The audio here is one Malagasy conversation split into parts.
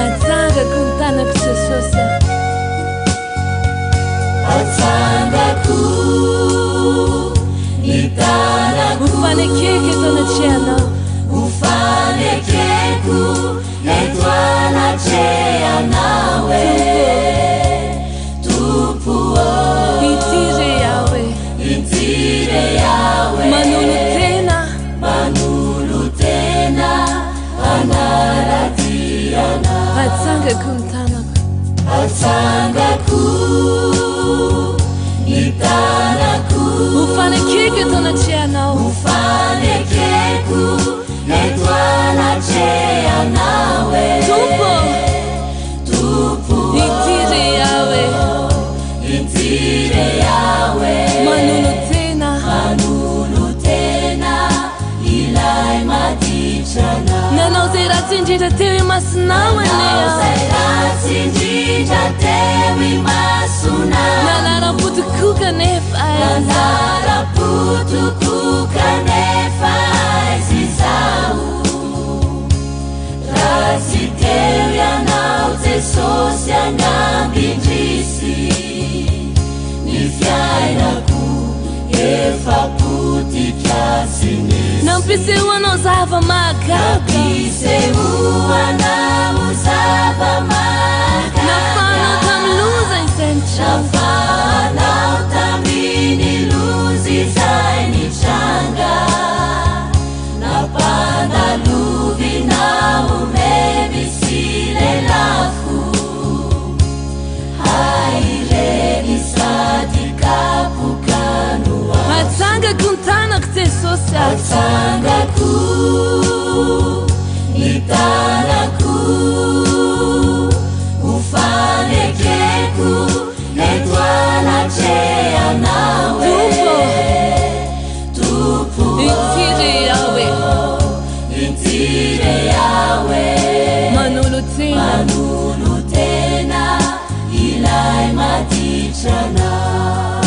Atsangako ny tanako Jesosy a. Atsangako ny tanako. Ho fanekeko eto anatrehanao. Ho fanekeko eto anatrehanao e. Tompo ô. Ity re aho e. Ity re aho e. Manolo-tena. Manolo-tena hanara-dia anao. Atsangako ny tanako. Atsangako ny tanako. Ho fanekeko eto anatrehanao. Ho fanekeko eto anatrehanao e. Tompo. Tompo. Ity re aho e. Ity re aho e. Manolo-tena. Manolo-tena ilay maditra anao. Nanao izay ratsy indrindra teo imasonao anie Nanao aho. izay ratsy indrindra teo imasonao. Nanaram-po tokoa kanefa aiza. Nanaram-po tokoa kanefa aiza izaho. Raha tsy teo ianao Jesosy angamba indrisy. Ny fiainako efa potika sy nisy. Nampisehoanao zava-mahagaga. Nampisehoanao zava-mahagaga. Nafahanao tamin'ny loza izay nitranga. Nafahanao tamin'ny loza izay nitranga. Nampandalovinao memy sy lelafo. Hay ireny sady kapoka no azo. Atsangako ny tanako Jesosy a. Atsangako ny tanako. Ho fanekeko eto anatrehanao e. Tompo. Tompo. Ity re aho e. Ity re aho e. Manolo-tena. Manolo-tena ilay maditra anao.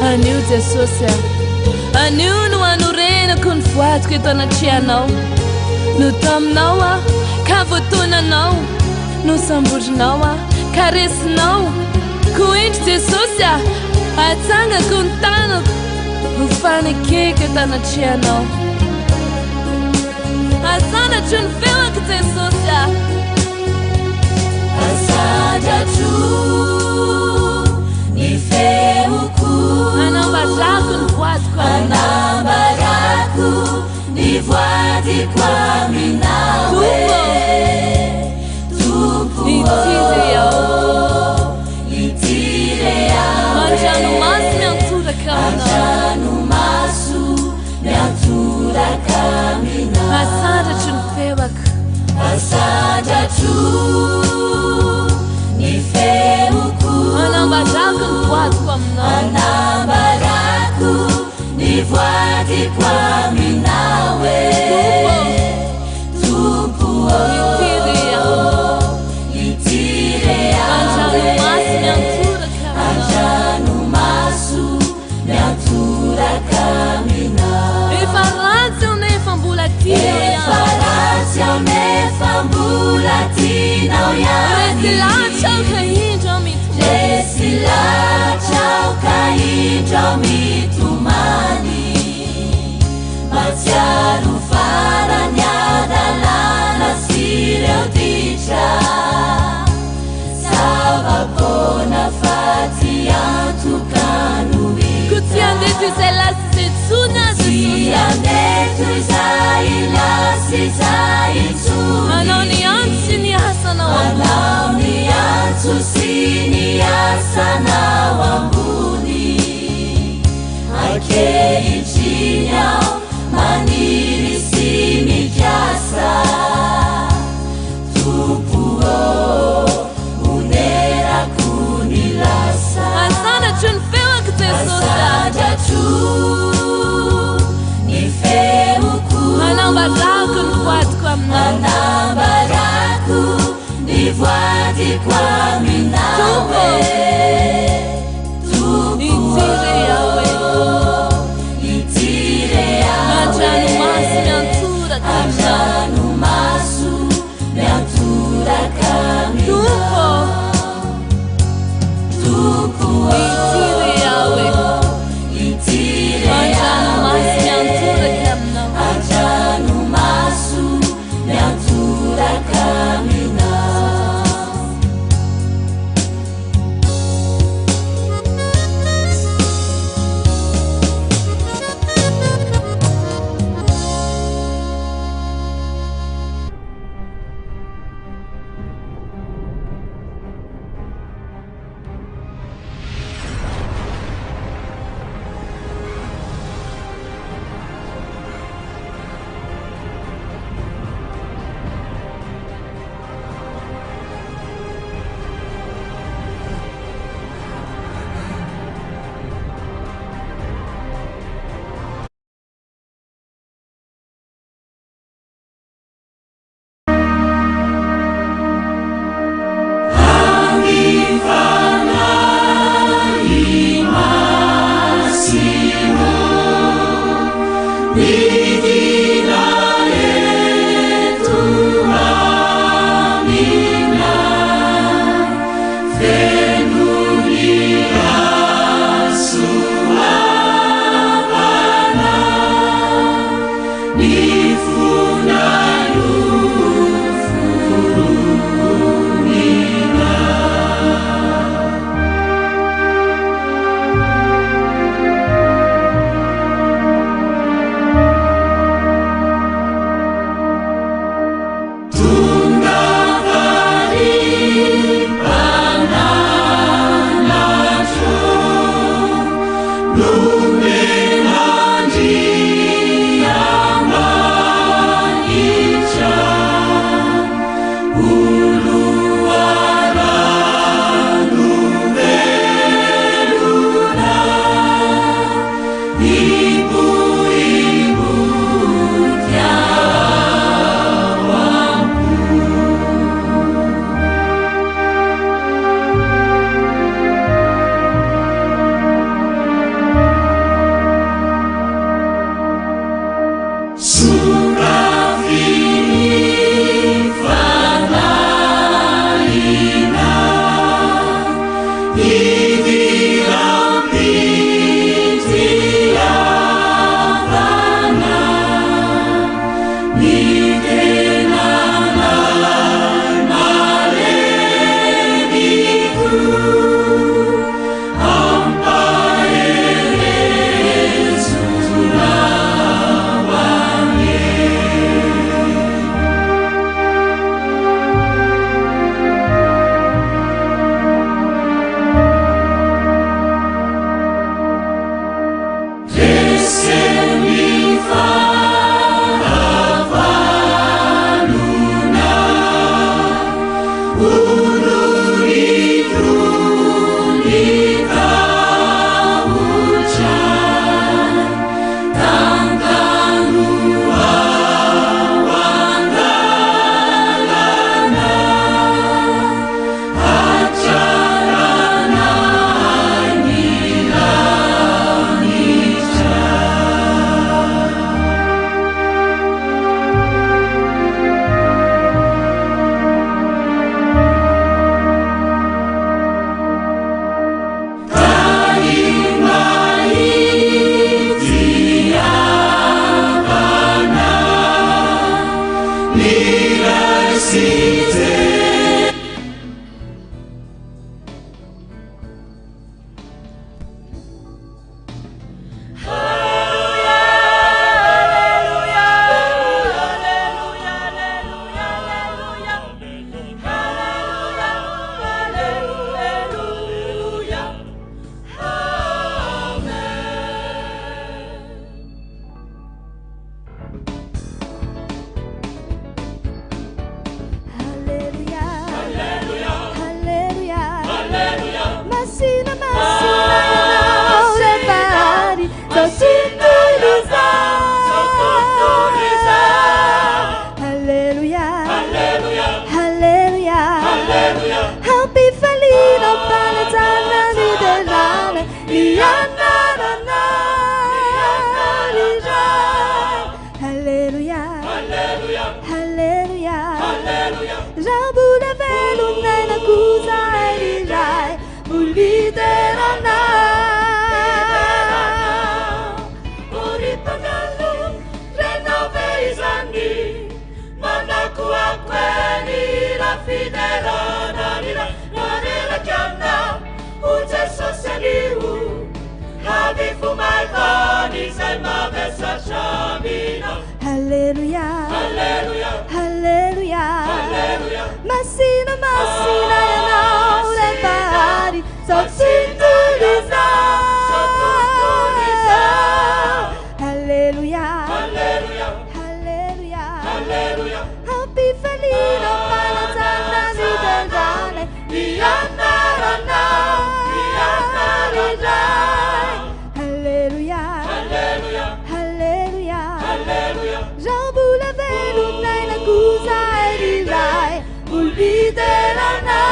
Anio Jesosy a. Anio no anorenako ny voadiko eto anatrehanao. Notaminao aho ka voatonanao. Nosamborinao aho ka resinao. Koa indro Jesosy a, atsangako ny tanako ho fanekeko eto anatrehanao. Asandratro ny feoko Jesosy a. Asandratro ny feoko. Anambarako ny voadiko aminao. Anambarako ny voadiko aminao e. Tompo. Tompo. Ity re aho. Ity re aho e. An-dranomaso miantoraka aminao. An-dranomaso miantoraka aminao. Asandratro ny feoko. Asandratro ny feoko. Anambarako ny voadiko aminao. Anambarako ny voadiko aminao e. Tompo. Tompo. Ity re aho. Ity re aho e. An-dranomaso miantoraka aminao. An-dranomaso miantoraka aminao. Efa ratsy aho nefa mbola tianao Efa ihany. ratsy aho nefa mbola tianao ihany. Resy lahatra aho ka indro aho mitomany. Resy lahatra aho ka indro aho mitomany. Mahatsiaro farany adalàna sy ireo ditra. Zava-poana fa tsy antoka no hita. Koa tsy handeha toy izay lasa izay intsony aho Tsy Jesosy a. handeha toy izay lasa izay intsony. Hanao ny antso sy ny asanao ambony. Hanao ny antso sy ny asanao ambony. Ankehitriny aho maniry sy mikasa. Tompo ô, onerako ny lasa. Ankiniko aminao e. Tompo Ity re aho e. Ity re aho e. An-dranomaso miantoraka aminao. An-dranomaso miantoraka Tompo aminao. Tompo Ity re aho e. Ity re aho An-dranomaso e. miantoraka aminao. An-dranomaso miantoraka aminao. Haleloia, Haleloia, Masina, masina Ianao Ray Mpahary izao tontolo izao. Haleloia, Haleloia, Ampifaliana, ampanajana ny tenanay, ny anaranao, ny anaranao. Haleloia, Haleloia, Raha mbola velona aina kosa hay ry Ray, mbola hideranao.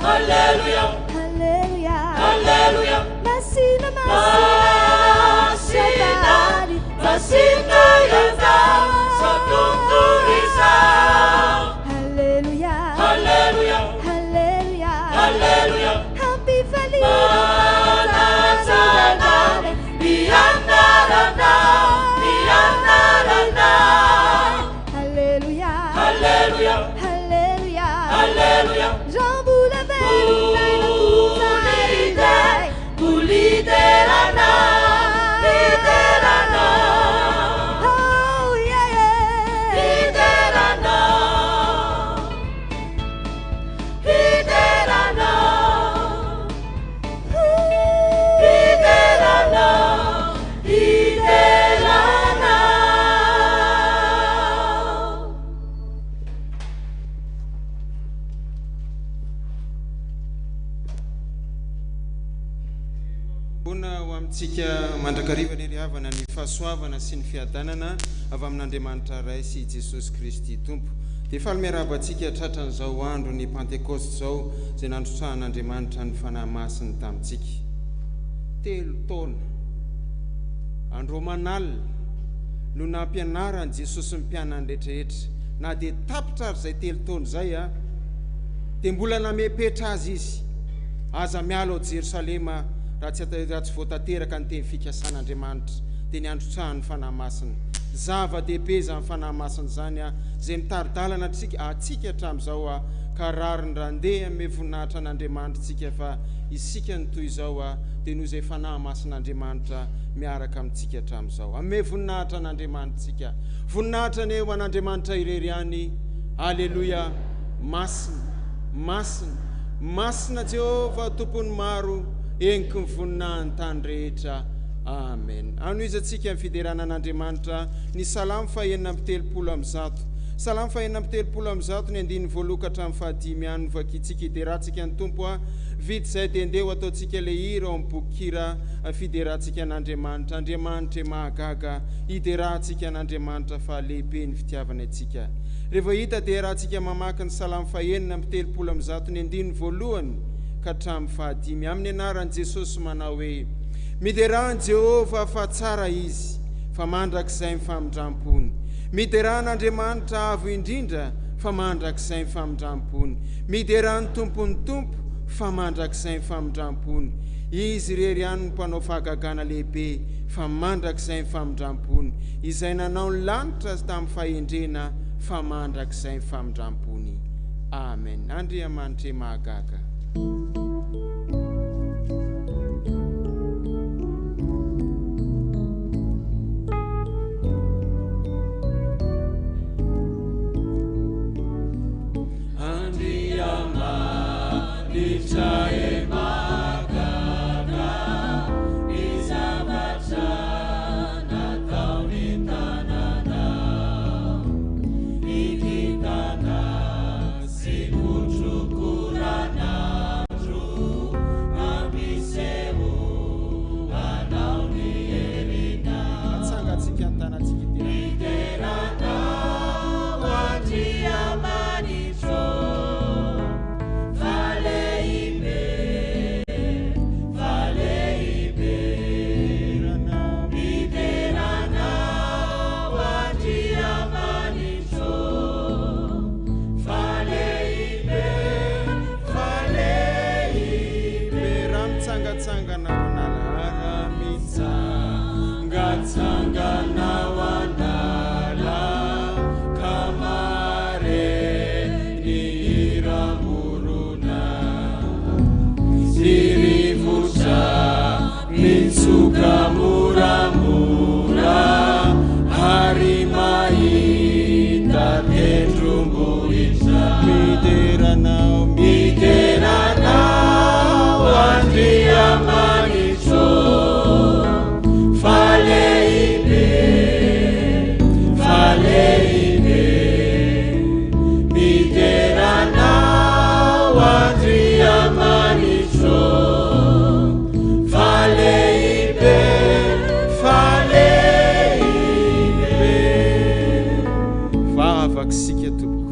Haleloia, Haleloia, Masina, masina Ianao, Masina Ianao, izao tontolo izao. Haleloia, Haleloia, Haleloia, Haleloia, Ampifaliana, Manajana ny anaranao, ny anaranao. Haleloia, Haleloia, Haleloia, Haleloia, Raha mbola velona aina kosa hay ry Ray, mbola hideranao, hideranao, Oh, yeah, yeah. hideranao, hideranao. Hideranao, hideranao. Bona ho amintsika mandrakariva ny ry havana ny fahasoavana sy ny fiadanana avy amin'Andriamanitra Ray sy Jesosy Kristy Tompo. Dia faly miarahaba antsika tratran'izao andro ny Pantekosta izao izay nandrotsahan'Andriamanitra ny Fanahy Masiny tamintsika. 3 taona andro aman'alina no nampianaran'i Jesosy ny mpianany rehetrarehetra. Na dia tapitra ary izay 3 taona izay, dia mbola namepetra azy izy. Aza miala ao Jerosalema raha tsy voatanteraka ny teny fikasan'Andriamanitra, dia ny androtsahan'ny Fanahy Masina. Zava-dehibe izany Fanahy Masina izany, izay mitari-dalana antsika hatramin'izao, ka rariny raha ndeha hanome voninahitra an'Andriamanitra isika fa isika no toy izao, dia noho izay Fanahy Masin'Andriamanitra miaraka amintsika hatramin'izao. Hanome voninahitra an'Andriamanitra isika. Voninahitra anie ho an'Andriamanitra irery ihany. Aleloia. Masina, masina, masina Jehovah Tompon'ny maro, heniky ny voninahiny tany rehetra. Amen. Anohizantsika ny fiderana an'Andriamanitra ny Salamo faha-136. Salamo faha-136 ny andininy voalohany ka hatramin'ny fahadimy ihany no vakintsika. Hiderantsika ny Tompo. Vita izay dia ndeha ho ataontsika ilay hira ao amin'ny bokin-kira fiderantsika an'Andriamanitra. Andriamanitra e mahagaga, hiderantsika an'Andriamanitra fa lehibe ny fitiavany antsika. Rehefa hita dia iarahantsika mamaky ny Salamo faha-136 ny andininy voalohany ka hatramin'ny fahadimy amin'ny anaran'i Jesosy manao hoe, Miderà an'i Jehovah fa tsara Izy, fa mandrakizay ny famindram-pony. Miderà an'Andriamanitra Avo Indrindra, fa mandrakizay ny famindram-pony. Miderà ny Tompon'ny tompo, fa mandrakizay ny famindram-pony. Izy irery ihany no mpanao fahagagana lehibe, fa mandrakizay ny famindram-pony. Izay nanao ny lanitra tamin'ny fahendrena, fa mandrakizay ny famindram-pony. Amen. Andriamanitra e mahagaga. Andriamanitra e mahagaga, ny zavatra nataon'ny tananao, ny kintana sy kotrokoran'andro. Midera Anao, Midera Anao Andriamanitro fa lehibe, fa lehibe. Midera Anao Andriamanitro fa lehibe, fa lehibe. Vavaka isika tompoko.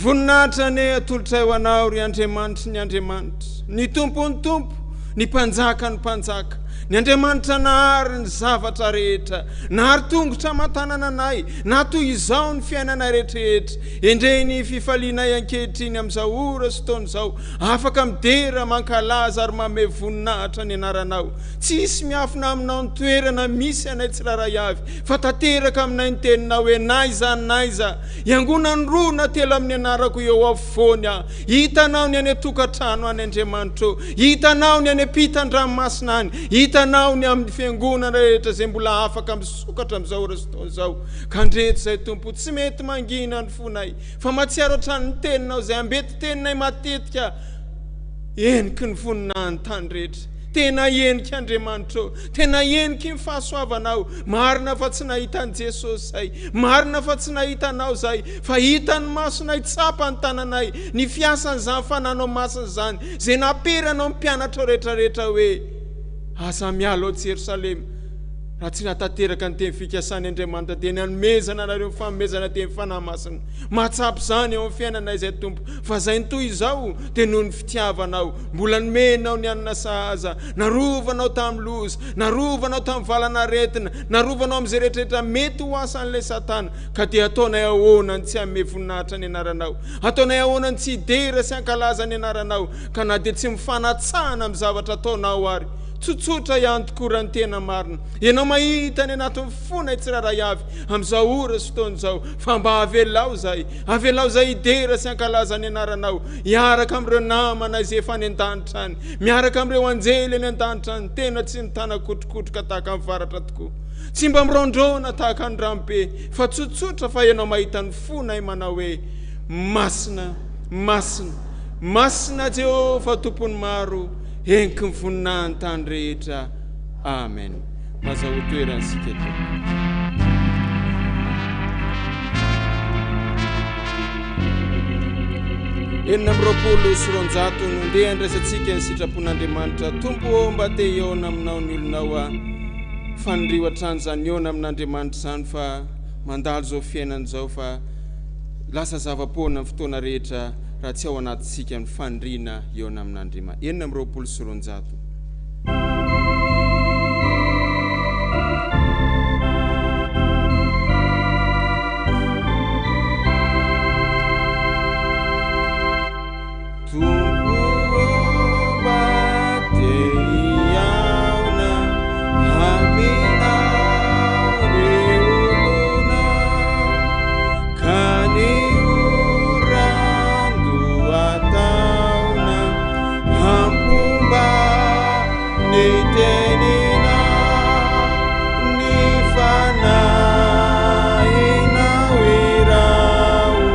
Voninahitra anie atolotray ho Anao ry Andriamanitry ny andriamanitra, ny Tompon'ny tompo, ny Mpanjakan'ny mpanjaka, ny Andriamanitra nahary ny zavatra rehetra, nahary tongotra aman-tanana anay, na toy izao ny fiainanay rehetrarehetra. Endrey ny fifalianay ankehitriny amin'izao ora sy fotoana izao, afaka midera, mankalaza ary manome voninahitra ny Anaranao. Tsy hisy miafina aminao ny toerana misy anay tsirairay avy, fa tanteraka aminay ny teninao hoe, N'aiza n'aiza iangonan'ny roa na telo amin'ny anarako, eo afovoany aho. Hitanao ny any an-tokantrano any, Andriamanitra ô. Hitanao ny any am-pitan-dranomasina any. Hitanao ny amin'ny fiangonana rehetra izay mbola afaka misokatra amin'izao ora sy fotoana izao. Ka ndreto izay, Tompo, tsy mety mangina ny fonay, fa mahatsiaro hatrany ny teninao izay ambeti-teninay matetika. Heniky ny voninahin'ny tany rehetra. Tena heniky Andriamanitra ô. Tena heniky ny fahasoavanao. Marina fa tsy nahita an'i Jesosy izay. Marina fa tsy nahita anao izay. Fa hitan'ny masonay, tsapan'ny tananay, ny fiasan'izany fananao masina izany, izay namperanao ny mpianatrao rehetrarehetra hoe, Aza miala ao Jerosalema, raha tsy nahatanteraka ny teny fikasany Andriamanitra, dia ny hanomezana anareo ny fanomezana dia ny Fanahy Masina. Mahatsapa izany eo amin'ny fiainanay izay Tompo, fa izay ny toy izao dia noho ny fitiavanao. Mbola nomenao ny hanina sahaza, narovanao tamin'ny loza, narovanao tamin'ny valan'aretina, narovanao amin'izay rehetrarehetra mety ho asan'ilay Satana. Ka dia ataonay ahoana ny tsy hanome voninahitra ny anaranao? Ataonay ahoana ny tsy hidera sy hankalaza ny anaranao? Ka na dia tsy mifanatsahana amin'ny zavatra ataonao ary, tsotsotra ihany tokoa raha ny tena marina. Ianao mahita ny anatin'ny fonay tsirairay avy amin'izao ora sy fotoana izao, fa mba avelao izahay, avelao izahay hidera sy hankalaza ny anaranao, hiaraka amin'ireo namana izay efa any an-danitra any, miaraka amin'ireo anjely any an-danitra any, tena tsy mitana-kotrokotroka tahaka ny varatra tokoa, tsy mba miraondraona tahaka ny ranobe, fa tsotsotra fa Ianao mahita ny fonay manao hoe, Masina, masina, masina Jehovah Tompon'ny maro, heniky ny voninahin'ny tany rehetra. Amen. Mazahoa toerana isika tompoko. 226 no ndeha handraisantsika ny sitrapon'Andriamanitra. Tompo ô, mba te hihaona aminao ny olonao aho. Faniriho hatrany izany hihaona amin'Andriamanitra izany fa mandalo izao fiainana izao fa lasa zava-poana ny fotoana rehetra raha tsy ao anatintsika ny faniriana hihaona amin'Andriamanitra. 226. Tompo ô mba te hihaona aminao ry olona ka ny oran-dohataona Hampomba ny teninao, ny fanahinao iraho,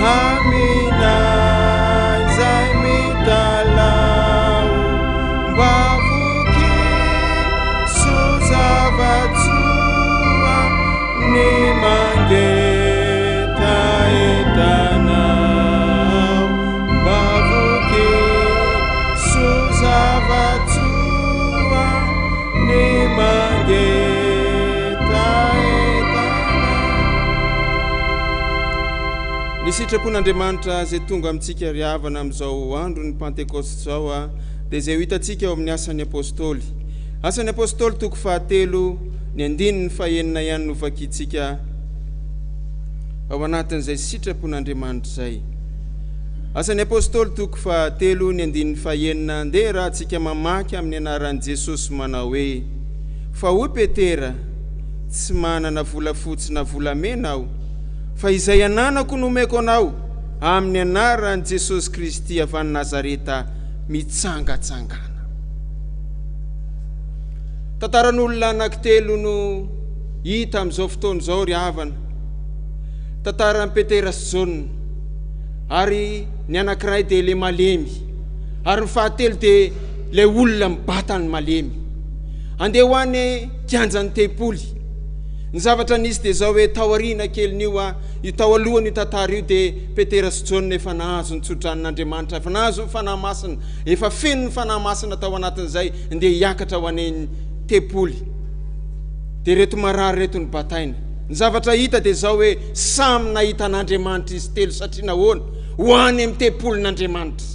hamina izay mitalaho, mba vokiso zava-tsoa ny mangetahetanao. Mba voky soa zava-tsoa ny mangetahetana. Ny sitrapon'Andriamanitra izay tonga amintsika ry havana amin'izao andron'ny Pantekosta izao dia izay ho hitantsika ao amin'ny Asan'ny Apostoly. Asan'ny Apostoly toko fahatelo, ny andininy fahenina ihany no vakintsika ao anatin'izay sitrapon'Andriamanitra izay. Asan'ny Apostoly toko fahatelo ny andininy fahenina Andeha raha tsika mamaky amin'ny anaran'i Jesosy manao hoe, Fa hoy Petera, Tsy manana volafotsy na volamena aho, fa izay ananako no omeko anao, amin'ny anaran'i Jesosy Kristy avy any Nazareta, mitsangatsangàna. Tantaran'olona anankitelo no hita amin'izao fotoana izao ry havana. Tantaran'i Petera sy Jaona. Ary ny anankiray dia ilay malemy. Ary ny fahatelo dia ilay olona mibata ny malemy. Andeha ho any kianjan'ny tempoly. Ny zavatra nisy dia izao hoe taoriana kelin'io, io tao alohan'io tantara io dia Petera sy Jaona efa nahazo ny tsodranon'Andriamanitra, efa nahazo ny Fanahy Masina, efa feno ny Fanahy Masina tao anatin'izay, ndeha hiakatra ho any tempoly. Dia ireto marary ireto no bataina. Ny zavatra hita dia izao hoe samy nahita an'Andriamanitra izy telo satria nahoana? Ho any amin'ny tempolin'Andriamanitra.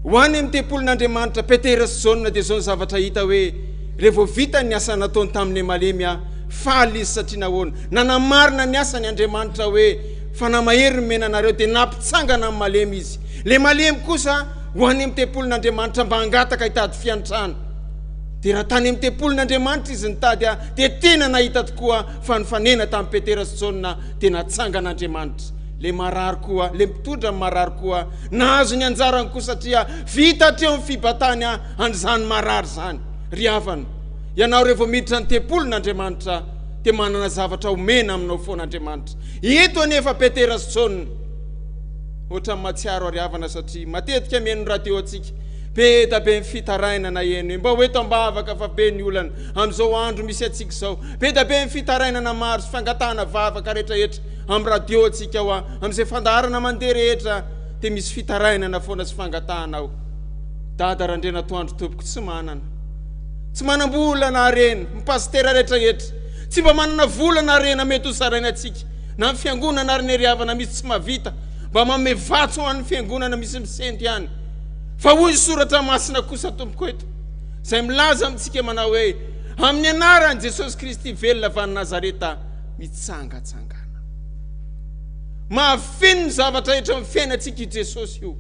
Ho any amin'ny tempolin'Andriamanitra, Petera sy Jaona dia izao ny zavatra hita hoe rehefa vita ny asa nataony tamin'ny malemy aho, faly izy satria nahoana? Nanamarina ny asany Andriamanitra hoe fanahy mahery nomena anareo dia nampitsangana ny malemy izy. Ilay malemy kosa ho any amin'ny tempolin'Andriamanitra mba hangataka hitady fiantrana. Dia raha tany amin'ny tempolin'Andriamanitra izy nitady ahy, dia tena nahita tokoa fa nifanena tamin'i Petera sy Jaona, dia natsangan'Andriamanitra. Ilay marary koa, ilay mpitondra ny marary koa, nahazo ny anjarany koa satria vita hatreo ny fibatany an'izany marary izany. Ry havana, ianao rehefa miditra ny tempolin'Andriamanitra, dia manana zavatra omena aminao foana Andriamanitra. Eto anefa Petera sy Jaona, ohatran'ny mahatsiaro aho ry havana satria matetika mihaino radio antsika, Be da be ny fitarainana eny hoe mba ho eto am-bavaka fa be ny olana amin'izao andro misy antsika izao. Be da be ny fitarainana maro sy fangatahana vavaka rehetrahetra amin'ny radio antsika ao amin'izay fandaharana mandeha rehetra dia misy fitarainana foana sy fangatahana ao. Dada Randrianatoandro tompoko tsy manana. Tsy manam-bola na harena, ny pasitera rehetrahetra. Tsy mba manana vola na harena mety ho zaraina antsika. Na ny fiangonana ary ny ry havana misy tsy mahavita mba manome vatsy ho an'ny fiangonana misy misento ihany. Fa hoy ny soratra masina kosa tompoko eto, izay milaza amintsika manao hoe, amin'ny anaran'i Jesosy Kristy velona avy any Nazareta, mitsangatsangana. Mahafeno ny zavatra rehetra amin'ny fiainantsika io Jesosy io.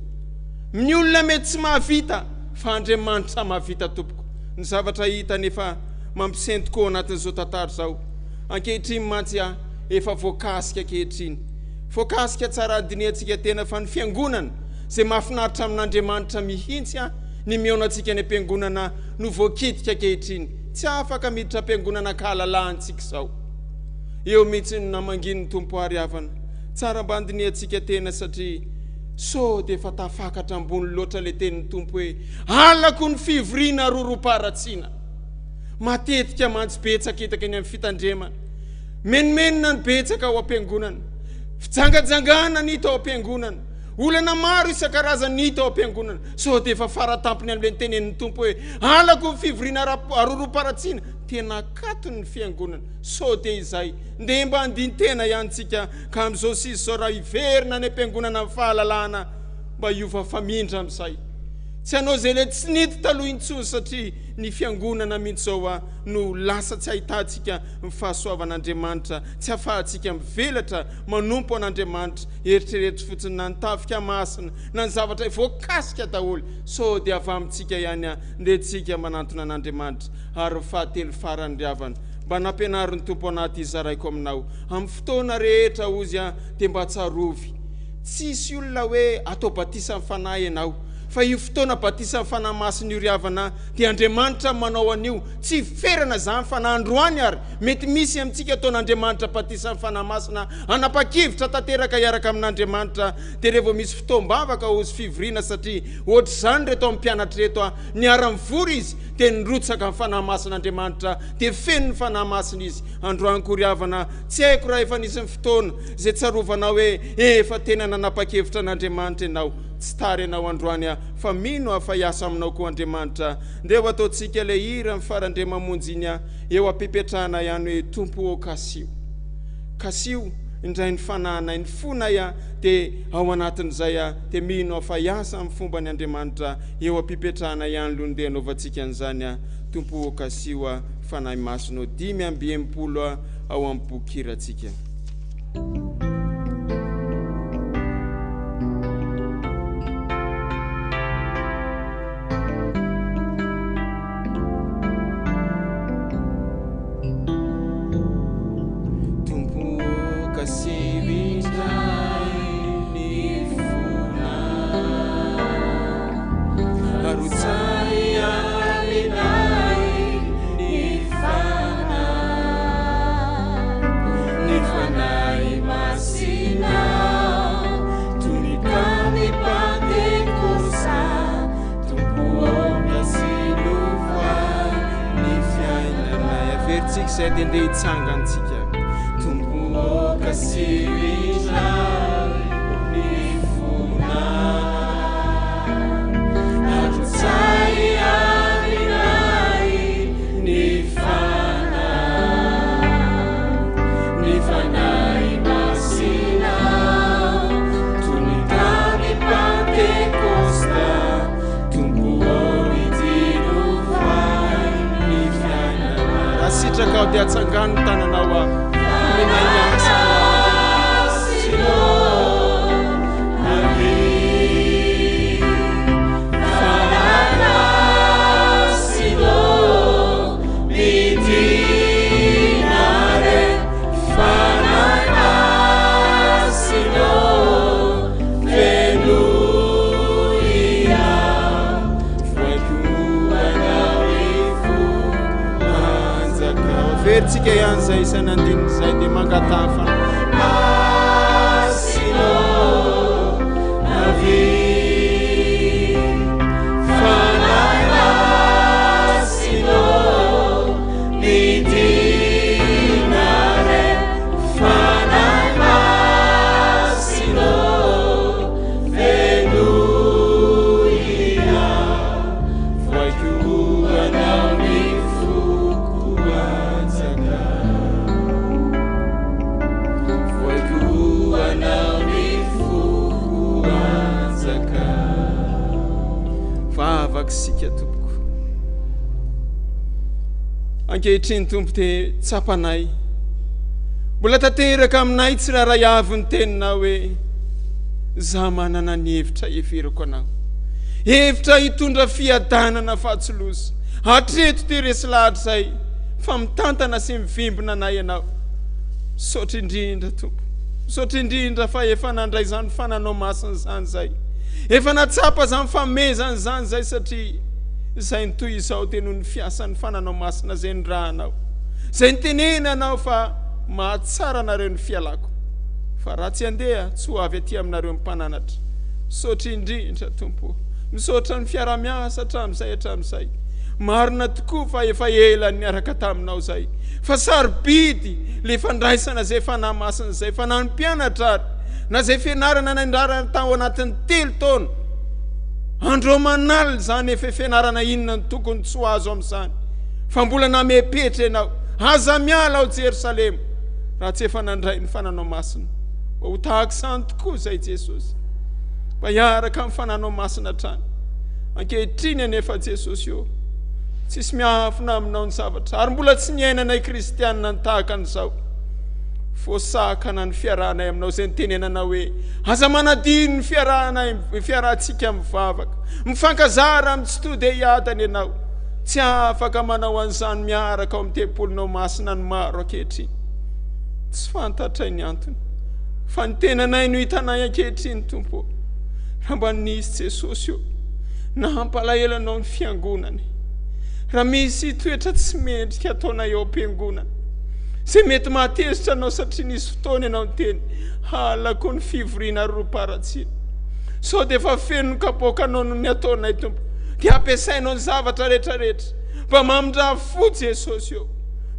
Ny olona mety tsy mahavita, fa Andriamanitra mahavita tompoko. Ny zavatra hita nefa mampisento koa ao anatin'izao tantara izao. Ankehitriny mantsy aho efa voakasika ankehitriny. Voakasika tsara handinihantsika tena fa ny fiangonana Izay mahafinaritra amin'Andriamanitra mihitsy an, ny mihaona antsika any am-piangonana no voakitika ankehitriny. Tsy afaka miditra am-piangonana ankahalalahantsika izao. Eo mihitsy no namangian'ny Tompo ary havana. Tsara mba handinihantsika tena satria sao dia efa tafakatra ambony loatra ilay tenin'ny Tompo hoe halako ny fivoriana roroam-paharatsiana. Matetika mantsy betsaka hitaka eny amin'ny fitandremana. Menomenona ny betsaka ao am-piangonana. Fijangajangana ny hita ao am-piangonana. Olana maro isan-karazany hita ao am-piangonana. Sao dia efa faratampony amin'ilay nitenenin'ny Tompo hoe, Halako ny fivoriana ara-roroam-paharatsiana. Tena akatony ny fiangonana. Sao dia izay. Ndeha mba handini-tena ihany tsika, ka amin'izao sisa izao raha hiverina any am-piangonana amin'ny fahalalahana, mba hiova famindra amin'izay. Tsy hanao izay ilay tsy nety taloha intsony satria ny fiangonana mihitsy izao no lasa tsy ahitantsika ny fahasoavan'Andriamanitra, tsy ahafahantsika mivelatra manompo an'Andriamanitra. Eritrereto fotsiny na ny tafika masina na ny zavatra voakasika daholo sao dia avy amintsika ihany an, ndeha tsika manantona an'Andriamanitra. Ary ny fahatelo farany ry havana, mba nampianarin'ny Tompo anaty hizaraiko aminao, amin'ny fotoana rehetra hozy an, dia mba tsarovy, tsisy olona hoe atao batisan'ny Fanahy ianao, fa io fotoana batisan'ny Fanahy Masina io ry havana dia Andriamanitra manao an'io, tsy ferana izany fa na androany ary mety misy amintsika ataon'Andriamanitra batisan'ny Fanahy Masina Hanapa-kevitra tanteraka hiaraka amin'Andriamanitra dia rehefa misy fotoam-bavaka hozy fivoriana satria ohatr'izany ireto amin'ny mpianatra ireto a, niara-nivory izy dia nirotsaka ny Fanahy Masina Andriamanitra dia feno ny Fanahy Masina izy. Androany koa ry havana, tsy haiko raha efa nisy ny fotoana izay tsarovanao hoe efa tena nanapa-kevitra an'Andriamanitra ianao. Tsy tara ianao androany aho fa mino aho fa hiasa aminao koa Andriamanitra. Ndeha ho ataontsika ilay hira ny farandriamamonjy iny a, eo am-pipetrahana ihany hoe Tompo ô kasiho. Kasiho indray ny fanahinay, ny fonay a, dia ao anatin'izay a, dia mino aho fa hiasa amin'ny fombany Andriamanitra eo am-pipetrahana ihany aloha ndeha hanaovantsika an'izany a, Tompo ô kasiho a, Fanahy Masina ô, 65 a, ao amin'ny boky hirantsika. izay dia ndeha hitsangantsika. Tompo ô, kasiho indray ny fonay. Arotsay aminay ny Fanahy, ny Fanahy Masina, toy ny tamin'ny Pantekosta. Tompo ô, idirovay ny fiainanay. Raha sitrakao dia atsangano ny tananao aho. Omena hiasa aminao Andriamanitra. Averintsika ihany izay isan'andininy izay dia mangataha fanahy. Masino avia, Fanahy Masino midina re, Fanahy Masino fenoy ahy, voaiko anao ny foko anjaka. Voaiko anao ny foko anjaka. Vavaka isika tompoko. Ankehitriny Tompo dia tsapanay mbola tanteraka aminay tsirairay avy ny teninao hoe za manana ny hevitra heveriko anao. Hevitra hitondra fiadanana fa tsy loza. Hatreto dia resy lahatra izay fa mitantana sy mivimbina anay ianao. Misaotra indrindra Tompo. Misaotra indrindra fa efa nandray izany fananao masina izany izay. Efa natsapa izany famehezana izany izay satria izay ny toy izao dia noho ny fiasan'ny fananao masina izay nirahanao. Izay nitenenanao fa mahatsara anareo ny fialako. Fa raha tsy handeha tsy ho avy aty aminareo ny mpananatra. Misaotra indrindra Tompo ô. Misaotra ny fiarahamiasa hatramin'izay hatramin'izay. Marina tokoa fa efa ela ny niaraka taminao zay. Fa sarobidy le fandraisana zay Fanahy Masina zay. Fa na ny mpianatra ary, na zay fianarana nandrarana tao anatin'ny telo taona, andro aman'alina izany efa fianarana inona no tokony tsy ho azo amin'izany. Fa mbola namepetra ianao. Aza miala ao Jerosalema raha tsy efa nandray ny Fananao Masina. Mba ho tahaka izany tokoa izay Jesosy. Mba hiaraka amin'ny Fananao Masina hatrany. Ankehitriny anefa Jesosy ô, tsisy miafina aminao ny zavatra, ary mbola tsy niainanay kristianina ny tahaka an'izao. Voasakana ny fiarahanay aminao izay nitenenanao hoe, aza manadino ny fiarahanay, ny fiarahantsika mivavaka. Mifankazara amin'ny tsy to dia hiadana ianao. Tsy afaka manao an'izany miaraka ao amin'ny tempolinao masina ny maro ankehitriny. Tsy fantatray ny antony, fa ny tenanay no hitanay ankehitriny, Tompo ô. Raha mba nisy Jesosy ô, na hampalahelo anao ny fiangonana. Raha misy toetra tsy mendrika ataonay ao am-piangonana, izay mety mahatezitra anao satria nisy fotoana ianao niteny, halako ny fivoriana roa-paratsiana. Sao dia efa feno ny kapoakanao noho ny ataonay Tompo, dia ampiasainao ny zavatra rehetra rehetra. Mba mamindrà fo Jesosy ô,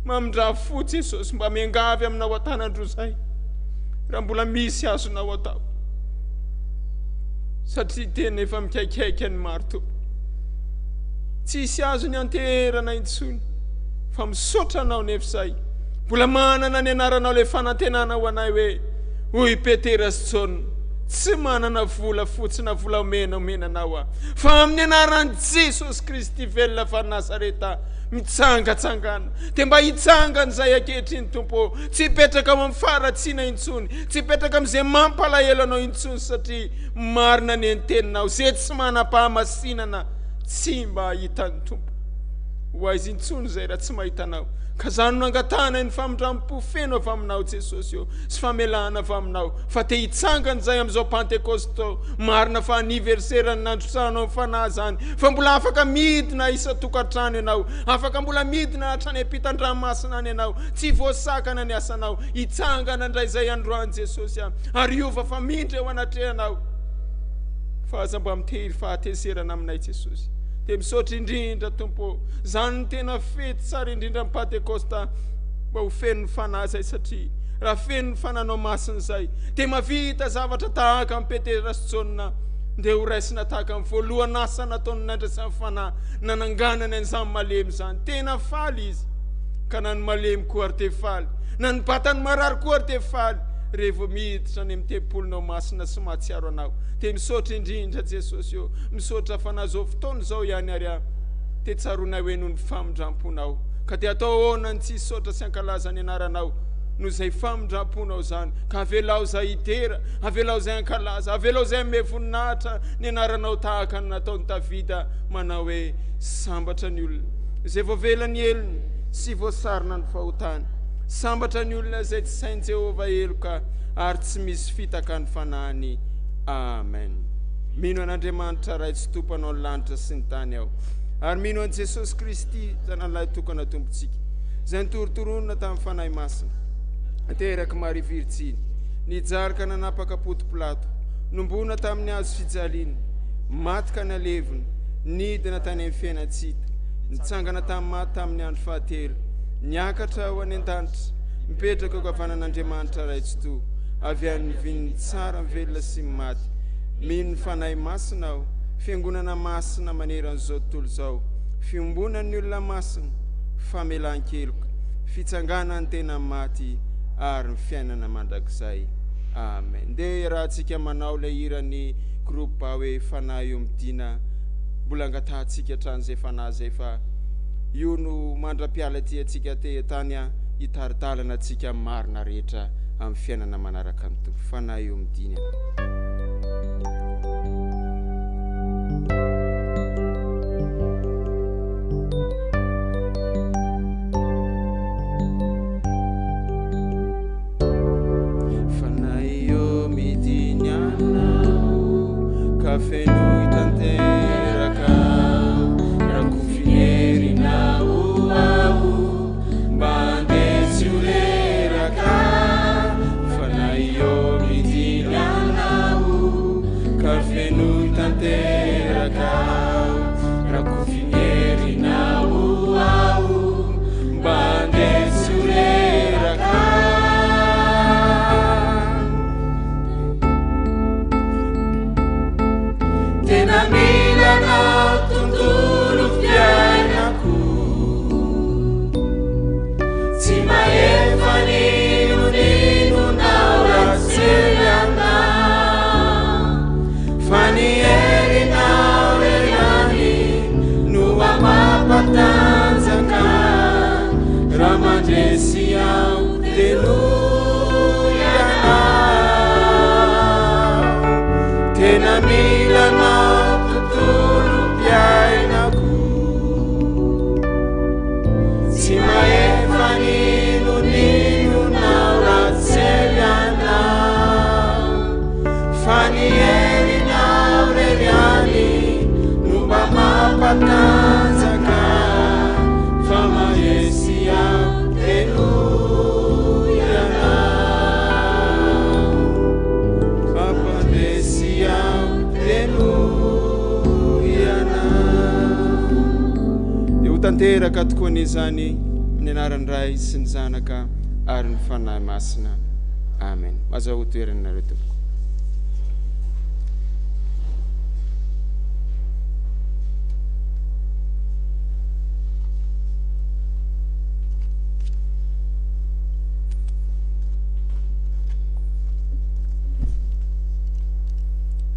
mamindrà fo Jesosy, mba miangavy aminao an-tanan-droa izahay, raha mbola misy azonao atao. Satria tena efa mikaikaika ny maro Tompo. Tsy hisy azony anteherana intsony fa misaotra anao nefa izay mbola manana ny anaranao ilay fanantenana ho anay hoe hoy Petera sy Jaona tsy manana vola fotsy na volamena omena anao aho fa amin'ny anaran'i Jesosy Kristy velona fa Nazareta mitsangatsangana dia mba hitsangana izay ankehitriny Tompo ô tsy hipetraka ao amin'ny faharatsiana intsony tsy hipetraka amin'izay mampalahelo anao intsony satria marina anie ny teninao izay tsy manam-pahamasinana tsy mba hahita ny Tompo. Ho aiza intsony izay raha tsy mahita Anao? Ka izany no angatahanay ny famindram-po feno avy Aminao, Jesosy ô, sy famelana avy Aminao, fa te hitsangana izay amin'izao Pantekosta izao. Marina fa anniversaire-n'ny nandrotsahanao ny Fanahy izany, fa mbola afaka midina isan-tokantrano Ianao, afaka mbola midina hatrany ampitan-dranomasina any Ianao, tsy voasakana ny asanao. Hitsangana indray izay androany, Jesosy a, ary hiova famindra eo anatrehanao. Fa aza mba mitehiry fahatezerana aminay Jesosy. Dia misaotra indrindra Tompo ô. Izany no tena fety tsara indrindra amin'ny Pantekosta. Mba ho feno ny Fanahy izay satria raha feno ny Fananao Masina izay dia mavita zavatra tahaka an'i Petera sy Jaona dia ho raisina tahaka ny voalohan'asa nataony nandraisan'ny Fanahy nananganany an'izany malemy izany. Tena faly izy ka na ny malemy koa ary dia faly, na ny batan'ny marary koa ary dia faly rehefa miditra any amin'ny tempolinao masina sy mahatsiaro anao. Dia misaotra indrindra Jesosy ô, misaotra fa na izao fotoana izao ihany ary aho dia tsaroanay hoe noho ny famindram-ponao. Ka dia atao ahoana ny tsy hisaotra sy hankalaza ny anaranao noho izay famindram-ponao izany? Ka avelao izay hidera, avelao izay hankalaza, avelao izay hanome voninahitra ny anaranao tahaka ny nataon'i Davida manao hoe, Sambatra ny olona izay voavela ny helony sy voasarona ny fahotany. Sambatra ny olona izay tsy sain'i Jehovah heloka ary tsy misy fitaka ny fanahiny. Amen. Mino an'Andriamanitra Ray Tsitoha Mpanao ny lanitra sy ny tany aho, ary mino an'i Jesosy Kristy, Zanany Tokana Tompontsika, izay nitorontoronina tamin'ny Fanahy Masina, naterak'i Maria Virjiny, nijaly ka nanapaka Ponto Pilato, nombona tamin'ny hazo fijaliana, maty ka nalevina, nidina tany amin'ny fiainan-tsy hita, nitsangana tamin'ny maty tamin'ny andro fahatelo, niakatra ho any an-danitra, mipetraka eo ankavanan'Andriamanitra Ray Tsitoha, avy any vin'ny tsara ny velona sy ny maty. Mino ny Fanahy Masina aho, Fiangonana masina maneran'izao tontolo izao, fiombonan'ny olona masina, famelan-keloka, fitsanganan'ny tena maty ary ny fiainana mandrakizay. Amen. Ndeha iarahantsika manao ilay hiran'ny groupe hoe Fanahy eo midina. Mbola angatahantsika hatrany izay fanahy izay fa io no mandra-piala aty antsika te tany hitari-dalana antsika amin'ny marina rehetra amin'ny fiainana manaraka ny Tompo. Fanahy eo midina. Fanahy eo midiny anao ka fenoy tanteraka rakofy herinao aho mba handeha tsy ho reraka. Fanahy eo midiny anao ka fenoy tanteraka rakofy herinao aho mba handeha tsy ho reraka. Tena mila anao tontolo fiainako, tsy mahefa n'inon'inona raha tsy ianao, fa ny herinao irery ihany no mampatanjaka raha mandresy aho dia noho ianao. Tena mila anao tontolom-piainako, tsy mahefa n'inon'inona raha tsy ianao, fa ny herinao irery ihany no mba mampatanjaka, fa maresy aho dia noho ianao. Mampandresy aho dia noho ianao. Dia ho tanteraka tokoa anie izany amin'ny anaran'ny Ray sy ny Zanaka ary ny Fanahy Masina. Amen. Mazahoa toerana nareo tompoko.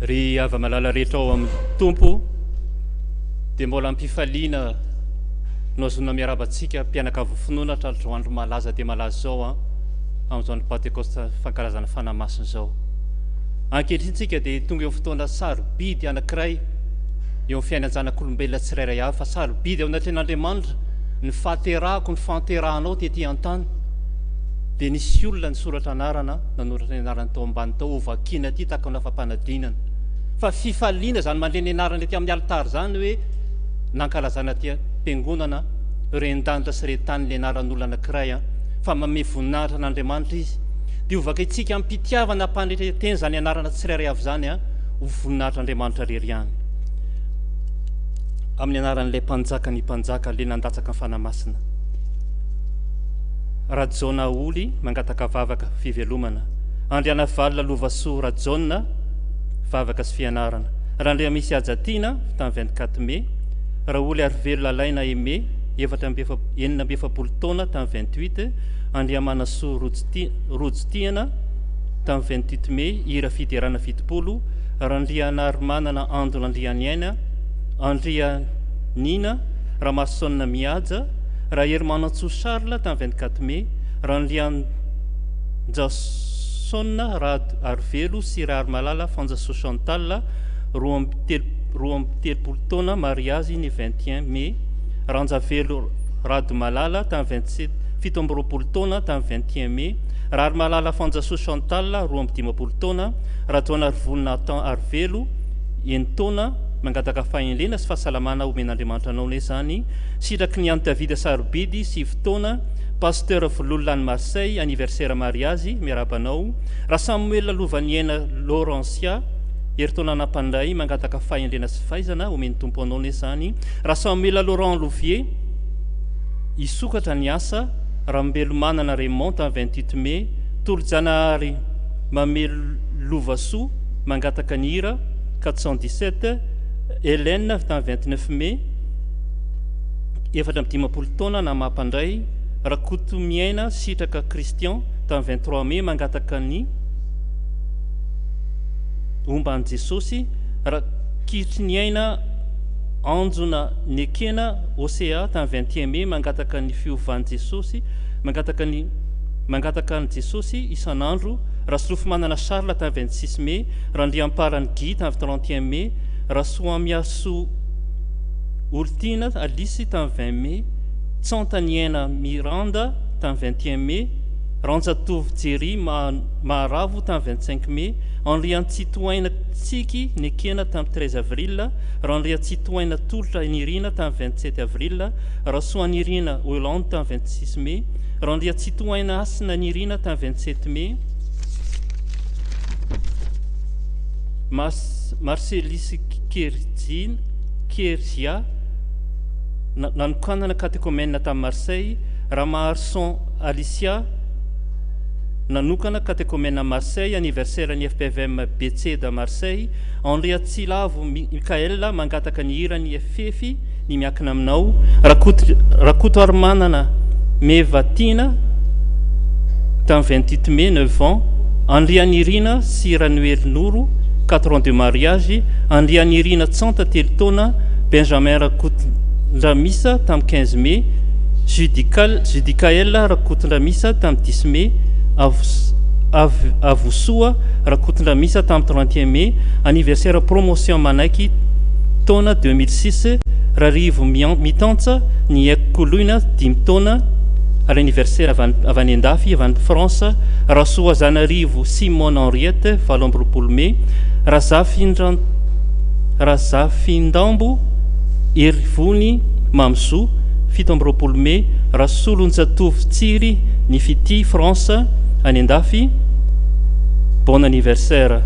Ry hava-malala rehetra ao amin'ny Tompo, dia mbola am-pifaliana no azonina miarahaba antsika mpianakavy finoana hatratr'izao andro malaza dia malaza izao an, amin'izao andro Pantekosta fankalazana Fanahy Masina izao. Ankehitriny tsika dia tonga eo amin'ny fotoana sarobidy anankiray eo amin'ny fiainan-janak'olombelona tsirairay avy, fa sarobidy eo anatrehan'Andriamanitra ny fahaterahako, ny fahanterahanao tety an-tany. Dia nisy olona nisoratra anarana, nanoratra ny anarany tao ambany tao, hovakiana aty tahaka ny fampanadinana. Fa fifaliana izany mandre ny anarana ety amin'ny alitara izany hoe nankalazana aty am-piangonana, ren-danitra sy ren-tany ny anaran'olona anankiray an, fa manome voninahitra an'Andriamanitra izy. Dia hovakintsika amim-pitiavana am-panetren-tena izany anarana tsirairay avy izany an, ho voninahitr'Andriamanitra irery ihany. Amin'ny anaran'ilay Mpanjaka ny mpanjaka, ilay nandatsaka ny Fanahy Masina. Rajaona Oly mangataka vavaka fivelomana. Andrianavalona Lovasoa Rajaona vavaka sy fianarana. Randriamisy Hajatiana tamin'ny 24 mai. Raholy Arivelo Lalaina Aimé 46 taona tamin'ny 28. Andriamanasoa Rojotiana tamin'ny 28 mai hira fiderana 70. Randrianarimanana Ando Randrianiaina Andrianina Ramason Mihaja Raherimanantsoa Charles tamin'ny 24 mai, Randrianjason Rado Arivelo sy Raharimalala Fanjasoa Chantal, 32 taona, mariazy ny 21 mai, Ranjavelo Radomalala tamin'ny 27 27 taona tamin'ny 21 mai, Raharimalala Fanjasoa Chantal, 52 taona, Rajaonarivony Nathan Arivelo, enin-taona, mangataka fahendrena sy fahasalamana omen'Andriamanitra anao anie izany. Sitraky ny an'i Davida Sarobidy, 9 taona, Pasteur Vololona any Marseille, anniversaire mariazy, miarahaba anao. Rasamoelina Lovaniaina Laurencia, herintaona nampandray, mangataka fahendrena sy fahaizana, omen'ny Tompo anao anie izany. Rasamoelina Laurent Louvier, hisokatra ny asa, Rambelomanana Raymond tamin'ny 28 mai, Tolojanahary Mamelovasoa, mangataka ny hira, 417, Hélène tamin'ny 29 mai, 54 taona na mampandray, Rakotomiaina Sitraka Christian tamin'ny 23 mai mangataka ny homba an'i Jesosy, Rakitriniaina Anjona Nekena Ocea tamin'ny 21 mai mangataka ny fiovan'i Jesosy, mangataka ny mangataka an'i Jesosy isan'andro, Rasolofomanana Charles tamin'ny 26 mai, Randriamparany Guy tamin'ny 31 mai, Rasoamiarisoa Olitiana Alice tamin'ny 20 mai, Tsantaniaina Miranda tamin'ny 21 mai, Ranjatovo Jerry Maharavo tamin'ny 25 mai, Andriantsitohaina Tsiky Nekena tamin'ny 13 avril, Randriantsitohaina Tolotra Nirina tamin'ny 27 avril, Rasoanirina Hollande tamin'ny 26 mai, Randriantsitohaina Hasina Nirina tamin'ny 27 mai, Marcelis Kerjin, Kerzia, nanokanana katekomena tamin'i Marseille, Ramaharison Alicia, nanokana katekomena Marseille, anniversaire ny FPVM Betseda Marseille, Andriatsilavo Michael mangataka ny hiran'i Fefy ny miankina aminao, Rakoto Rakotoarimanana Meva Tiana tamin'ny 28 mai 9 ans, Andrianirina sy Ranoely Noro 4 ans de mariage, Andrianirina Tsanta telo taona, Benjamin Rakotondramisa tamin'ny 15 mai, Judical Judicael Rakotondramisa tamin'ny 10 mai, Avosoa Rakotondramisa tamin'ny 31 mai, anniversaire promotion Manaiky taona 2006, Rarivo Mitantsa ny aiko koloina dimy taona ary anniversaire avy avy any andafy avy any France, Rasoazanarivo Simone Henriette 28 mai, Razafindran Razafindambo Herivony Mamisoa 27 mai, Rasolonjatovo Tsiry ny Fitia France any andafy, bon anniversaire.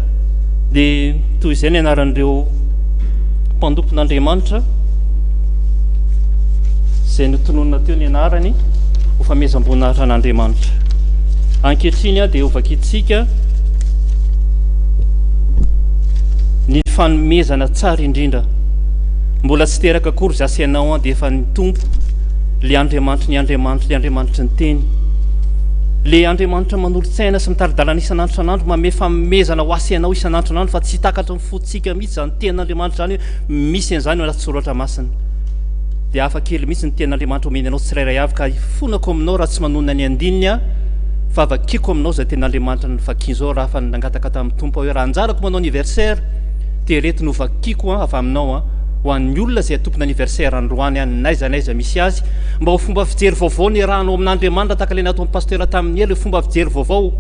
Dia toy izay ny anaran'ireo mpanompon'Andriamanitra izay notononina teo ny anarany ho famehezam-boninahitra an'Andriamanitra. Ankehitriny dia hovakintsika ny fanomezana tsara indrindra. Mbola tsy teraka akory za sy ianao dia efa ny Tompo, le Andriamanitry ny Andriamanitry, le Andriamanitry ny Teny. Le Andriamanitra manolo-tsaina sy mitari-dalana isan'andro isan'andro, manome fanomezana ho ahy sy ianao isan'andro isan'andro fa tsy takatry ny fontsika mihitsy izany tenin'Andriamanitra izany hoe misy an'izany ao anaty soratra masina. Dia hafa kely mihitsy ny tenin'Andriamanitra omeny anao tsirairay avy ka ifonako aminao raha tsy manonona ny andininy aho fa vakiko aminao izay tenin'Andriamanitra novakiana izao raha fa nangataka tamin'ny Tompo aho hoe raha anjarako manao anniversaire dia ireto no vakiko avy aminao ho an'ny olona izay tompona anniversaire androany any n'aiza n'aiza misy azy mba ho fomba fijery vaovao niarahanao amin'Andriamanitra tahaka ilay nataon'ny pasteur tamin'ny ela fomba fijery vaovao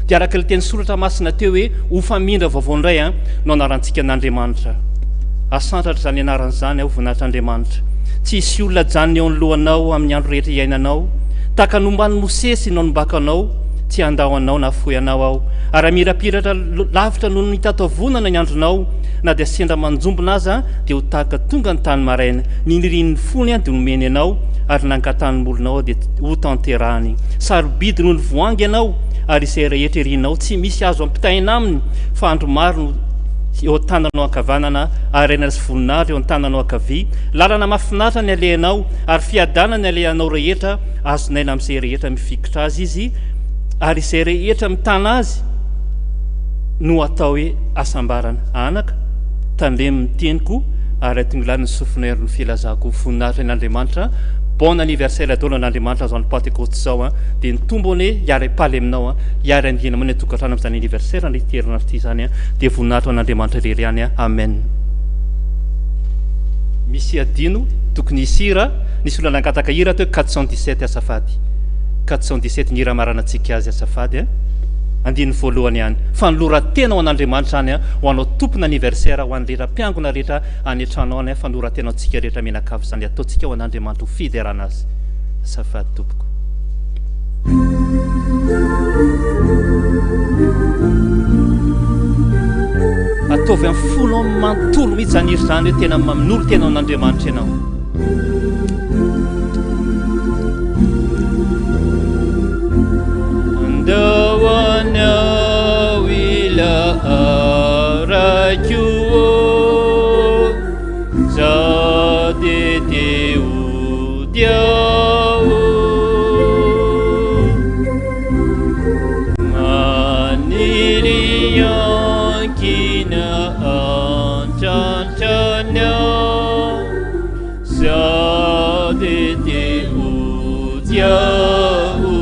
dia araka ilay teny soratra masina teo hoe ho famindra vaovao indray an no anarantsika an'Andriamanitra. Asandratra izany anarana izany aho voninahitr'Andriamanitra. Tsy hisy olona ajanona eo anoloanao amin'ny andro rehetra iainanao. Tahaka ny nomban'i Mosesy no anombako anao, tsy handao anao na hafoy anao aho. Ary hamirapiratra lavitra noho ny mitataovonana ny andronao, na dia sendra manjombona aza, dia ho tahaka tonga ny tany maraina. Ny nirian'ny fony dia nomeny anao, ary nangatahan'ny molonao dia hotanterahiny. Sarobidy noho ny voahangy ianao, ary izay rehetra irinao tsy misy azo ampitahaina aminy, fa andro maro no eo an-tananao ankavanana, ary aina sy voninahitra eo an-tananao ankavia. Lalana mahafinaritra ny alehanao, ary fiadanana ny alehanao rehetra, azon'aina amin'izay rehetra mifikitra azy izy, ary izay rehetra mitana azy no atao hoe hasambarana. Anaka, tandremo ny teniko, ary atongilano ny sofinao ary ny filazako. Voninahitra ny Andriamanitra. Bon anniversaire daholo an'Andriamanitra zao andro Pantekoty zao an. Dia ny Tompo anie hiara-hipaly aminao an, hiara-handiana aminao ny an-tokantrano amin'izany anniversaire an'ity herinandro ity izany an. Dia voninahitra ho an'Andriamanitra irery ihany an. Amen. Misy adino, tokony hisy hira, nisy olona nangataka hira teo 417 azafady. 417 ny hira amaranantsika azy azafady an. Andininy voalohany ihany. Fanoloran-tena ho an'Andriamanitra izany an, ho anao tompon'anniversaire, ho an'ny rehetra mpiangona rehetra any an-trano any, fanoloran-tena antsika rehetra mianakavy izany ataontsika ho an'Andriamanitra ho fiderana Azy. Azafady tompoko. Ataovy amin'ny fonao manontolo mihitsy izany hira izany hoe tena manolo-tena ho an'Andriamanitra ianao. Andao anao ilaharako Za de te hody aho Maniry hiankina an-tratrany aho Za de te hody aho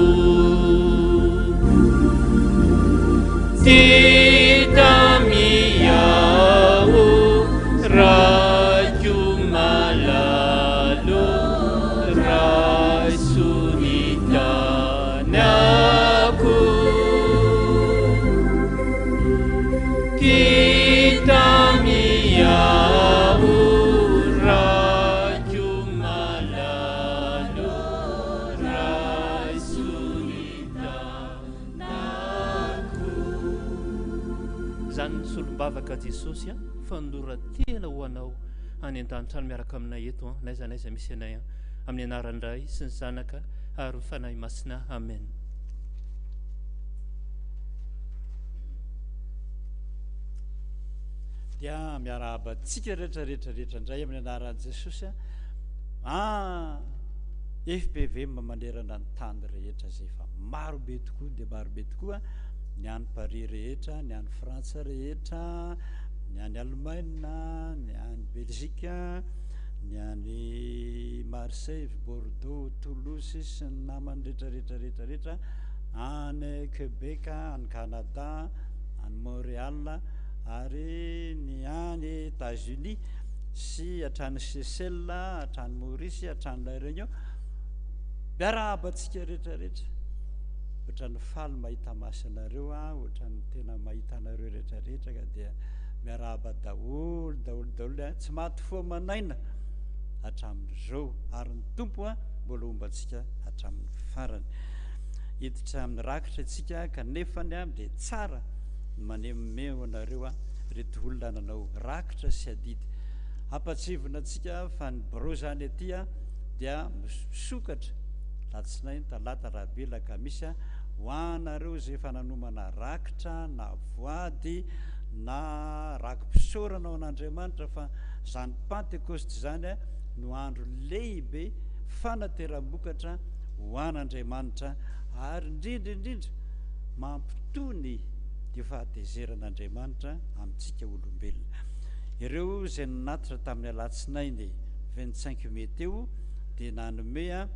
Izany ny solombavaka Jesosy a, fanoloran-tena ho anao any an-danitra any miaraka aminay eto an, n'aiza n'aiza misy anay an, amin'ny anaran'ny Ray sy ny Zanaka ary ny Fanahy Masina, Amen. Dia miarahaba antsika rehetra rehetra rehetra indray amin'ny anaran'i Jesosy a. FPVM manerana ny tany rehetra izay efa maro be tokoa dia maro be tokoa ny any Paris rehetra, ny any Frantsa rehetra, ny any Allemagne, ny any Belgique, ny any Marseille, Bordeaux, Toulouse sy ny namany rehetra rehetra rehetra rehetra, any Quebec, any Canada, any Montréal ary ny any États-Unis sy hatrany Seychelles, hatrany Maurice, hatrany La Réunion. Miarahaba antsika rehetra rehetra. Ohatran'ny faly mahita maso anareo aho, ohatran'ny tena mahita anareo rehetra rehetra ka dia miarahaba daholo daholo daholo a. Tsy maty fo aman'aina hatramin'izao ary ny Tompo a mbola homba antsika hatramin'ny farany. Hiditra amin'ny rakitra isika kanefany a dia tsara ny manome ho anareo a ireto olona nanao rakitra sy adidy. Ampahatsiahivina antsika fa ny birao izany aty dia misokatra latsinainy, talata, alarobia, alakamisy ho anareo izay efa nanomana rakitra na voady na raki-pisaorana ho an'Andriamanitra fa izany Pantekosta izany no andro lehibe fanateram-bokatra ho an'Andriamanitra ary indrindra indrindra mampitony io fahatezeran'Andriamanitra amintsika olombelona. Ireo izay nanatitra tamin'ny alatsinainy 25 mai teo dia nanome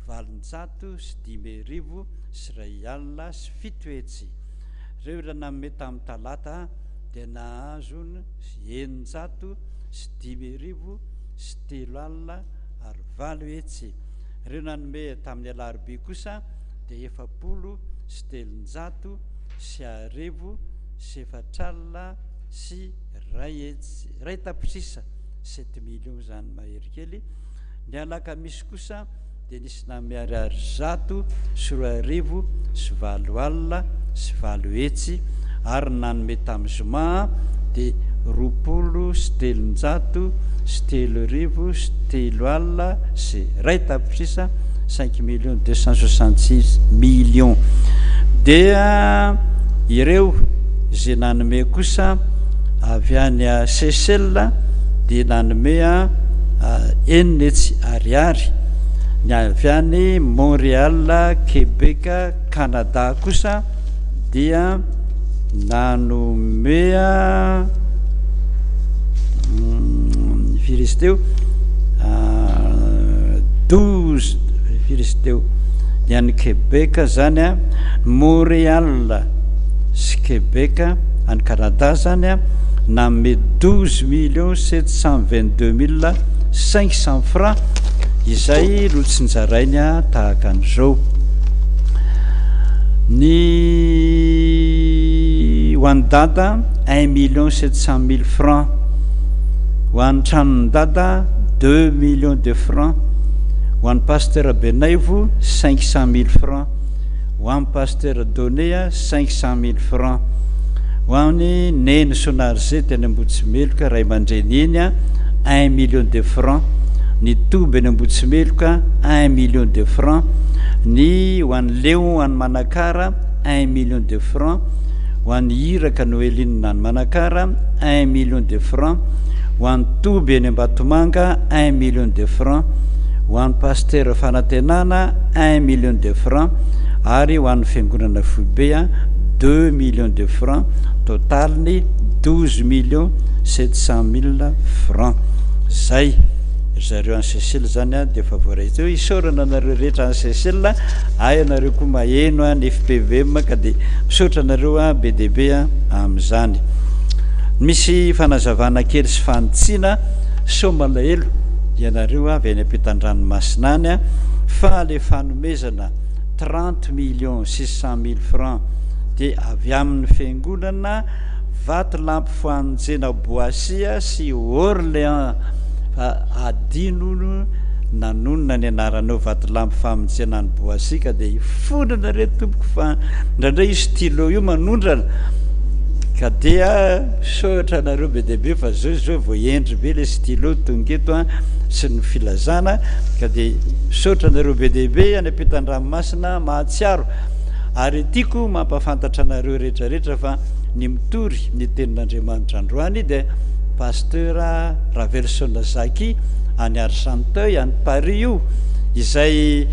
1708. Ireo ilay nanome tamin'ny talata dia nahazo 605 308. Ireo nanome tamin'ny alarobia kosa dia 340 401 tapitrisa, sept millions izany mahery kely. Ny alakamisy kosa dia nisy nanome ariary 2800 800 ary ny nanome tamin'ny zoma dia 320 5 266 000 000 dia ireo izay nanome kosa avy any Seychelles dia nanome 600 ariary, ny avy any Montréal Québec Canada kosa dia nanome firy izy teo 12 firy izy teo ny any Québec zany a Montréal sy Québec any Canada zany a nanome 12 722 500 francs izay notsinjarainy tahaka an'izao. Ny ho an'i Dada 1 700 000 francs, ho an'ny tranon'i Dada 2 millions de francs, ho an'ny pasteur Benaivo 500 000 francs, ho an'ny pasteur Donné 500 000 francs, ho an'ny Neny Sonarizety any Ambohitsimeloka ray aman-dreny iny 1 million de francs, ny Toby any Ambohitsimeloka 1 million de francs, ny ho an'ny Léon any Manakara 1 million de francs, ho an'ny Iraka Noeline any Manakara 1 million de francs, ho an'ny Toby any Ambatomanga 1 million de francs, ho an'ny pasteur Fanantenana 1 million de francs ary ho an'ny fiangonana foibe 2 millions de francs, totaliny 12 700 000 francs. Zay zareo any Seychelles zany dia efa voaray teo. Isaorana anareo rehetra any Seychelles, ay anareo koa maheno ny FPVM ka dia misaotra anareo be dia be amin'izany. Misy fanazavana kely sy fanitsiana sao malahelo ianareo avy any ampitan-dranomasina any fa le fanomezana 30 600 000 francs dia avy amin'ny fiangonana Vatolampy Famonjena Boissy sy Orléans fa adino nanonona ny anaranao Vatolampy Famonjena any Boissy ka dia ifonana re tompoko fa indraindray io stylo io manondrana ka dia misaotra anareo be dia be fa zao zao vao hendry be le stylo tonga eto sy ny filazana ka dia misaotra anareo be dia be any ampitan-dranomasina mahatsiaro. Ary tiako mampahafantatra anareo rehetra rehetra fa ny mitory ny tenin'Andriamanitra androany dia Pasteur Ravelson Zaki any Argenteuil any Paris io, izay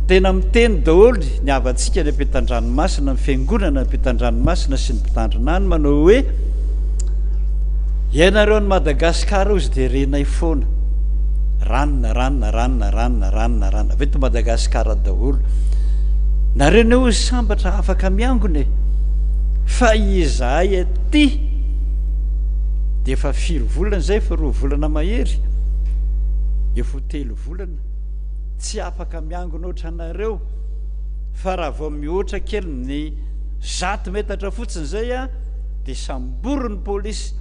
tena miteny daholo ny havantsika any ampitan-dranomasina, ny fiangonana ampitan-dranomasina sy ny mpitandrina any manao hoe ianareo any Madagasikara ozy dia renay foana ranona ranona ranona ranona ranona ranona avy eto Madagasikara daholo nareo ne ozy sambatra afaka miangona e, fa izahay aty dia efa firy volana izay, efa 2 volana mahery, efa ho 3 volana tsy afaka miangona ohatry anareo, fa raha vao mihoatra kely ny 100 metatra fotsiny izay dia samborin'ny polisy,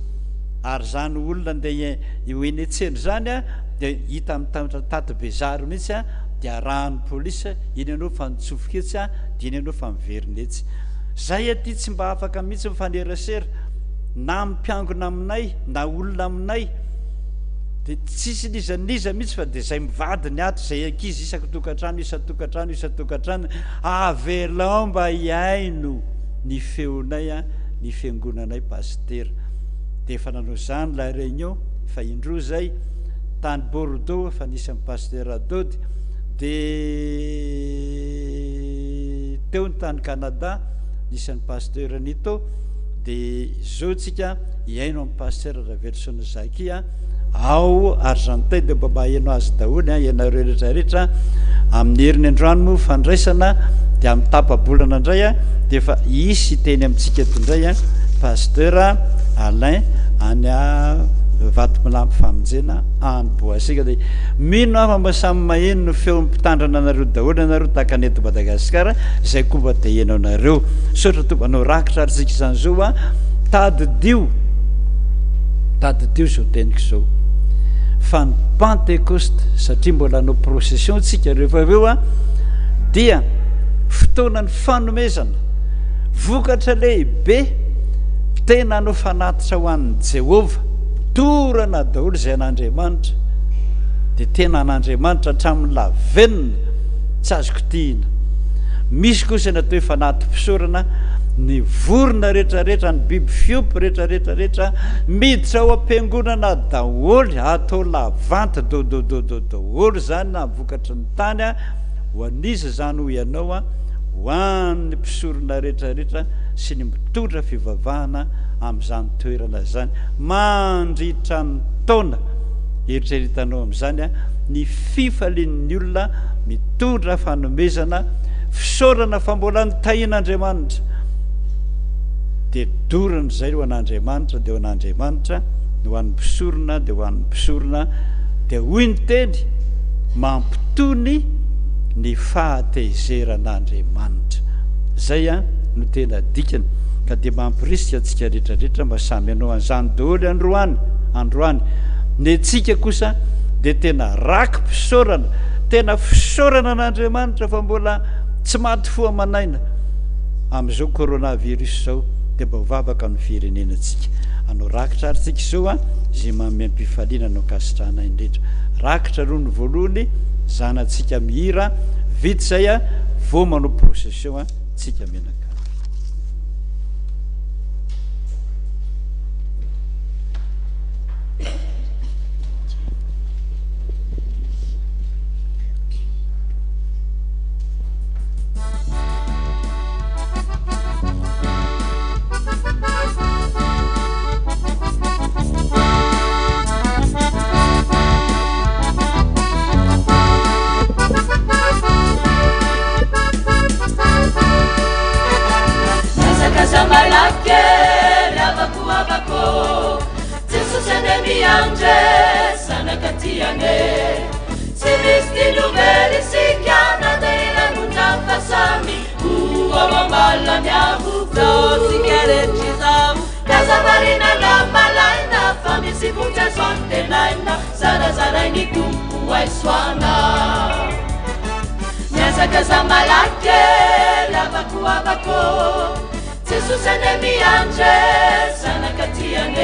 ary izany olona andeha ho eny an-tsena izany dia hita amin'ny taty bezary mihitsy dia arahan'ny polisy, iny ianao fa nitsofoka etsy dia iny ianao fa miverina etsy. Zay aty tsy mba afaka mihitsy mifanerasera na amin'ny mpiangona aminay na olona aminay, dia tsisy n'iza n'iza mihitsy fa dia zay mivady ny ato, zay ankizy isan-tokantrano isan-tokantrano isan-tokantrano, avelao mba hihaino ny feonay ny fiangonanay pasitera. Dia efa nanao izany La Réunion efa indroa zay, tany Bordeaux efa nisy an'i pasitera Dody, dia teo ny tany Canada nisy an'i pasteur Nito, dia izao tsika hihaino an'i pasteur Raveloson Zaki ao Argenteuil, dia mba maheno azy daholo ianareo rehetra rehetra. Amin'ny heriny androany moa fandraisana dia amin'ny tapa-bolana indray dia efa hisy hiteny amintsika eto indray pasteur Alain any Vatolampy Famonjena any Boasika. Dia mino aho fa mba samy maheno ny feon'ny mpitandrina anareo daholo ianareo tahaka ny eto Madagasikara, izay koa mba te heno anareo. Misaotra Tompo anao rakitra ary tsika izany zao tadidio, tadidio izao teniko izao fa ny Pentecoste, satria mbola hanao procession tsika rehefa avy eo dia fotoanan'ny fanomezana vokatra lehibe. Tena hanao fanatitra ho an'i Jehovah. Dorana daholo izay an'Andriamanitra. Dia tena an'Andriamanitra hatramin'ny lavenona, tsy azo kitihina. Misy kosa ny atao hoe fanati-pisaorana, ny vorona rehetrarehetra, ny biby fiompy rehetrarehetra rehetra, miditra ao am-piangonana daholo, atao lavanty dodododo daholo izany na vokatry ny tany, ho an'iza izany hoy ianao? Ho an'ny mpisorona rehetrarehetra sy ny mitondra fivavahana amin'izany toerana izany mandritra ny taona. Eritreretanao amin'izany ny fifalian'ny olona mitondra fanomezana fisaorana fa mbola nitahian'Andriamanitra. Dia dorana izay ho an'Andriamanitra dia ho an'Andriamanitra, ny ho an'ny mpisorona dia ho an'ny mpisorona. Dia hoy ny teny, mampitony ny fahatezeran'Andriamanitra. Izay no tena dikany. Ka dia mampirisika antsika rehetra rehetra mba samy hanao an'izany daholo androany, androany. Ny antsika kosa dia tena raki-pisaorana, tena fisaorana an'Andriamanitra fa mbola tsy maty fo aman'aina amin'izao coronavirus izao, dia mba ho vavaka amin'ny firenenantsika. Hanao rakitra ary tsika izao an, izay manome am-pifaliana no ankasitrahana indrindra. Rakitra aloha ny voalohany, zanatsika mihira, vita izay an, vao manao procession an. tsika mianakavy. Miazakaza malaky kely havako havako Jesosy anie miandry zanaka tiane Tsy misy tiany ho very isika na dia iray monja fa samy ho ao am-balany avokoa Isika rehetra izao K'aza variana na malaina fa misy vonjy azo antenaina Zarazarain'ny Tompo haisoana. Mihazakaza malaky kely havako havako Jesosy anie miandry e, zanaka tiany e.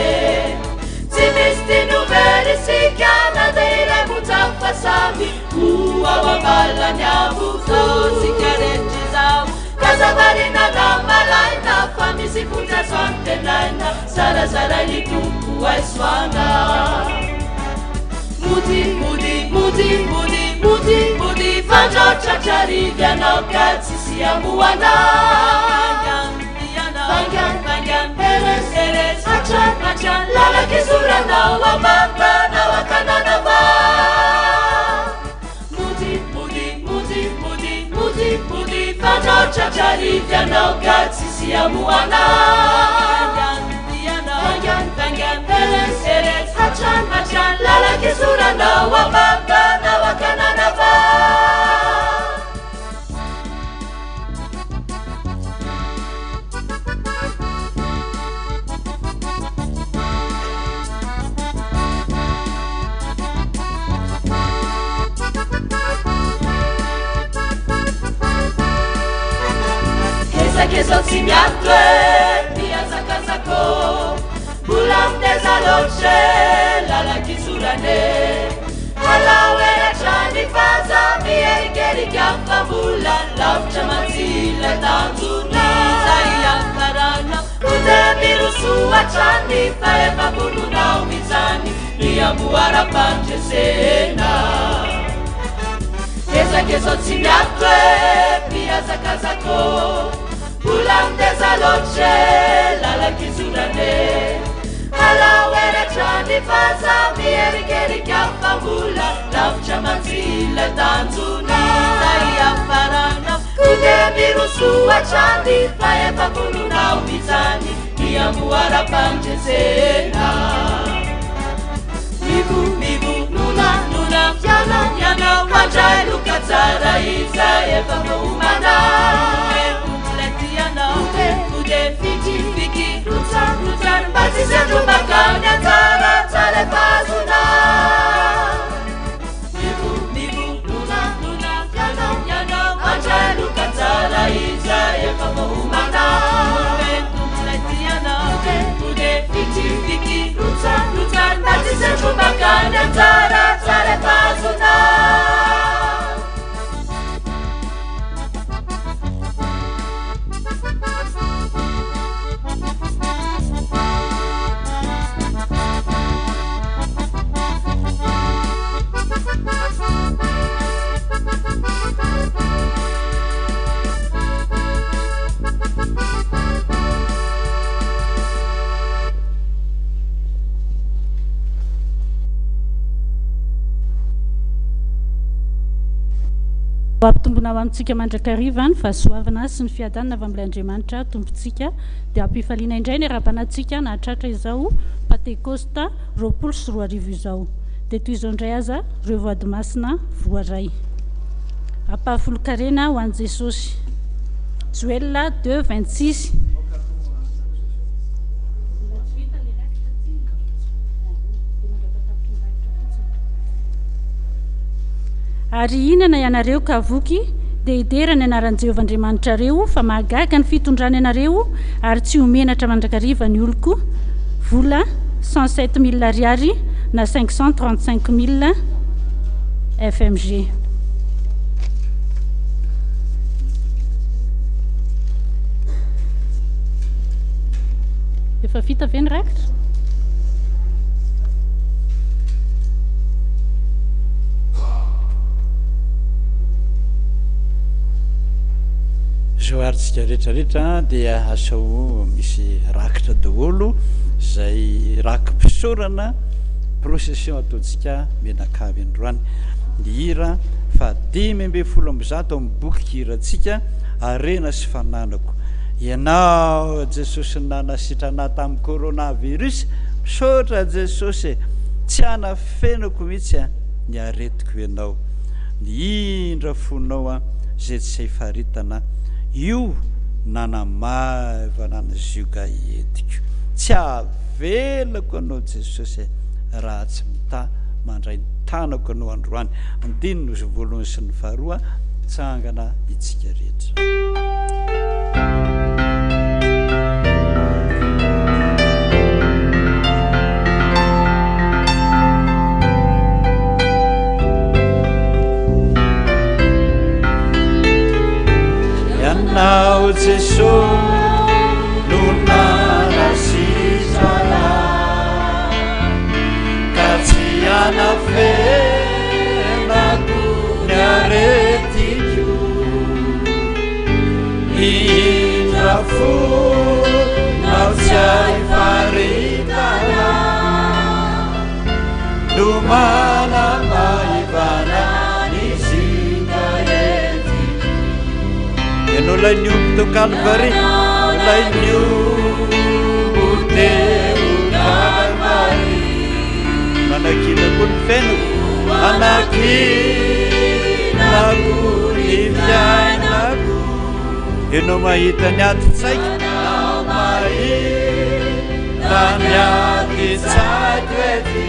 Tsy misy tiany ho very isika na dia iray monja fa samy ho ao am-balany avokoa isika rehetra izao. K'aza variana na malaina fa misy vonjy azo antenaina. Zarazarain'ny Tompo haisoana. Mody, mody, mody, mody, mody, mody, fandrao tratra arivo ianao ka tsisy hamohana. Vaingany, vaingany, herezo, herezo, hatrany, hatrany, lalan-kizoranao amam-panao ankanana va. Mody, mody, mody, mody, mody, mody, fandrao tratra arivo ianao ka tsisy hamohana. Vaingany, vaingany, herezo, herezo, hatrany, hatrany, lalan-kizoranao amam-panao ankanana va. Kezakezao tsy miato e, mihazakazaka ô, mbola mitaiza loatra e, lalan-kizorana e. Alao elatra ny vaza miherikerika fa mbola lavitra mantsy ilay tanjona izay hiafarana. Koa dia mirosoa hatrany fa efa vononao izany ny amboaram-pandresena. Kezakezao tsy miato e, mpihazakazaka ô, mbola mitaiza loatra e, lalan-kizorana e. Alao elatra ny vaza miherikerika fa mbola lavitra mantsy ilay tanjona izay hiafarana. Koa dia mirosoa hatrany fa efa vononao izany ny amboaram-pandresena. Mivo, mivo, nona, nona, ianao, ianao, handray loka tsara izay efa voaomana. Ilay tianao, mody, fiky, fiky, rotsa, rotsa, mba tsisy handrombaka ny anjara tsara efa azonao. Mivo, mivo, nona, nona, ianao, ianao, handray loka tsara izay efa voaomana. Ilay tianao, Ho ampitombona ho amintsika mandrakariva ny fahasoavana sy ny fiadanana avy amin'ilay Andriamanitra Tompontsika. Dia ampifaliana indray ny arabana antsika nahatratra izao Pantekosta 2020 izao. Dia toy izao indray aza ireo voady masina voaray. Ampahafolon-karena ho an'i Jesosy. Joela 2, 26. Ary hihinana ianareo ka voky, dia hidera ny anaran'i Jehovah Andriamanitrareo, fa mahagaga ny fitondrany anareo, ary tsy ho menatra mandrakariva ny oloko. Vola, 107 000 ariary na 535 000 fmg. Efa vita ve ny rakitra? Zao ary tsika rehetra rehetra dia asao misy rakitra daholo izay raki-pisaorana procession ataontsika mianakavy androany. Ny hira faha 115 amin'ny boky kirantsika Harena sy fananako. Ianao Jesosy nanasitrana ahy tamin'ny coronavirus, misaotra Jesosy e! Tsy hanafenako mihitsy ny aretiko Ianao. Ny indra fonao izay tsy hay faritana, io nanamaivana ny zioga entiko. Tsy avelako Anao Jesosy e, raha tsy mitaha mandray ny tanako Anao androany. Andininy voalohany sy ny faharoa, tsangana itsika rehetra. Ianao Jesosy no nanasitrana ka tsy anafenako ny aretiko. Indra fonao tsy hay faritana no manamaivana ny zinga entiko. Ianao ilay niombo teo Kalvary, ilay niombo teo Kalvary. Manakinako ny fiainako, manakinako ny fiainako. Ianao mahita ny adin-tsaiko, ianao mahita ny adin-tsaiko ety.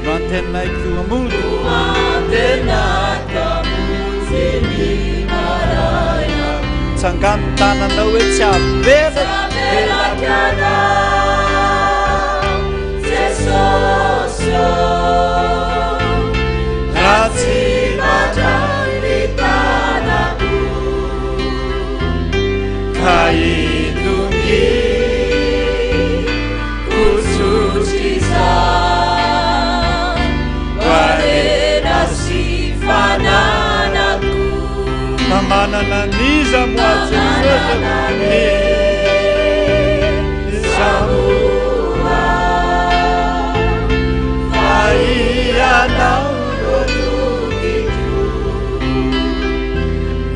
No antenaiko hamonjy, no antenaiko hamonjy ny maraina. Tsangano ny tananao hoe tsy avelako. Tsy avelako ianao, Jesosy ô. Raha tsy mandray ny tanako ka hitongiko tsotr'izao harena sy fananako. Fa manana an'iza moa Jesosy? Iza moa fa Ianao no tokiko.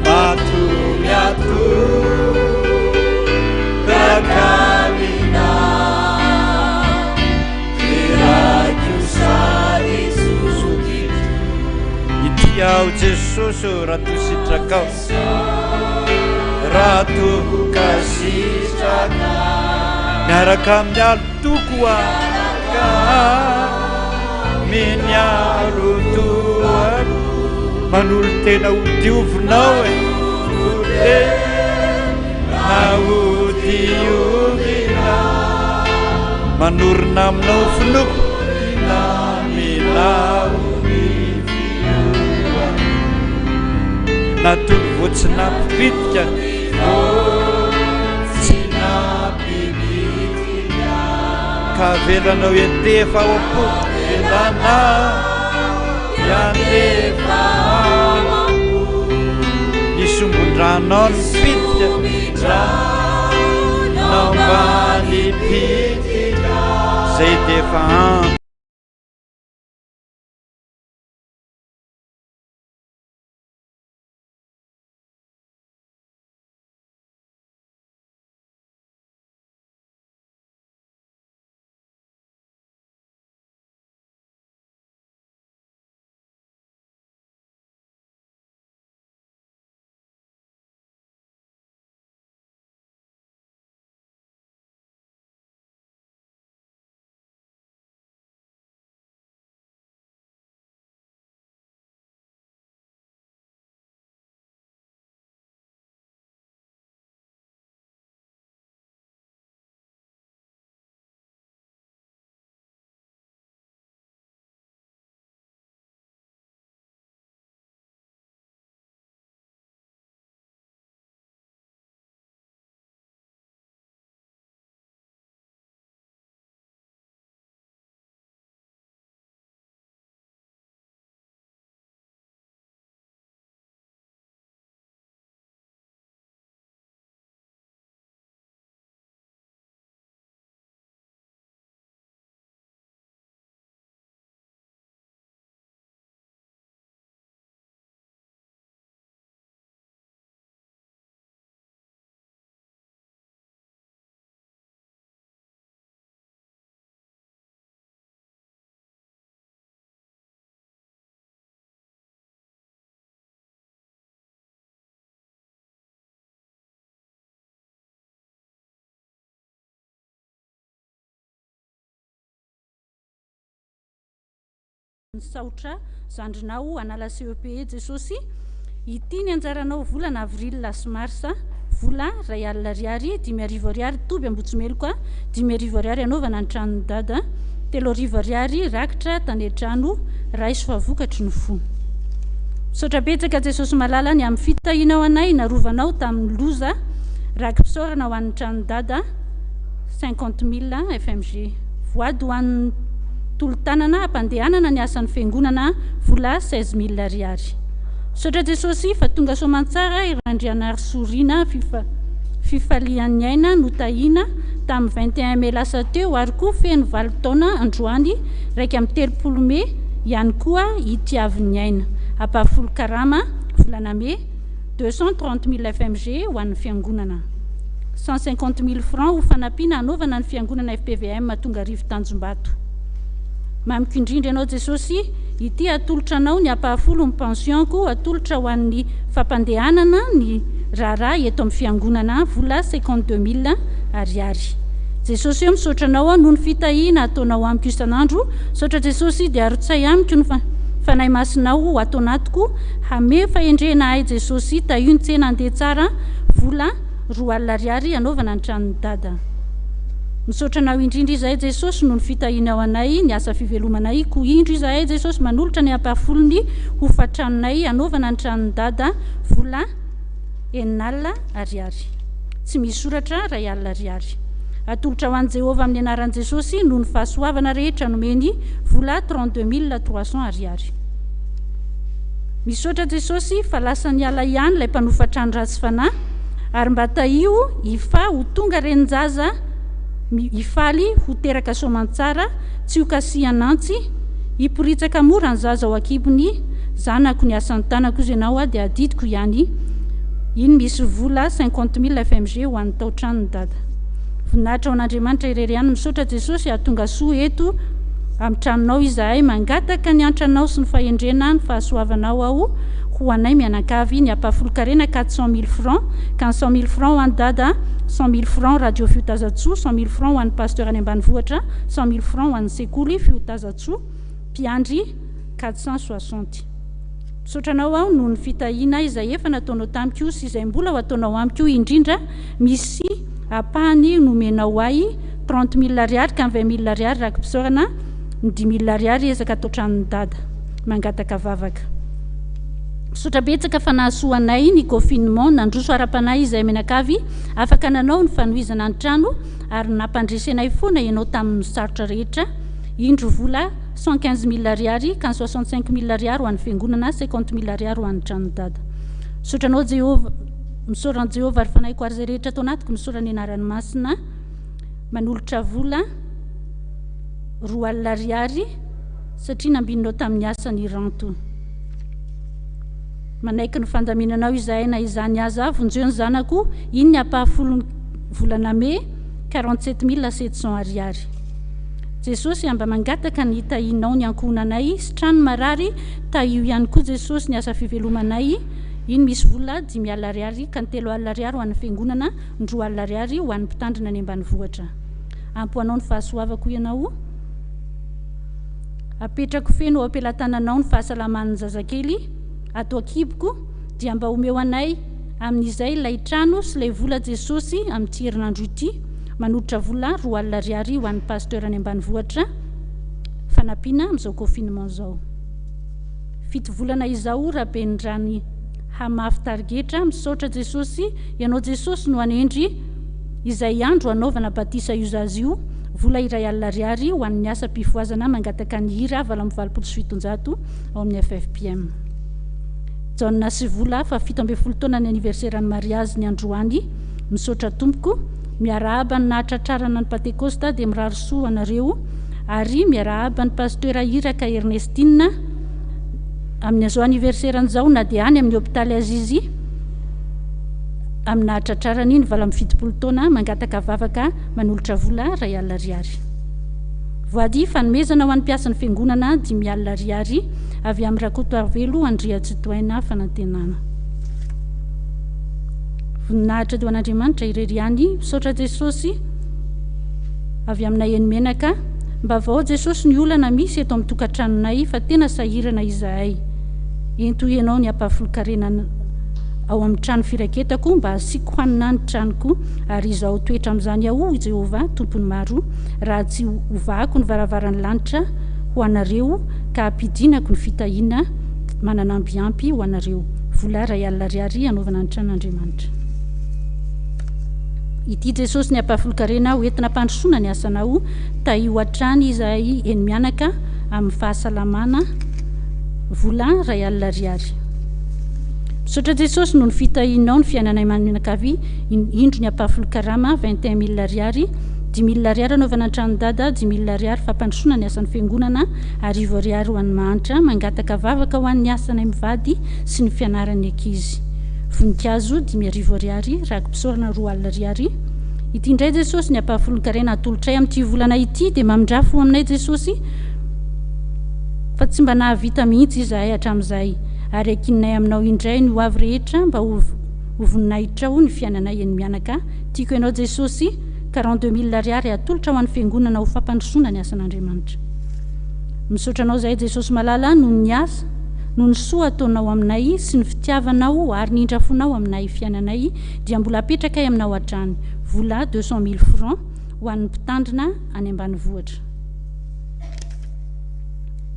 Matory atoraka aminao, Deraiko sady zokiko. Ity aho Jesosy ô, raha toa sitrakao, raha toa ka sitrakao. Miaraka amin'ny alotoko miaraka amin'ny alotoko. Manolo-tena ho diovinao e, manolo-tena ho diovinao. Manorina aminao finoako, aminao ny finoako. Natono vao tsy nampibitika, vao tsy nampibitika. Ka avelanao hiantefa ao am-poko, avelanao hiantefa ao am-poko. Ny sombin-dranao nipitika, dranao mba nipitika, zay dia efa ampy. Misaotra zandrinao hanala CEPE Jesosy ity ny anjaranao volana avril sy mars vola 1000 ariary 5000 ariary toby Ambotsimeloka 5000 ariary hanaovana ny tranon'i dada 3000 ariary rakitra tany an-trano raiso fa vokatry ny fo. Misaotra betsaka Jesosy malala ny amin'ny fitahianao anay narovanao tamin'ny loza raki-pisaorana ho an'ny tranon'i dada 50 mille fmg voady ho an'ny tolo-tanana hampandehanana ny asan'ny fiangonana vola 16 mille ariary. Misaotra Jesosy fa tonga soamantsara i Randrianarisoa Rina fifalian'ny aina notahiana tamin'ny 21 mai lasa teo ary koa feno valo taona androany 31 mai ihany koa i Tiavin'ny aina. Ampahafolo karama volana mai 230 mille fmg ho an'ny fiangonana. 150 mille francs ho fanampiana hanaovana ny fiangonana fpvm Tongarivo Tanjombato. Mamiko indrindra ianao Jesosy, ity atolotra anao ny ampahafolo ny pension-ko atolotra ho an'ny fampandehanana ny raharaha eto amin'ny fiangonana vola 52 mille ariary. Jesosy ô misaotra anao aho noho ny fitahiana ataonao amiko isan'andro, misaotra Jesosy dia arotsay amiko ny Fanahy Masinao ho ato anatiko hamehy fahendrena ahy Jesosy tahio ny tsena handeha tsara vola 20 ariary hanaovana ny tranon'i Dada. Misaotra Anao indrindra izahay Jesosy noho ny fitahianao anay ny asa fivelomanay koa indro izahay Jesosy manolotra ny ampahafolony hofan-tranonay hanaovana ny tranon'i Dada vola 60 ariary tsy misy soratra 1000 ariary atolotra ho an'i Jehovah amin'ny anaran'i Jesosy noho ny fahasoavana rehetra nomeny vola 32300 ariary Misaotra Jesosy fa lasa niala ihany ilay mpanofa trano ratsy fanahy ary mba tahio i Fa ho tonga renin-jaza hifaly ho teraka soamantsara tsy ho kasihan'antsy hiporitsaka mora ny zaza ao an-kibony zanako ny asan'ny tanako izy ianao aho dia adidiko ihany iny misy vola 50 mille fmg ho an'ny tao-tranony dada voninahitra ho an'Andriamanitra irery ihany misaotra Jesosy hahatonga soa eto amin'ny tranonao izahay mangataka ny antranao sy ny fahendrena ny fahasoavanao aho ho anay mianakavy ny ampahafolon-karena 400 mille francs ka ny 100 mille francs ho an'i dada 100 mille francs radio fiotazantsoa 100 mille francs ho an'ny pasteur any ambanivohitra 100 mille francs ho an'ny sekoly fiotazantsoa mpiandry 460. Misaotra anao aho noho ny fitahiana izay efa nataonao tamiko sy izay mbola ho ataonao amiko indrindra misy ampahany nomenao ahy 30 mille ariary ka ny 20 mille ariary raki-pisaorana ny 10 mille ariary ezaka atao tranon'i dada. Mangataka vavaka. Misaotra betsaka fa nahasoa anay ny confinement, nandroso ara-panahy izahay mianakavy, afaka nanao ny fanohizana ny trano ary nampandresy anay foana ianao tamin'ny sarotra rehetra, indro vola 115 mille ariary ka ny 65 mille ariary ho an'ny fiangonana, 50 mille ariary ho an'ny tranon'i dada. Misaotra anao Jehovah, misaora an'i Jehovah ary fanahiko ary izay rehetra ato anatiko misaora ny anarany masina, manolotra vola 20 ariary satria nambininao tamin'ny asany i Ranto. Manaiky ny fandaminanao izahay na izany aza, vonjeo ny zanako, iny ny ampahafolon'ny volana mey, 47700 ariary. Jesosy a, mba mangataka ny hitahianao ny ankohonanay, sitrano ny marary, tahio ihany koa Jesosy ny asa fivelomanay, iny misy vola 50 ariary ka ny 30 ariary ho an'ny fiangonana, ny 20 ariary ho an'ny mpitandrina any ambanivohitra. Ampy ho anao ny fahasoavako ianao. Apetrako feno ao am-pelatananao ny fahasalaman'ny zazakely ato an-kiboko dia mba omeo anay amin'izay ilay trano sy ilay vola Jesosy amin'ity herinandro ity manolotra vola 20 ariary ho an'ny pasteur any ambanivohitra fanampiana amin'izao confinement izao. Fito volana izao Rabenirany hamafy tarigetra misaotra Jesosy ianao Jesosy no hanendry izay andro hanaovana batisa io zaza io vola 1000 ariary ho an'ny asa pifohazana mangataka ny hira 788 ao amin'ny FFPM Jaona sy vola fa 17 taona ny anniversaire ny mariazy ny androany misaotra tompoko miarahaba ny nahatratrarana ny Pantekosta dia mirary soa anareo ary miarahaba ny pasteur Iraka Ernestine amin'izao anniversaire izao na dia any amin'ny hopitaly aza izy amin'ny nahatratrarany ny 78 taona mangataka vavaka manolotra vola 1000 ariary. Voady fanomezana ho an'ny mpiasan'ny fiangonana 50 ariary avy amin'ny Rakotoarivelo Andriatsitohaina Fanantenana. Voninahitra teo an'Andriamanitra irery ihany. Misaotra Jesosy avy aminay eny Menaka. Mba vao Jesosy ny olana misy eto amin'ny tokantranonay fa tena sahirana izahay. Ento ianao ny ampahafolon-karena ao amin'ny trano firaketako mba hasiako hanina ny tranoko, ary izao toetra amin'izany Aho, hoy Jehovah, Tompon'ny maro, raha tsy hovahako ny varavaran'ny lanitra ho anareo ka hampidinako ny fitahiana manana ambiampy ho anareo. Vola 1000 ariary hanaovana ny tranon'Andriamanitra. Ity Jesosy ny ampahafolon-karena ho entina hampandrosoana ny asanao, tahio hatrany izahay eny mianaka amin'ny fahasalamana, vola 1000 ariary. Misaotra Jesosy noho ny fitahianao ny fiainanay mianakavy, indro ny ampahafolon-karama 21000 ariary, 5000 ariary anaovana ny tranon'i Dada, 5000 ariary fampandrosoana ny asan'ny fiangonana, arivo ariary ho an'ny mahantra, mangataka vavaka ho an'ny asanay mivady sy ny fianaran'ny ankizy. Voninkazo, 5000 ariary, raki-pisaorana 20 ariary. Ity indray Jesosy ny ampahafolon-karena atolotray amin'ity volana ity dia mamindrà fo aminay Jesosy fa tsy mba nahavita mihitsy izahay hatramin'izay ary ankininay aminao indray ny ho avy rehetra mba ho ho voninahitrao ny fiainanay eny mianaka tiako ianao Jesosy 42000 ariary atolotra ho an'ny fiangonana ho fampandrosoana ny asan'Andriamanitra. Misaotra anao zahay Jesosy malala noho ny asa noho ny soa ataonao aminay sy ny fitiavanao ary ny indrafonao aminay fiainanay dia mbola apetrakay aminao hatrany vola 200000 francs ho an'ny mpitandrina any ambanivohitra.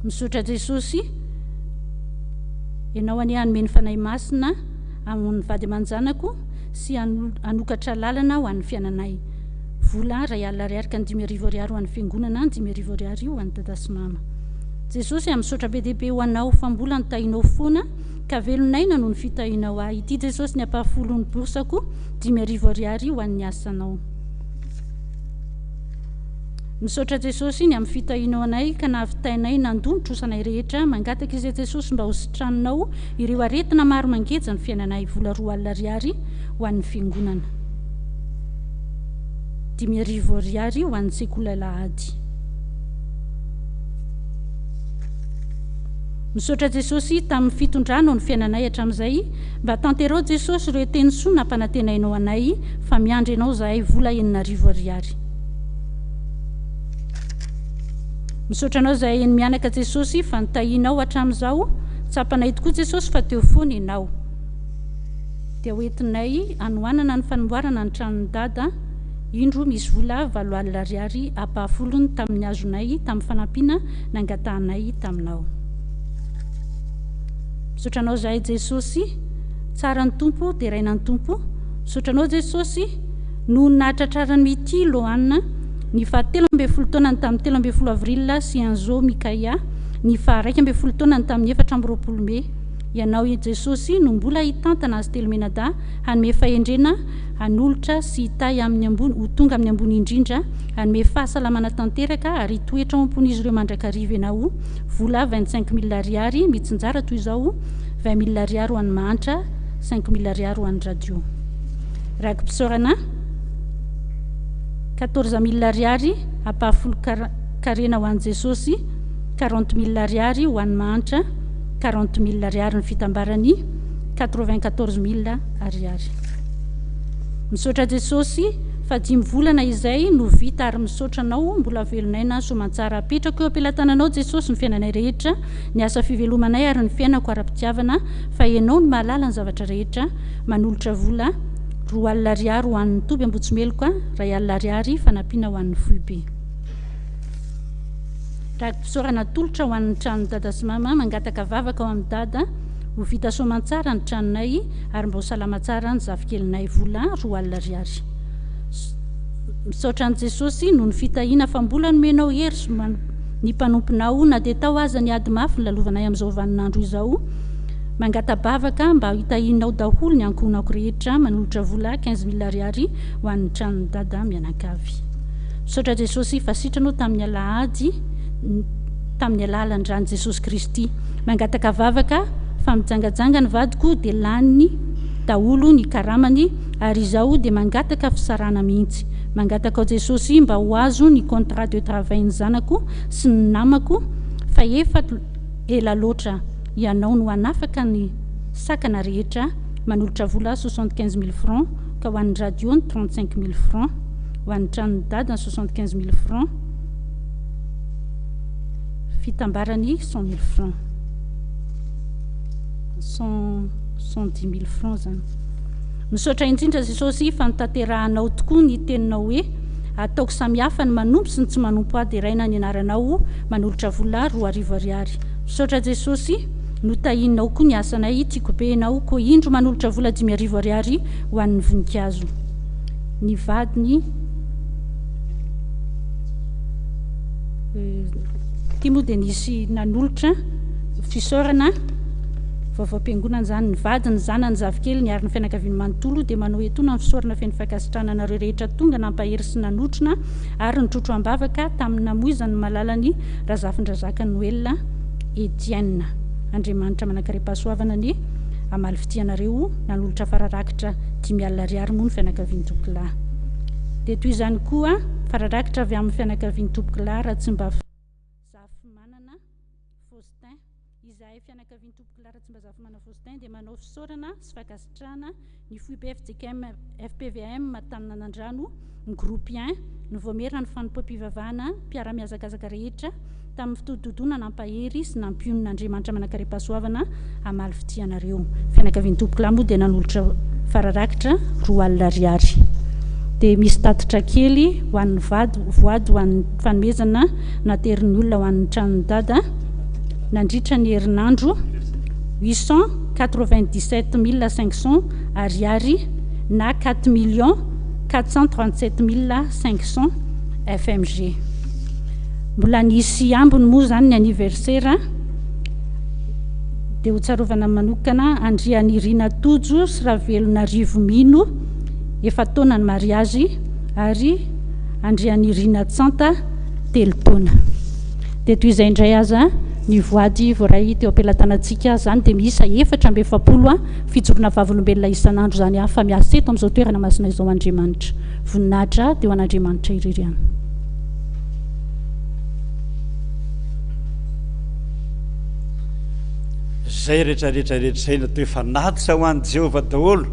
Misaotra Jesosy Ianao anie hanome ny Fanahy Masina amin'ny vady aman-janako sy hanokatra lalana ho an'ny fiainanay. Vola 1000 ariary ka ny 5000 ariary ho an'ny fiangonana, ny 5000 ariary ho an'i dada sy mama. Jesosy a, misaotra be dia be ho anao fa mbola ny tahinao foana ka velon'aina noho ny fitahianao ahy. Ity Jesosy ny ampahafolon'ny boursako, 5000 ariary ho an'ny asanao. Misaotra Jesosy ny amin'ny fitahianao anay ka nahavitainay nandoa ny trosanay rehetra, mangataka izay Jesosy mba ho sitraninao ireo aretina maro mangeja ny fiainanay, vola 20 ariary ho an'ny fiangonana, 5000 ariary ho an'ny sekoly alahady. Misaotra Jesosy tamin'ny fitondranao ny fiainanay hatramin'izay, mba tanterao Jesosy ireo teny soa nampanantenainao anay fa miandry anao zahay vola 6000 ariary. Misaotra anao zahay eny mianaka Jesosy fa nitahianao hatramin'izao, tsapanay tokoa Jesosy fa teo foana ianao. Dia ho entinay hanohanana ny fanomboarana ny tranon'i Dada, indro misy vola 8000 ariary ampahafolony tamin'ny azonay tamin'ny fanampiana nangatahanay taminao. Misaotra anao zahay Jesosy, tsara ny Tompo, deraina ny Tompo. Misaotra anao Jesosy noho ny nahatratraran'i Mity Lohan ny faha 13 taonany tamin'ny 13 avril sy Enzo Micaiah ny faha 11 taonany tamin'ny 24 mey. Ianao Jesosy no mbola hitantana azy telo menadahy hanome fahendrena hanolotra sy hitahy amin'ny ambony ho tonga amin'ny ambony indrindra hanome fahasalamana tanteraka ary hitoetra ao am-pon'izy ireo mandrakariva ianao. Vola 25000 ariary mitsinjara toy izao, 20000 ariary ho an'ny mahantra, 5000 ariary ho an'ny radio. Raki-pisaorana, 14000 ariary ampahafolon-karena ho an'i Jesosy, 40000 ariary ho an'ny mahantra, 40000 ariary ny fitambarany, 94000 ariary. Misaotra Jesosy fa dimy volana izay no vita ary misaotra Anao mbola velon'aina soamantsara apetrako eo am-pelatananao Jesosy ny fiainanay rehetra, ny asa fivelomanay ary ny fiainako ara-pitiavana fa Ianao no mahalala ny zavatra rehetra, manolotra vola 20 ariary ho an'ny toby Ambotsimeloka, 1000 ariary fanampiana ho an'ny foibe. Raki-pisaorana atolotra ho an'ny tranon'i Dada sy Mama, mangataka vavaka ho amin'i Dada, ho vita soamantsara ny tranonay ary mba ho salama tsara ny zafikelinay, vola 20 ariary. Misaotra an'i Jesosy noho ny fitahiana fa mbola nomenao hery sy ny mpanomponao na dia tao aza ny ady mafy nolalovanay amin'izao vaninandro izao. Mangata-bavaka mba hitahianao daholo ny ankohonako rehetra, manolotra vola 15000 ariary ho an'ny tranon'i Dada mianakavy. Misaotra Jesosy fa sitranao tamin'ny alahady tamin'ny alalan'ny ran'i Jesosy Kristy. Mangataka vavaka fa mijangajanga ny vadiko dia laniny daholo ny karamany ary izaho dia mangataka fisarahana mihitsy. Mangataka ao Jesosy mba ho azo ny contrat de travail ny zanako sy ny namako fa efa ela loatra. Ianao no hanafaka ny sakana rehetra. Manolotra vola 75000 francs ka ho an'ny radio ny 35000 francs, ho an'ny tranon'i dada ny 75000 francs. Fitambarany 100 000 francs. 110 000 francs izany. Misaotra indrindra Jesosy fa notanterahanao tokoa ny teninao hoe ataoko samihafa ny manompo sy ny tsy manompo ahy deraina ny anaranao manolotra vola 2000 ariary. Misaotra Jesosy notahianao koa ny asanay tiako be ianao koa indro manolotra vola 5000 ariary ho an'ny voninkazo. Ny vadiny Ity moa dia nisy nanolotra fisaorana vaovaom-piangonana izany, ny vady, ny zanany, ny zafikeliny ary ny fianakaviany manontolo dia manao etoana ny fisaorana feno fankasitrahana anareo rehetra tonga nampahery sy nanotrona ary nitrotro am-bavaka tamin'ny namoizany ny malalany Razafindrazaka Noël Etienne. Andriamanitra manankarem-pahasoavana anie hamaly fitia anareo nanolotra fararakitra 50 alina ariary moa ny fianakavian'i Tompokolahy. Dia toy izany koa fararakitra avy amin'ny fianakavian'i Tompokolahy Ratsimbazafimanana Faustin. Izahay fianakavian'i Tompokolahy Ratsimbazafimanana Faustin dia manao fisaorana sy fankasitrahana ny foibe fjkm fpvm Taninanandrano, ny Groupe I, ny Vaomieran'ny Fanompoam-pivavahana, mpiara-mihazakazaka rehetra tamin'ny fitodidodona nampahery sy nampionona Andriamanitra manankarem-pahasoavana hamaly fitia anareo. Fianakavian'ny tompokolahy moa dia nanolotra fararakitra 20 alina ariary. Dia misy tatitra kely ho an'ny vady, voady ho an'ny fanomezana naterin'ny olona ho an'ny tranon'i Dada nandritra ny herinandro, 897 500 ariary na 4 437 500 FMG. Mbola nisy ambiny moa izany ny anniversaire dia ho tsarovana manokana Andrianirina Tojo sy Ravelonarivo Mino, efa-taona ny mariazy, ary Andrianirina Tsanta, telo taona. Dia toy izay indray aza ny voady voaray teo am-pelatanantsika, izany dia miisa 44 fijoroana vavolombelona isan'andro izany fa miasa eto amin'izao toerana masina izao Andriamanitra. Voninahitra dia ho an'Andriamanitra irery ihany. Izay rehetra rehetra rehetra izay natao hoe fanatitra ho an'i Jehovah daholo.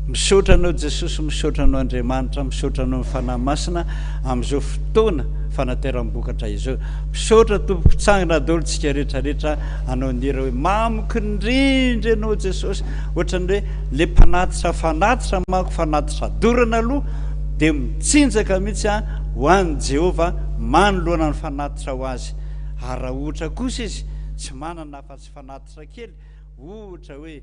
Misaotra anao Jesosy, misaotra anao Andriamanitra, misaotra anao ny Fanahy Masina amin'izao fotoana fanateram-bokatra izao. Misaotra tompoko, tsangana daholo tsika rehetra rehetra anao ny hira hoe mamiko indrindra ianao Jesosy. Ohatran'ny hoe le mpanatitra fanatitra manko fanatitra dorana aloha dia mitsinjaka mihitsy an ho an'i Jehovah manoloana ny fanatitra ho azy. Ary raha ohatra kosa izy tsy manana afa-tsy fanatitra kely, ohatra hoe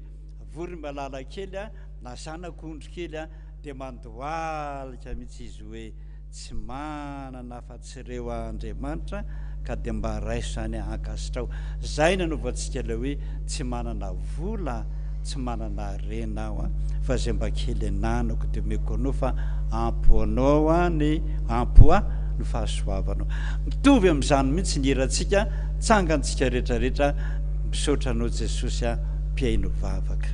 voromalala kely na zanak'ondry kely, dia mandohalika mihitsy izy hoe, Tsy manana afa-tsy ireo aho Andriamanitra ka dia mba raiso izany ankasitraho. Izay nanaovantsika ilay hoe tsy manana vola, tsy manana harena aho fa izay mba kely ananako dia omeko anao fa ampy ho anao ny ampy ho ahy ny fahasoavanao. Mitovy amin'izany mihitsy ny hirantsika, tsangantsika rehetra rehetra, misaotra anao Jesosy a, mpihaino vavaka.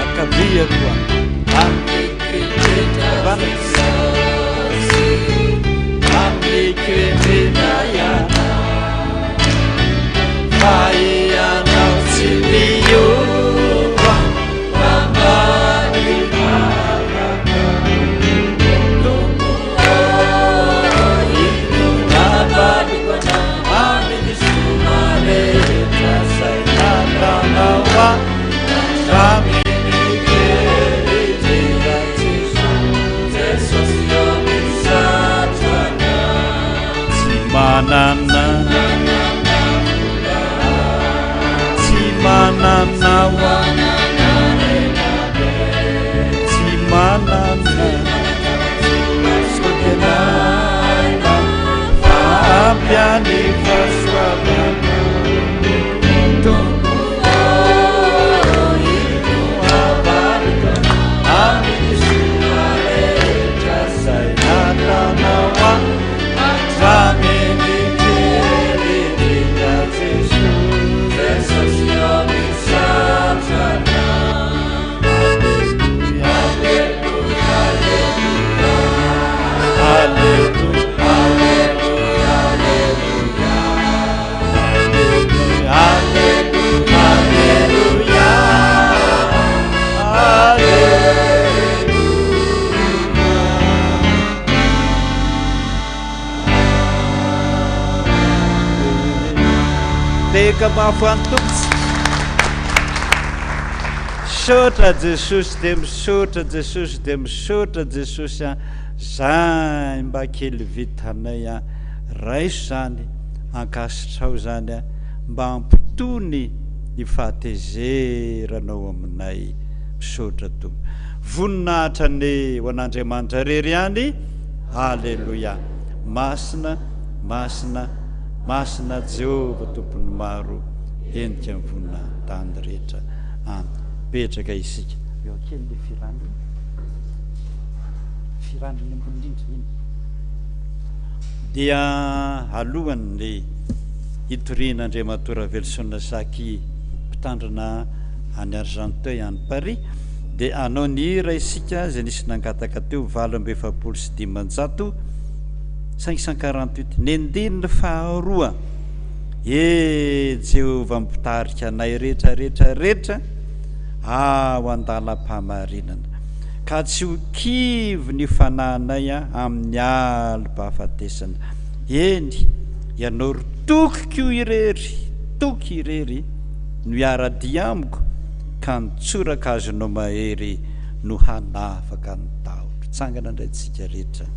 Ankavia koa. Fa ianao tsy miova Tehaka mafy ho an'ny Tompo. Misaotra Jesosy dia misaotra Jesosy dia misaotra Jesosy a. Zay mba kely vitanay a. Raiso zany, ankasitrao zany a, mba hampitony ny fahatezeranao aminay. Misaotra Tompo. Voninahitra anie ho an'Andriamanitra irery ihany. Aleloia. Masina, masina, masina Jehovah Tompon'ny maro, henika ny voninahi-tany rehetra. Amen. Mipetraka isika. Eo kely le firandrina. Firandrina ambony indrindra iny. Dia alohan'ny hitorian'Andriamatoa Raveloson Saky mpitandrina any Argenteuil any Paris dia hanao ny hira isika izay nisy nangataka teo 548 548 ny andininy faharoa E Jehovah mpitarika anay rehetra rehetra rehetra ao an-dalam-pahamarinana ka tsy ho kivy ny fanahinay amin'ny alim-pahafatesana. Eny, ianao ry tokiko irery, toky irery no hiara-dia amiko ka ny tsorakazonao mahery no hanafaka ny tahotro. Tsangana indray tsika rehetra.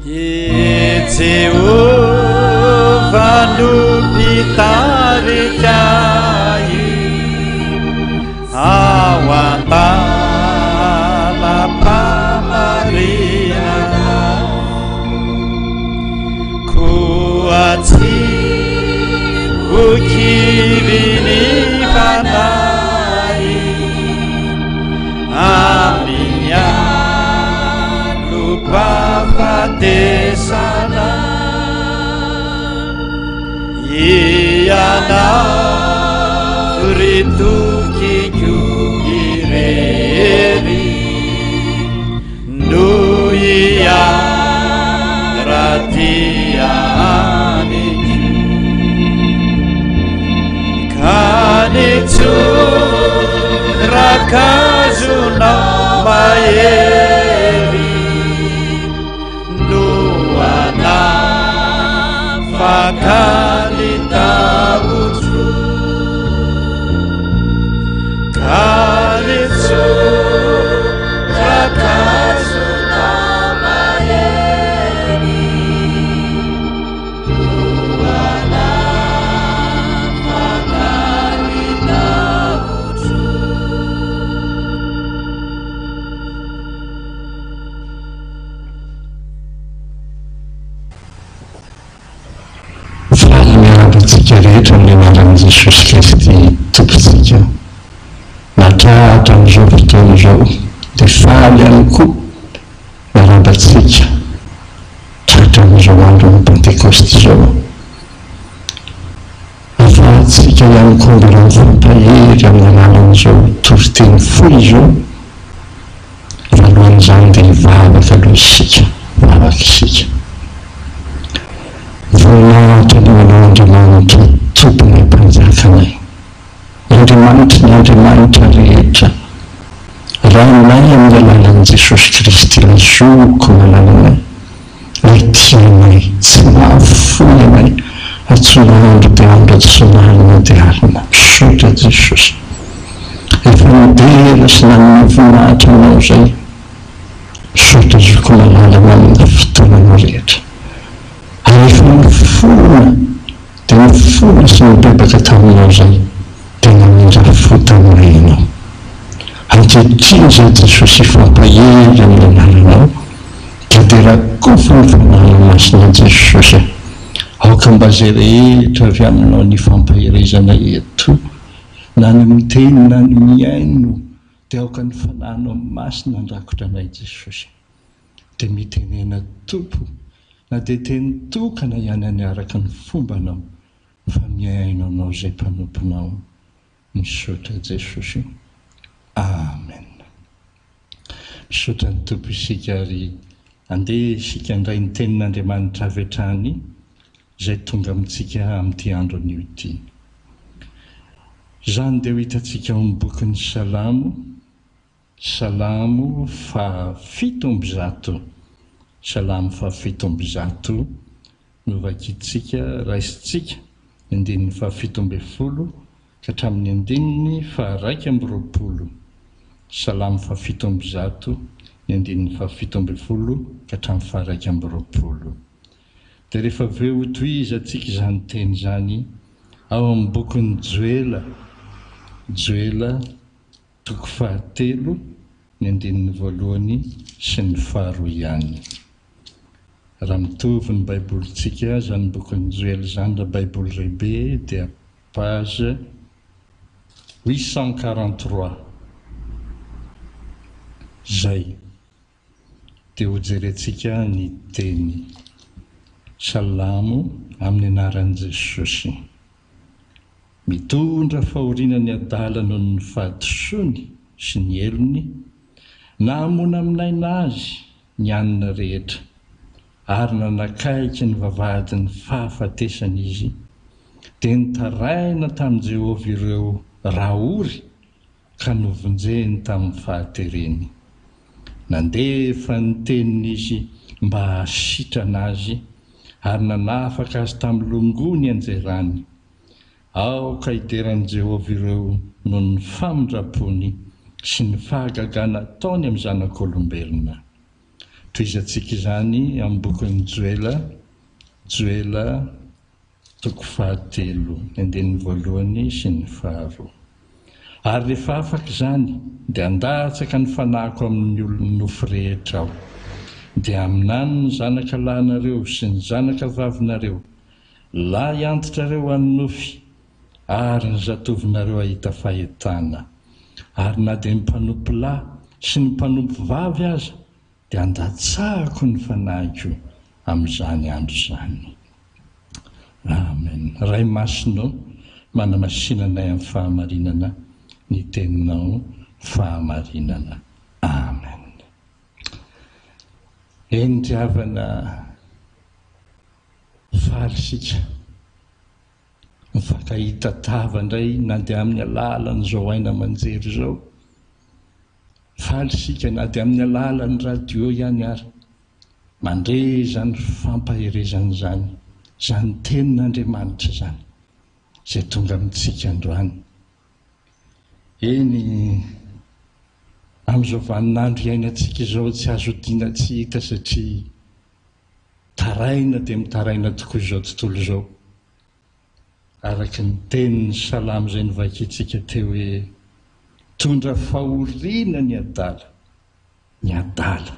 I Jehovah no mpitarika ahy ao an-dalam-pahamarinana. Koa tsy ho kivy ny fanahy amin'ny alom-pahafatesana. Ianao ry tokiko irery No hiara-dia amiko Ka ny tsorakazonao mahery No hanafaka ny tahotro Ka ny Faly miarahaba antsika rehetra amin'ny anaran'i Jesosy Kristy Tompontsika. Natrahatra amin'izao fotoana izao dia faly ihany koa miarahaba antsika tratra amin'izao andron'ny Pantekosta izao. Ahafahantsika ihany koa mbola mifampahery amin'ny alalan'izao toriteny fohy izao. Fa alohan'izany dia hivavaka aloha isika, hivavaka isika. Voninahitra anie ho Anao Andriamanitra Tomponay Mpanjakanay. Andriamanitry ny andriamanitra rehetra, Rainay amin'ny alalan'i Jesosy Kristy ilay Zoko malalanay, ilay tia anay, tsy mahafoy anay, antsoina andro dia andro, antsoina alina dia alina. Misaotra Jesosy. Efa nidera sy nanome voninahitra Anao izay. Misaotra Zoko malala manana fotoananao rehetra. Ary efa nifona Dia nifona sy nibebaka taminao izay, dia namindra fo taminay Ianao. Ankehitriny izay Jesosy hifampahery amin'ny anaranao, dia dia rakofy ny Fanahinao Masina Jesosy a! Aoka mba izay rehetra avy aminao ny hifampaherezana eto, na ny miteny na ny mihaino, dia aoka ny Fanahinao Masina handrakotra anay Jesosy. Dia mitenena Tompo na dia teny tokana ihany any araka ny fombanao fa mihaino anao izay mpanomponao misaotra Jesosy o Amen Misaotra ny Tompo isika ary andeha isika handray ny tenin'Andriamanitra avy hatrany izay tonga amintsika amin'ity andro anio ity. Izany dia ho hitantsika ao amin'ny bokin'ny Salamo, Salamo faha-107. Salamo faha-107 no vakintsika, raisintsika, ny andininy faha-17 ka hatramin'ny andininy faha-21. Salamo faha-107, ny andininy faha-17 ka hatramin'ny faha-21. Dia rehefa avy eo hotohizantsika izany teny izany ao amin'ny bokin'i Joela, Joela toko fahatelo, ny andininy voalohany sy ny faharoa ihany. Raha mitovy ny Baibolintsika, izany bokin'i Joela izany raha Baiboly lehibe dia page 843. Izay. Dia hojerentsika ny teny. Salamo amin'ny anaran'i Jesosy. Mitondra fahoriana ny adala noho ny fahadisoany sy ny helony, nahamonamonaina azy ny hanina rehetra, ary nanakaiky ny vavahadin'ny fahafatesana izy, dia nitaraina tamin'i Jehovah ireo raha ory ka novonjeny tamin'ny fahatereny. Nandefa ny teniny izy mba hahasitrana azy, ary nanafaka azy tamin'ny longoa nianjerany. Aoka hidera an'i Jehovah ireo noho ny famindram-pony sy ny fahagagana ataony amin'ny zanak'olombelona. Tohizantsika izany amin'ny bokin'i Joela, Joela. Toko fahatelo, ny andininy voalohany sy ny faharoa. Ary rehefa afaka izany, dia handatsaka ny fanahiko amin' ny olon' ny nofo rehetra Aho. Dia haminany ny zanaka lahinareo sy ny zanaka vavinareo, lahy antitrareo hanonofy, ary ny zatovonareo hahita fahitana. Ary na dia ny mpanompo lahy sy ny mpanompo vavy aza dia handatsahako ny fanahiko amin'izany andro izany. Amen. Ray Masina ô, manamasina anay amin'ny fahamarinana ny Teninao fahamarinana. Amen. Eny ry havana, faly isika mifankahita tava indray na dia amin'ny alalan'izao aina aman-jery izao. Faly isika na dia amin'ny alalan'ny radio ihany ary mandre izany fampaherezana izany, izany tenin'Andriamanitra izany izay tonga amintsika androany. Eny, amin'izao vaninandro iainantsika izao tsy azo odiana tsy hita satria taraina dia mitaraina tokoa izao tontolo izao. Araka ny tenin'ny salamo izay novakintsika teo hoe, Mitondra fahoriana ny adala, ny adala.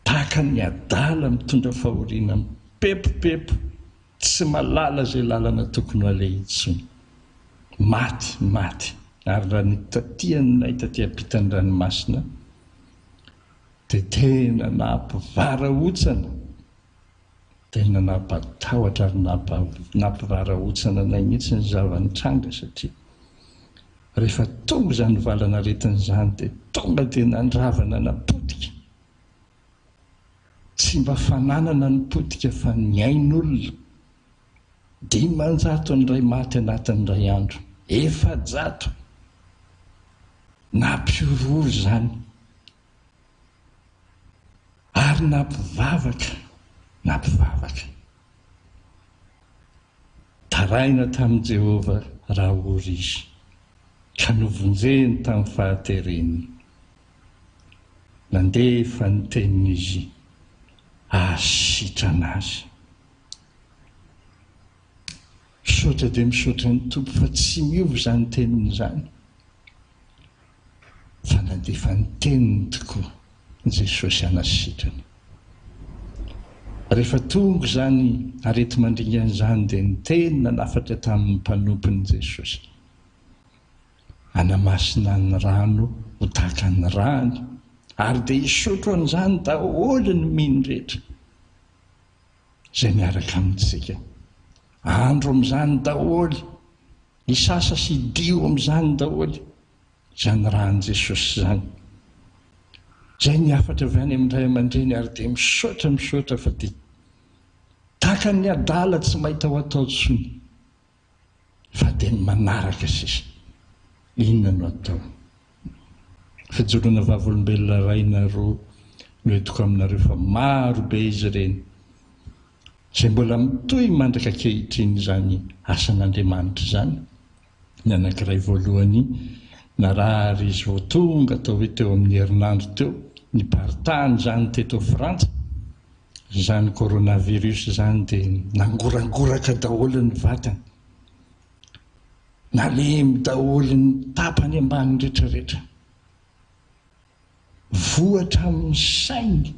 Tahaka ny adala mitondra fahoriana, mipepopepo, tsy mahalala izay lalana tokony ho aleha intsony. Maty, maty. Ary raha ny taty aminay taty ampitan'ny ranomasina dia tena nampivarahontsana. Tena nampatahotra ary nampivarahontsana anay mihitsy ny zava-nitranga satria rehefa tonga izany valan'aretina izany dia tonga dia nandrava nanapotika. Tsy mba fananana ny potika fa ny ain'olona. 500 ny iray maty anatin'ny iray andro. 400! Nampihorohoro izany. Ary nampivavaka, nampivavaka. Taraina tamin'i Jehovah raha ory izy, ka novonjeny tamin'ny fahatereny. Nandefa ny teniny izy hahasitrana azy. Misaotra dia misaotra ny Tompo fa tsy miova izany teniny izany. Fa nandefa ny teniny tokoa Jesosy hanasitrana. Rehefa tonga izany areti-mandringana izany dia niteny nanafatra tamin'ny mpanompony Jesosy, Hanamasina ny rano ho tahaka ny rany, ary dia hisotro an'izany daholo ny mino rehetra izay miaraka amintsika. Andro amin'izany daholo Hisasa sy hidio amin'izany daholo izany ràn'i Jesosy izany. Izay ny hafatra avy any amin'ny ray aman-dreny ary dia misaotra misaotra fa dia tahaka ny adala tsy mahita ho atao intsony. Fa dia ny manaraka sisa. Inona no atao? Fijoroana vavolombelona iray na roa no entiko aminareo fa maro be izy ireny. Izay mbola mitohy mandraka ankehitriny izany asan'Andriamanitra izany. Ny anankiray voalohany, narary izy vao tonga atao hoe teo amin'ny herinandro teo, niparitahany izany teto Frantsa, izany coronavirus izany dia nangorangoraka daholo ny vatany, nalemy daholo ny tapany ambany rehetrarehetra. Voa hatramin'ny sainy.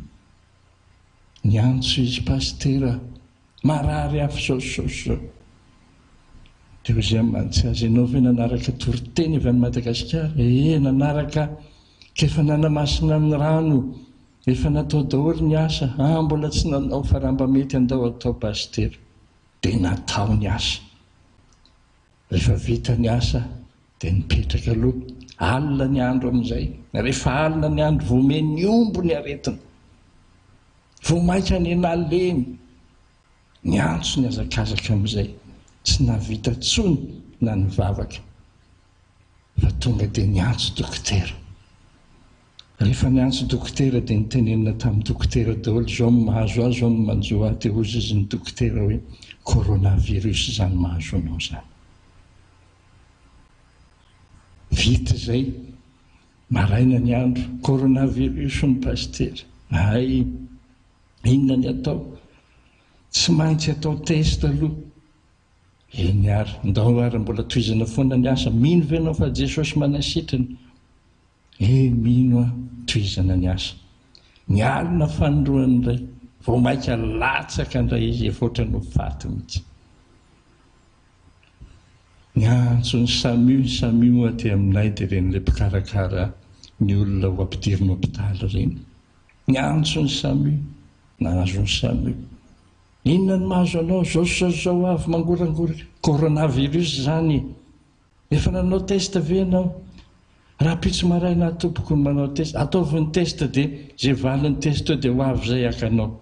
Niantso izy, Pasitera, marary aho f'izao sy izao sy izao. Dia hoy izy aman-tsy azy, Ianao ve nanaraka toriteny avy any Madagasikara? Ee, nanaraka aho, ka efa nanamasina ny rano, efa natao daholo ny asa. Ah, mbola tsy nanao fa raha mba mety andao atao Pasitera. Dia natao ny asa. Rehefa vita ny asa dia nipetraka aloha. Alina ny andro amin'izay. Rehefa alina ny andro vao miha-nihombo ny aretina. Vao mainka niha-nalemy. Niantso nihazakazaka amin'izay. Tsy nahavita intsony na nivavaka fa tonga dia niantso dokotera. Rehefa niantso dokotera dia nitenenina tamin'ny dokotera daholo, izao no mahazo ahy, izao no manjo ahy, dia hozy izy ny dokotera hoe coronavirus izany mahazo anao izany. Vita izay, maraina ny andro, coronavirus hono pasitera, hay, inona ny atao? Tsy maintsy atao test aloha. Eny ary, ndao ary mbola tohizana foana ny asa, mino ve ianao fa Jesosy manasitrana? Eh mino aho, tohizana ny asa. Ny alina fanindroany indray, vao maika latsaka indray izy, efa ohatran'ny ho faty mihitsy. Niantso ny SAMU, ny SAMU moa aty aminay dia ireny ilay mpikarakara ny olona ho ampidirina hopitaly ireny. Niantso ny SAMU, nahazo ny SAMU. Inona no mahazo anao, zao sy zao sy zao avy mangorangoraka. Coronavirus izany e! Efa nanao test ve ianao? Rahampitso maraina aho tompoko no manao test. Ataovy ny test dia izay valin'ny test eo dia ho avy izay haka anao.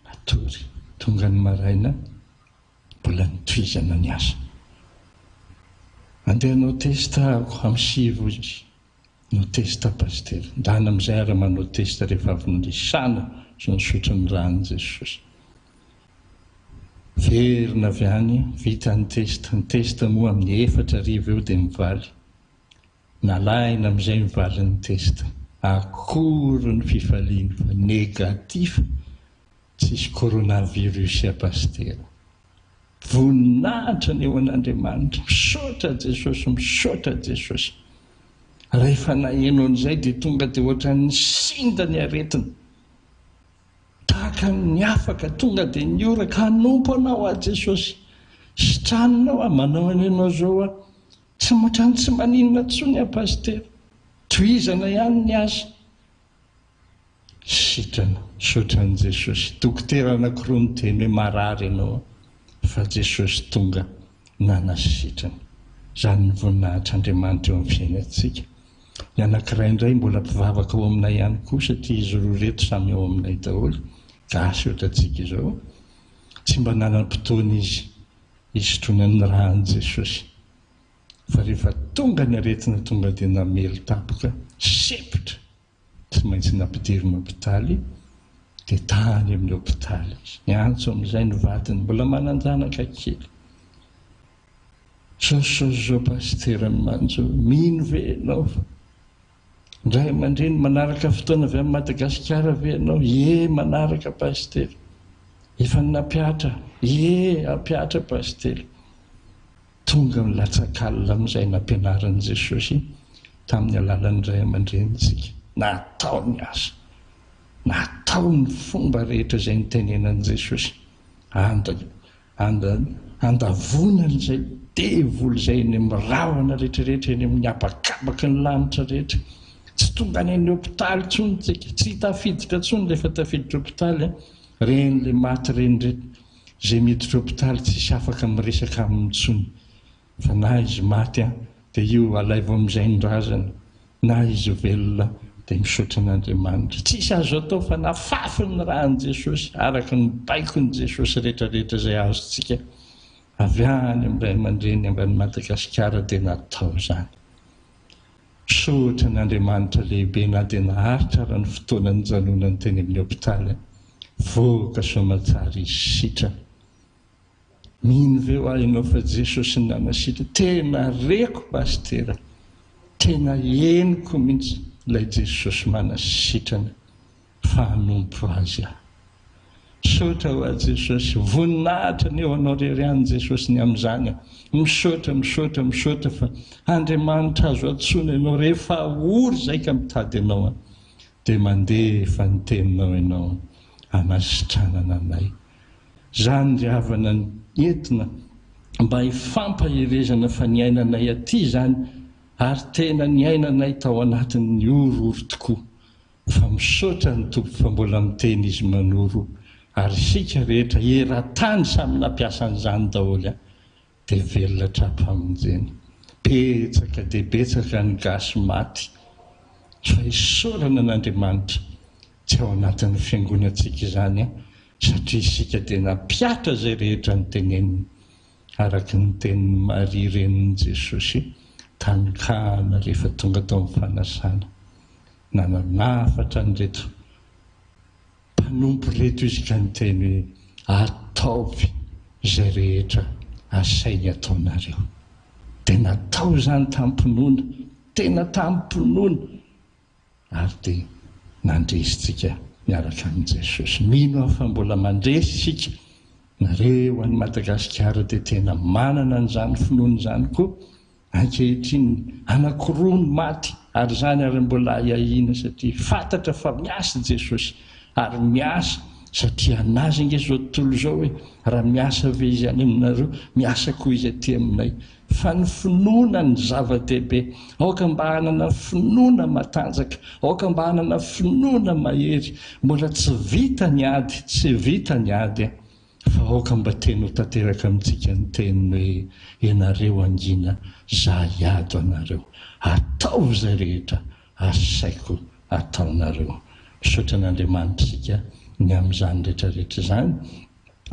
Natory. Tonga ny maraina, mbola nitohizana ny asa. Andeha hanao test aho amin'ny sivy hoy izy. No test Pasitera. Ndana amin'izay ary manao test rehefa avy niresahana sy nisotro ny ràn'i Jesosy. Verina avy any, vita ny test, ny test moa amin'ny 4000 eo dia mivaly. Nalahina amin'izay ny valin'ny test. Akory ny fifaliany fa negatif, tsisy coronavirus ya Pasitera. Voninahitra ny eo an'Andriamanitra. Misaotra Jesosy, misaotra Jesosy. Rehefa naheno an'izay dia tonga dia ohatran'ny nisinda ny aretina. Tahaka ny afaka tonga dia nihoraka, hanompo anao aho Jesosy. Sitraninao aho, manao an'i anao izao aho. Tsy ohatran'ny tsy maninona intsony aho Pasitera. Tohizana ihany ny asa. Sitrana. Misaotra an'i Jesosy. Dokotera anakiroa niteny hoe marary ianao fa Jesosy tonga nanasitrana. Izany ny voninahitr'Andriamanitra eo amin'ny fiainantsika. Ny anakiray indray mbola mpivavaka ao aminay ihany koa satria izy roa ireto samy ao aminay daholo, gasy ohatrantsika izao. Tsy mba nanam-potoana izy hisotroana ny ràn'i Jesosy. Fa rehefa tonga ny aretina tonga dia namely tampoka, sempotra. Tsy maintsy nampidirina hopitaly dia tany amin'ny hopitaly izy. Niantso amin'izay ny vadiny, mbola manan-janaka kely. Zao sy zao sy zao pasitera ny manjo, mino ve ianao fa ny ray aman-dreny manaraka fotoana avy any Madagasikara ve ianao? Ie, manaraka pasitera. Efa nampihatra? Ie, hampihatra pasitera. Tonga ny latsak'alina amin'izay nampianarin'i Jesosy tamin'ny alalan'ny ray aman-drenintsika. Natao ny asa. Natao ny fomba rehetra izay nitenenan'i Jesosy. Anda, anda, andavoana an'izay devoly izay eny amin'ny rahona rehetrarehetra, eny amin'ny habakabaky ny lanitra rehetra. Tsy tonga any amin'ny hopitaly intsony isika. Tsy tafiditra intsony rehefa tafiditra hopitaly. Ireny ilay maty ireny ireto. Izay miditra hopitaly tsisy afaka miresaka aminy intsony fa na izy maty an dia io alaivo amin'izay ny razana na izy velona dia misaotra an'Andriamanitra. Tsisy azo atao fa nafafy ny ràn'i Jesosy araka ny baikon'i Jesosy rehetra rehetra izay azontsika. Avy any amin'ny ray aman-dreny avy any Madagasikara dia natao izany. Misaotra an'Andriamanitra lehibe na dia naharitra ara ny fotoana nijanonany teny amin'ny hopitaly. Voaka soamatsara izy sitrana. Mino ve hoa ianao fa Jesosy nanasitra? Tena reko Pasitera, tena henoko mihitsy ilay Jesosy manasitrana fa hanompo Azy aho. Misaotra hoa Jesosy, voninahitra anie ho Anao rery ihany Jesosy ny amin'izany a! Misaotra, misaotra, misaotra fa Andriamanitra azo antsoina Ianao rehefa ory izay ka mitady Anao a! Dia mandefa ny teninao Ianao hanasitranana anay. Izany ry havana no entina mba hifampaherezana fa niainanay aty izany ary tena niainanay tao anatin'ny horohoro tokoa fa misaotra ny Tompo fa mbola miteny Izy manoro ary isika rehetra eran-tany samy nampiasa an'izany daholo an! dia velona tra-pamonjena. Betsaka dia betsaka ny gasy maty fa isaorana an'Andriamanitra tsy ao anatin'ny fiangonantsika izany an, satria isika dia nampiatra izay rehetra noteneniny araka ny tenin'i Maria renin'i Jesosy tany Kana rehefa tonga tao amin'ny fanasana nananafatra an'ireto Mpanompo ireto izy ka niteny hoe, Ataovy izay rehetra asainy ataonareo. Dia natao izany tamim-pinoana, tena tamim-pinoana, ary dia nandresy tsika miaraka amin'i Jesosy. Mino aho fa mbola mandresy isika. Nareo any Madagasikara dia tena manana an'izany finoana izany koa. Ankehitriny, anankiroa no maty, ary izany ary mbola ahiahiana satria fantatra fa miasa Jesosy, ary miasa satria an'Azy ange izao tontolo izao e, raha miasa ve Izy any aminareo, miasa koa Izy aty aminay. Fa ny finoana no zava-dehibe. Aoka mba hanana finoana matanjaka, aoka mba hanana finoana mahery. Mbola tsy vita ny ady, tsy vita ny ady. Fa aoka mba teny ho tanteraka amintsika ny teniny hoe, Ianareo hangina, za hiady ho anareo. Ataovy izay rehetra asaiko ataonareo. Misaotra an'Andriamanitra isika ny amin'izany rehetra rehetra izany.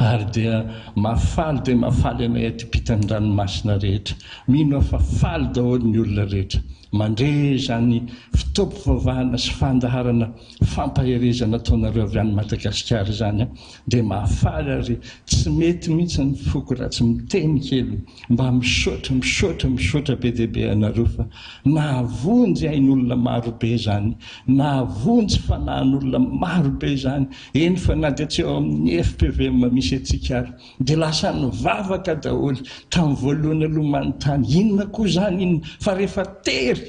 Ary dia mahafaly dia mahafaly anay aty ampitan'ny ranomasina rehetra. Mino aho fa faly daholo ny olona rehetra mandre izany fotoam-pivavahana sy fandaharana fampaherezana ataonareo avy any Madagasikara izany dia mahafaly ary tsy mety mihitsy ny foko raha tsy miteny kely mba misaotra misaotra misaotra be dia be anareo fa nahavonjy ain'olona maro be izany nahavonjy fanahin'olona maro be izany eny fa na dia tsy ao amin'ny FPVM misy antsika ary dia lasa nivavaka daholo tamin'ny voalohany aloha manontany inona koa izany inona fa rehefa tery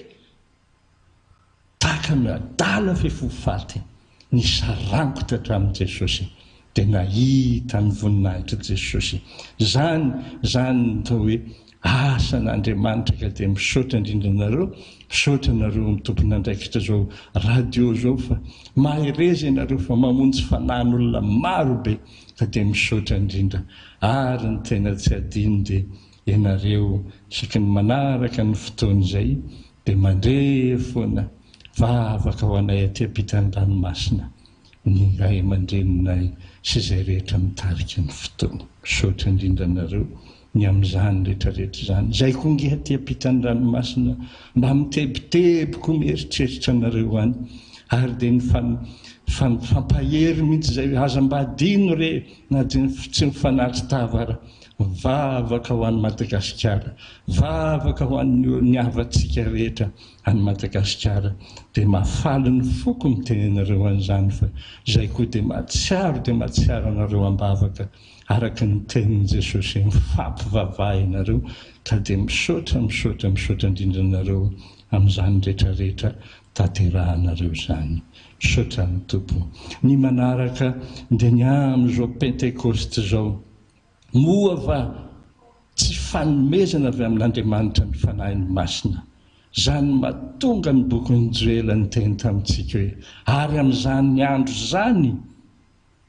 Tahaka ny adala fefo faty nisarangotra hatramin'i Jesosy dia nahita ny voninahitr'i Jesosy. Izany, izany no atao hoe asan'Andriamanitra ka dia misaotra indrindra anareo, misaotra anareo tompon'andraikitra izao radio izao fa mahereza ianareo fa mamonjy fanahin'olona maro be ka dia misaotra indrindra. Ary ny tena tsy adino dia ianareo isaky ny manaraka ny fotoana izay Dia mandre foana vavaka ho anay aty ampitan'ny ranomasina ny ray aman-dreninay sy izay rehetra mitarika ny fotoana. Misaotra indrindra anareo ny amin'izany rehetra rehetra izany. Izay koa nge aty ampitan'ny ranomasina mba mitebiteby koa mieritreritra anareo any. Ary dia nifampahery mihitsy izay hoe aza mba adino re na dia tsy mifanatri-tava ara. Vavaka ho an'i Madagasikara, vavaka ho an'ny ny havantsika rehetra any Madagasikara. Dia mahafaly ny foko miteny anareo an'izany fa izay koa dia mahatsiaro dia mahatsiaro anareo am-bavaka araka ny tenin'i Jesosy hoe mifampivavaha ianareo ka dia misaotra misaotra misaotra indrindra anareo amin'izany rehetra rehetra tanterahanareo izany. Misaotra ny Tompo. Ny manaraka dia ny amin'izao Pentekosta izao. Moa va tsy fanomezana avy amin'Andriamanitra ny Fanahiny Masina? Izany mahatonga ny bokin'i Joela niteny tamintsika hoe, Ary amin'izany andro izany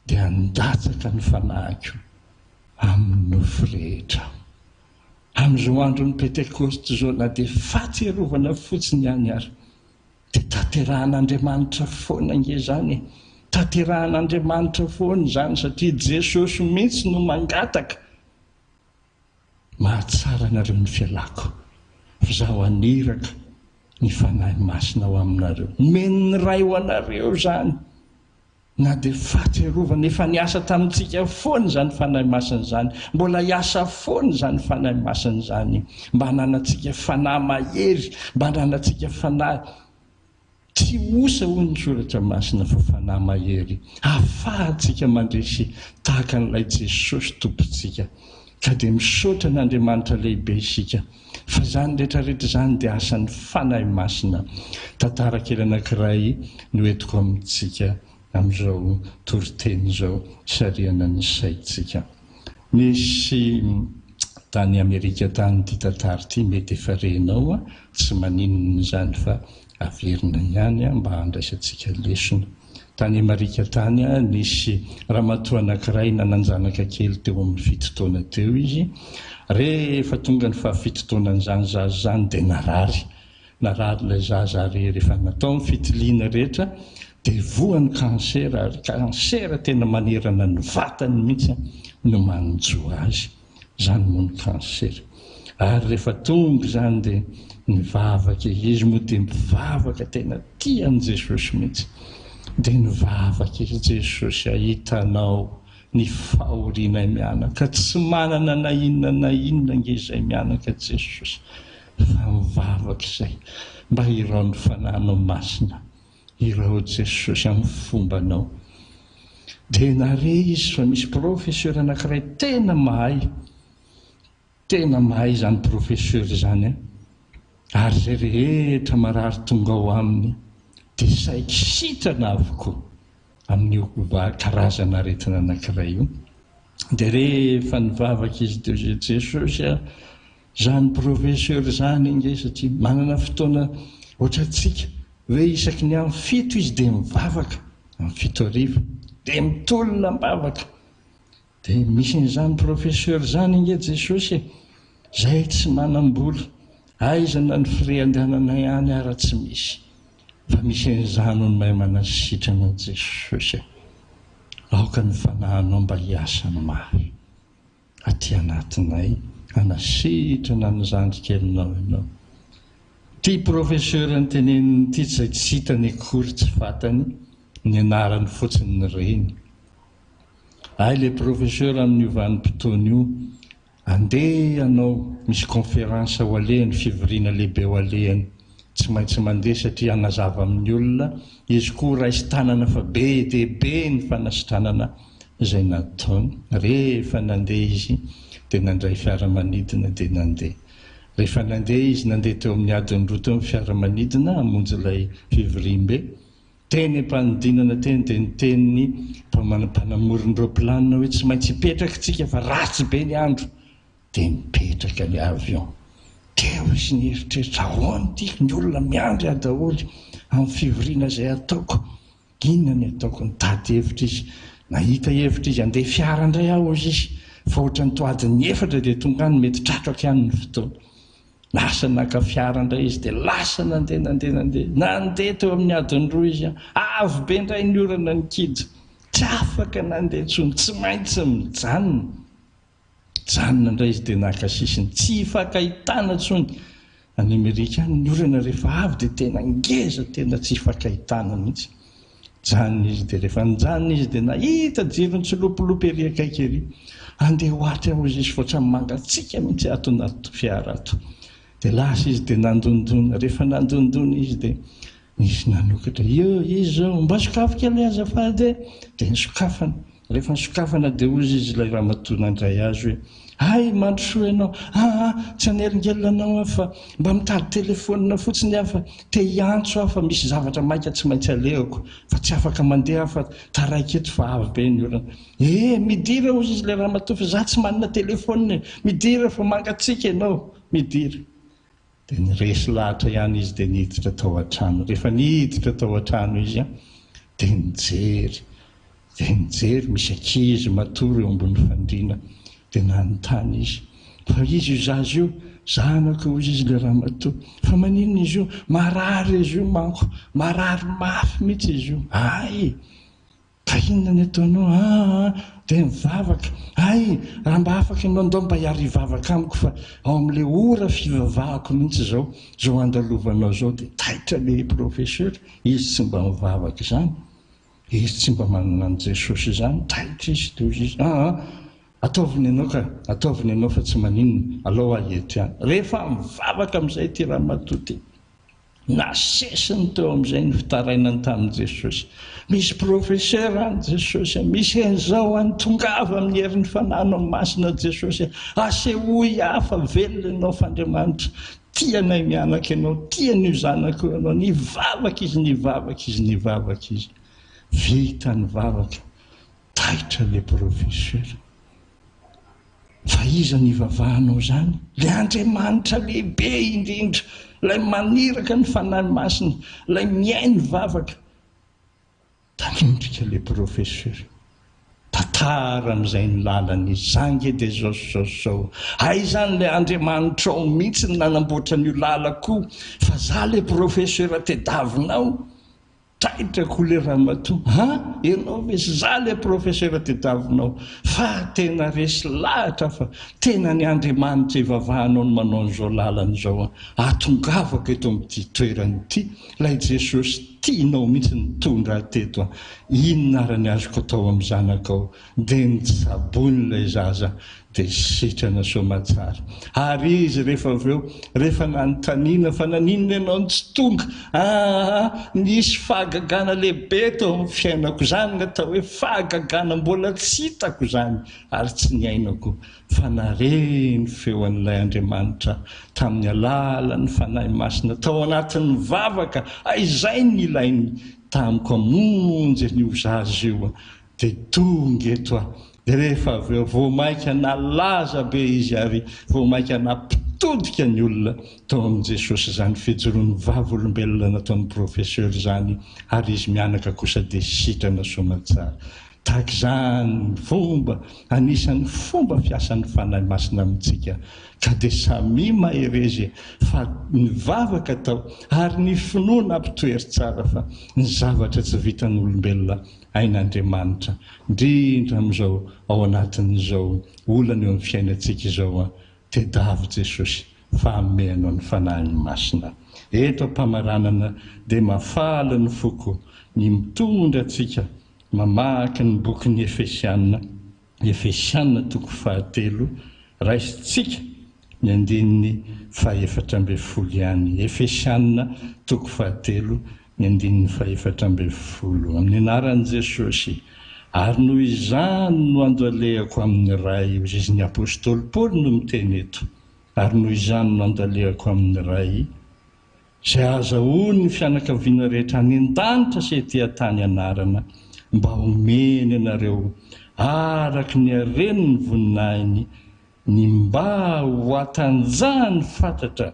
dia handatsaka ny Fanahiko amin'ny nofo rehetra Aho. Amin'izao andron'ny Pentekosta izao, na dia fahatsiarovana fotsiny ihany ary, Dia tanterahan'Andriamanitra foana ange izany e! Tanterahan'Andriamanitra foana izany satria Jesosy mihitsy no mangataka. Mahatsara anareo ny fialako, fa Izaho haniraka ny Fanahy Masina ho aminareo. Nomen'ny Ray ho anareo izany. Na dia fahatsiarovana efa niasa tamintsika foana izany Fanahy Masina izany, mbola hiasa foana izany Fanahy Masina izany, mba hananantsika fanahy mahery, mba hananantsika fanahy tsy osa hoy ny Soratra Masina fa fanahy mahery ahafahantsika mandresy tahaka an'ilay Jesosy Tompontsika. Ka dia misaotra an'Andriamanitra lehibe isika fa izany rehetra rehetra izany dia asan'ny Fanahy Masina. Tantara kely anankiray no entiko amintsika amin'izao toriteny izao hisarihana ny saintsika. Nisy tany Amerika tany ity tantara ity, mety efa renao, tsy maninona izany fa averina ihany mba handraisantsika lesona. Tany Amerika tany, nisy ramatoa anankiray nanan-janaka kely teo amin'ny fito taona teo izy. Rehefa tonga ny fahafito taonan'izany zaza izany dia narary. Narary ilay zaza ary rehefa natao ny fitiliana rehetra dia voan'ny kansera ary kansera tena manerana ny vatany mihitsy no manjo azy. Izany moa ny kansera. Ary rehefa tonga izany dia nivavaka izy. Izy moa dia mpivavaka tena tia an'i Jesosy mihitsy. Dia nivavaka izy, Jesosy a, hitanao ny fahorianay mianaka. Tsy manana na inona na inona ange izay mianaka Jesosy fa mivavaka izay mba hirao ny Fanahinao Masina. Irao Jesosy amin'ny fombanao. Dia nare izy fa misy professeur anankiray tena mahay, tena mahay izany professeur izany an, ary izay rehetra marary tonga ao aminy dia saiky sitrana avokoa amin'io karazana aretina anankiray io. Dia rehefa nivavaka izy dia hoy izy, Jesosy a, izany professeur izany ange satria manana fotoana ohatrantsika hoe isaky ny amin'ny fito izy dia mivavaka, amin'ny 7 hariva, dia mitolona am-bavaka. Dia misy an'izany professeur izany ange Jesosy e! Izay tsy manam-bola, aiza na ny frais andehananay any ara tsy misy. Fa misy an'izany hono mahay manasitrana Jesosy e! Aoka ny fanahinao mba hiasa mafy aty anatinay hanasitrana ny zandrikelinao ianao. Ity professeur noteneniny ity izay tsy hitany akory tsy fantany, ny anarany fotsiny ny reny. Hay le professeur amin'io vanim-potoana io andeha hanao misy conférence ho alehany, fivoriana lehibe ho alehany, tsy maintsy mandeha satria hanazava amin'ny olona, izy koa raisin-tanana fa be dia be ny fanasitranana izay nataony. Rehefa nandeha izy dia nandray fiaramanidina dia nandeha. Rehefa nandeha izy, nandeha teo amin'ny adiny roa teo ny fiaramanidina hamonjy ilay fivoriambe. Teny am-panidinana teny dia niteny ny mpanamory ny roaplanina hoe tsy maintsy hipetraka isika fa ratsy be ny andro. Dia nipetraka ilay avion. Teo izy nieritreritra, ahoana ity, ny olona miandry ahy daholo amin'ny fivoriana izay hataoko. Inona ny hataoko? Nitady hevitra izy. Nahita hevitra izy, handeha fiara indray aho hozy izy, fa ohatran'ny toa adiny efatra dia tonga any, mety tratrako ihany ny fotoana. Lasa naka fiara indray izy dia lasa nandeha nandeha nandeha. Nandeha teo amin'ny adiny roa izy an. Avy be indray ny orana nikija. Tsy afaka nandeha intsony, tsy maintsy mijanona. Nijanona indray izy dia naka sisiny. Tsy ifankahitana intsony. Any Amerika any ny orana rehefa avy dia tena ngeza, tena tsy ifankahitana mihitsy. Nijanona izy dia rehefa nijanona izy dia nahita jiro nitsilopilopy ery akaiky ery. Andeha ho aty aho hozy izy fa ohatran'ny mangatsiaka mihitsy ato anaty fiara ato. Dia lasa izy dia nandondona. Rehefa nandondona izy dia nisy nanokatra. Io izy izao, mba sokafy kely azafady e! Dia nosokafana. Rehefa nosokafana dia hozy izy ilay ramatoa nandray azy hoe, Hay, mandrosoa ianao. Aa, tsy hanelingelina anao aho fa mba mitady telefaonina fotsiny aho fa te hiantso aho fa misy zavatra maika tsy maintsy alehako fa tsy afaka mandeha aho fa taraiky eto fa avy be ny orana. Ee, midira hozy izy ilay ramatoa fa izaho tsy manana telefaonina e! Midira fa mangatsiaka ianao. Midira. Dia niresy lahatra ihany izy dia niditra tao an-trano. Rehefa niditra tao an-trano izy dia nijery, dia nijery misy ankizy matory eo ambony fandriana. Dia nanontany izy, fa iza io zaza io? Zanako hoy izy ilay ramatoa. Fa maninona izy io? Marary izy io manko, marary mafy mihitsy izy io. Hay! Ka inona ny ataonao? Aa dia mivavaka. Hay, raha mba afaka ianao ndao mba hiara-hivavaka amiko fa ao amin'ilay ora fivavahako mihitsy izao, izao andalovanao izao. Dia taitra ilay professeur, izy tsy mba mivavaka izany, izy tsy mba manana an'i Jesosy izany, taitra izy dia hoy izy, aa ataovy ny anao ka, ataovy ny anao fa tsy maninona, alao aho eto ihany. Rehefa mivavaka amin'izay ity ramatoa ity, Nasesiny teo amin'izay ny fitarainany tamin'i Jesosy. Misy professeur any Jesosy a, misy an'izao any, tongava amin'ny herin'ny Fanahinao Masina Jesosy a, asehoy ahy fa velona Ianao fa Andriamanitra, tia anay mianaka Ianao, tia an'io zanako io Ianao. Nivavaka izy, nivavaka izy, nivavaka izy. Vita ny vavaka, taitra ilay professeur. Fa iza no ivavahanao izany? Ilay Andriamanitra lehibe indrindra, ilay maniraka ny Fanahy Masina, ilay mihaino vavaka. Tanindrika ilay professeur. Tantara amin'izay ny lalany, izaho ange dia izao sy izao sy izao. Aiza any ilay Andriamanitrao mihitsy no nanamboatra an'io lalako io, fa izaho ilay professeur tediavinao. Taitra koa le ramatoa an! Ianao ve za le professeur tediavinao fa tena resy lahatra fa tena ny Andriamanitra ivavahanao no manao an'izao lalana izao an! Atongavako eto amin'ity toerana ity ilay Jesosy tianao mihitsy nitondra ahy teto an! Inona ary ny azoko atao amin'ny zanakao? Dia nitsaboiny ilay zaza dia sitrana soamatsara. Ary izy rehefa avy eo, rehefa nanontaniana fa naninona ianao no tsy tonga? Aa, nisy fahagagana lehibe teo amin'ny fiainako, izany ny atao hoe fahagagana mbola tsy hitako izany ary tsy niainako, fa nare ny feon'ilay Andriamanitra tamin'ny alalan'ny Fanahy Masina tao anatin'ny vavaka, izay no nilainy tamiko hamonjy an'io zaza io. Dia tonga eto aho. Dia rehefa avy eo, vao mainka nalaza be izy ary vao mainka nampitodika ny olona tao amin'i Jesosy izany fijoroan'ny vavolombelona nataon'ny professeur izany ary izy mianaka kosa dia sitrana soamatsara. Tahaka izany ny fomba, anisan'ny fomba fiasan'ny Fanahy Masina amintsika. Ka dia samia mahereza e, fa ny vavaka atao ary ny finoana ampitoery tsara fa ny zavatra tsy vitan'olombelona Hain'Andriamanitra, indrindra amin'izao ao anatin'izao olana eo amin'ny fiainantsika izao an, tedavo Jesosy fa hanome anao ny Fanahiny Masina. Eto am-pamaranana dia mafaly ny foko ny mitondra antsika mamaky ny bokin'ny Efesiana, Efesiana toko fahatelo, raisintsika ny andininy faha-14 ihany. Efesiana toko fahatelo, ny andininy faha-14. Amin'ny anaran'i Jesosy, ary noho izany no andalehako amin'ny Ray, hoy izy, ny apostoly Paoly no miteny eto, ary noho izany no andalehako amin'ny Ray, Izay ahazahoan'ny fianakaviana rehetra any an-danitra sy ety an-tany anarana, mba homeny anareo araka ny haren'ny voninahiny ny mba ho hatanjahany fatratra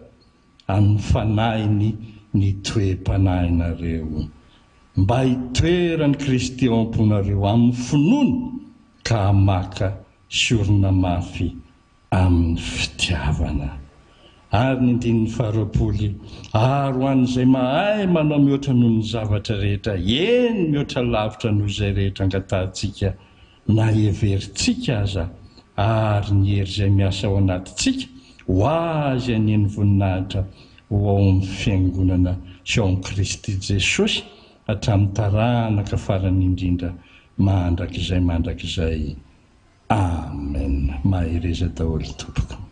amin'ny fanahiny ny toe-panahinareo, mba hitoeran'i Kristy ao am-ponareo amin'ny finoana ka hamaka sy orina mafy amin'ny fitiavana. Ary ny andininy faharoapolo, Ary ho an'izay mahay manao mihoatra noho ny zavatra rehetra, eny, mihoatra lavitra noho izay rehetra angatahintsika na heverintsika aza, ary ny hery izay miasa ao anatintsika, ho Azy anie ny voninahitra ho ao amin'ny Fiangonana sy ao amin'i Kristy Jesosy hatramin'ny taranaka farany indrindra mandrakizay mandrakizay. Amen mahereza daholo tompoko.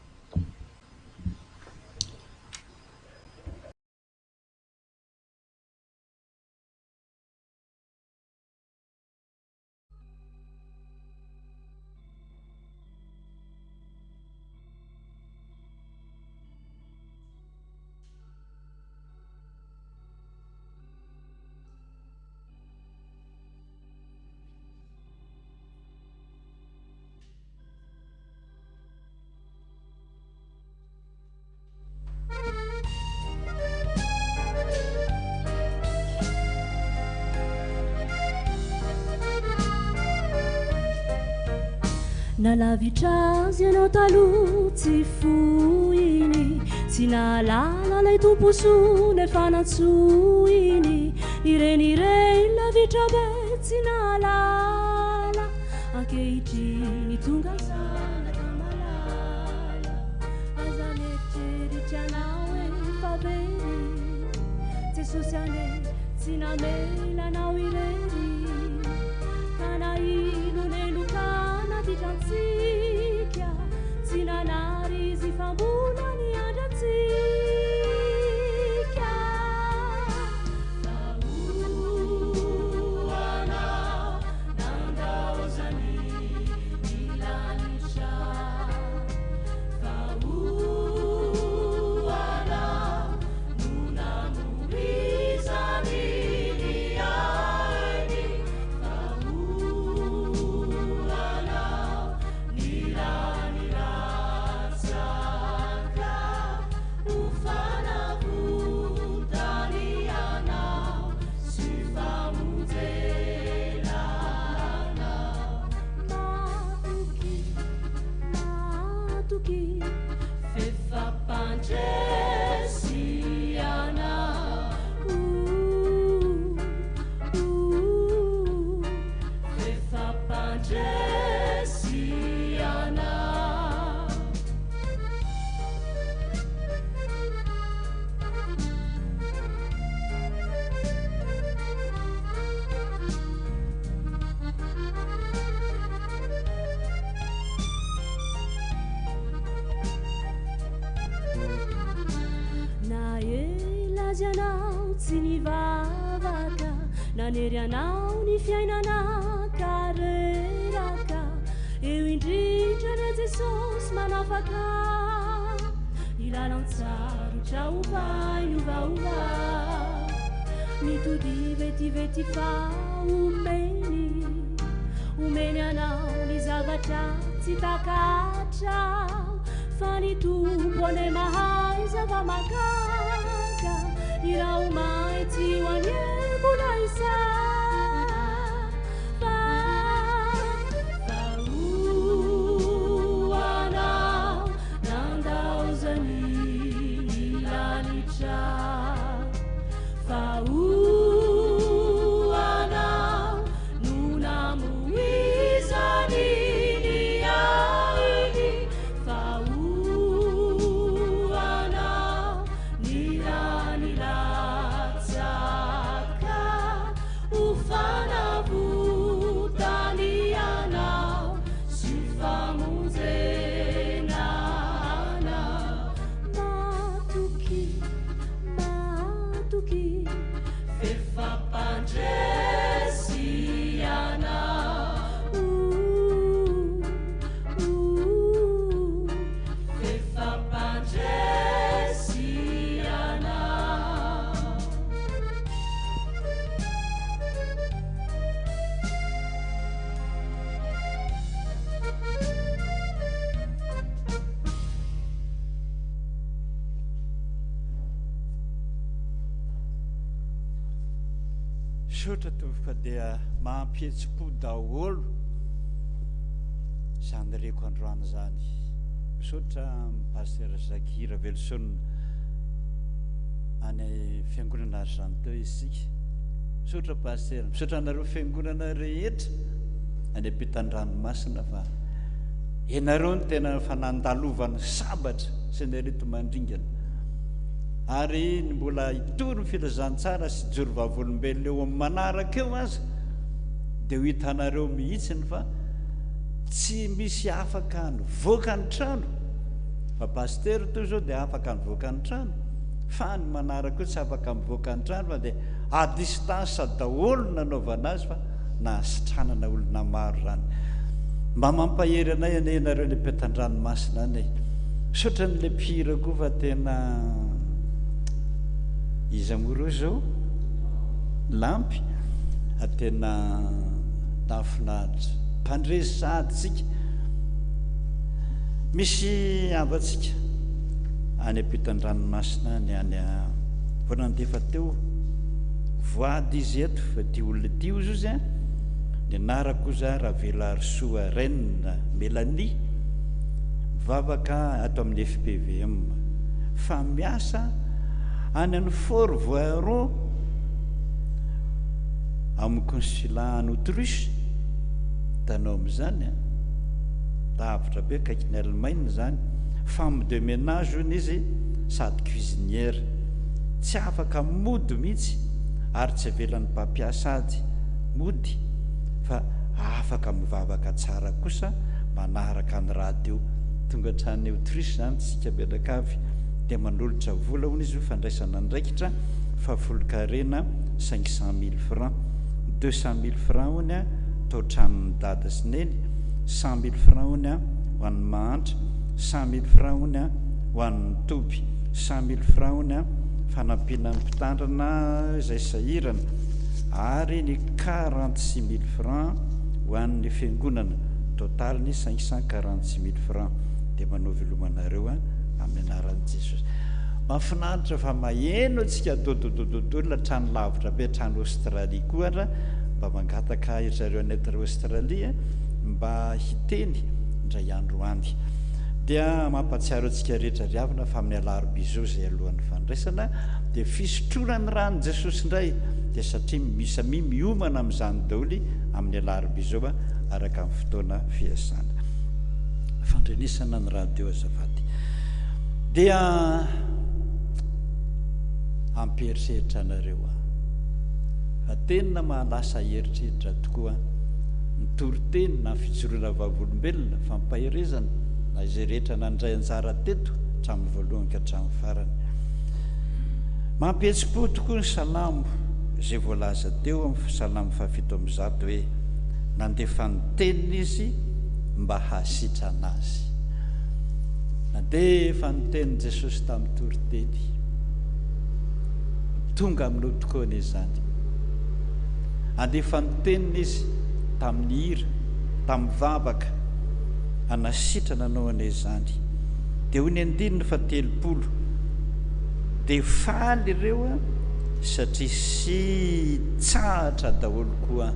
Nalavitra azy ianao taloha tsy foiny Tsy nahalala ilay Tompo soa nefa nantsoiny Nirenireny ilay. Lavitra be tsy nahalala Ankehitriny tonga zanaka malala Aza mieritreritra anao efa very Jesosy anie tsy namela anao irery Ka na inona heloka naditra antsika Tsy nanary izy fa mbola niandry antsika Vahoana nandaozany ny lanitra Vahoana no namoizany ny ainy Vahoana ny rany latsaka ho fanavotany anao sy famonjena anao. Matoky, matoky, f'efa mpandresy anao. Ooh, ooh, f'efa mpandresy anao. Na ela aza ianao tsy nivavaka, nanery anao ny fiainana ka reraka, eo indrindra anie Jesosy manafaka, ny lalan-tsarotra ovay ovaova, mitodia vetivety fa omeny, omeny anao ny zavatra tsy takatrao, fa ny Tompo anie mahay zava-mahagaga, ny raho-maitso io anie mbola hisafa. Vahoana nandaozany ny lanitra, vahoana no namoizany ny ainy, vahoana ny rany latsaka ho fanavotany anao sy famonjena anao. Matoky, matoky, f'efa mpandresy anao. Ooh, ooh, f'efa mpandresy anao. Misaotra tompoko fa dia mampihetsi-po daholo izany reko androany izany. Misaotra Pasteur Jacques Raveloson any fiangonana Argenteuil isika. Misaotra Pasteur, misaotra anareo fiangonana rehetra any ampitan-dranomasina fa ianareo no tena efa nandalovan'ny sabatra sy ny areti-mandringana. Ary ny mbola hitory ny filazantsara sy hijoro vavolombelona eo amin'ny manaraka eo aza dia ho hitanareo mihitsiny fa tsy misy afaka nivoaka ny trano fa pasitera toy izao dia afaka nivoaka ny trano fa ny manaraka eo tsy afaka mivoaka ny trano fa dia à distance daholo no nanaovana azy fa nahasitranana olona maro izany. Mba mampahery anay anie ianareo any ampitan-dranomasina any e. Misaotra an'ilay mpihira koa fa tena iza moa ireo izao? Lampy? Tena nahafinaritra. Mpandresy sahady isika. Misy havantsika any ampitan-dranomasina any, any vao nandefa teo voady izy eto fa ity olona ity ozy ozy a, ny anarako ozy a Ravelarisoa Reine Mélanie, mivavaka ato amin'ny FPVM, fa miasa any any Fort Voyron. Amin'ny consulat any Autriche, hitanao amin'izany an, lavitra be akaikin'i Allemagne izany, femme de ménage hono izy sady cuisinière, tsy afaka mody mihitsy ary tsy avelan'ny mpampiasa azy mody fa afaka mivavaka tsara kosa manaraka ny radio. Tonga hatrany Autriche izany tsika mianakavy dia manolotra vola hono izy ho fandraisana andraikitra fahafolonkarena 500 000 francs, 200 000 francs hono a tao tranon'i dada sy neny, 100 000 francs hono a ho an'ny mahantra, 100 000 francs hono a ho an'ny toby, 100 000 francs hono a fanampiana ny mpitandrina izay sahirana, ary ny 46 000 francs ho an'ny fiangonana, totaliny 546 000 francs. Dia manao veloma anareo a amin'ny anaran'i Jesosy. Mahafinaritra fa maheno antsika dododododol hatrany lavitra be hatrany Australie koa ara mba mangataka ry zareo any aty Australie mba hiteny indray andro any. Dia mampahatsiaro antsika rehetra ry havana fa amin'ny alarobia izao izay alohan'ny fandraisana dia fisotroana ny ran'i Jesosy indray dia satria misamia miomana amin'izany daholo amin'ny alarobia izao araka ny fotoana fiasana. Fandrenesana ny radio azafady. Dia hampieritreritra anareo aho fa tena mahalasa eritreritra tokoa ny toriteny na fijoroana vavolombelona, fampaherezana na izay rehetra nandray anjara teto hatramin'ny voalohany ka hatramin'ny farany. Mampihetsi-po tokoa ny salamo izay voalaza teo amin'ny salamo faha-107 hoe nandefa ny teniny izy mba hahasitrana azy. Nandefa ny tenin'i Jesosy tamin'ny toriteny. Tonga aminao tokoa anie izany. Handefa ny teniny Izy tamin'ny hira, tamin'ny vavaka. Hanasitrana anao anie izany. Dia hoy ny andininy fahatelopolo, Dia faly ireo satria sitsahatra daholo koa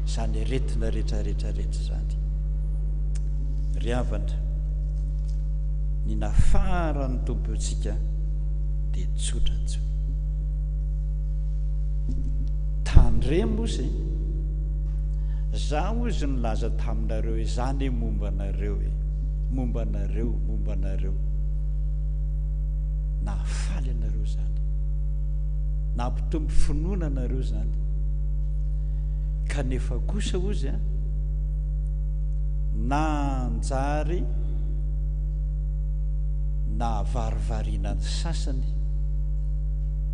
izany aretina rehetra rehetra rehetra izany. Ry havana, ny nafaran'ny Tompo antsika dia tsotra tsotra. Tandremo ozy e! Za ozy nilaza taminareo hoe za anie momba anareo e! Momba anareo, momba anareo. Nahafaly anareo zany. Nampitombo finoana anareo zany. Kanefa kosa ozy a, nanjary nahavarivariana ny sasany,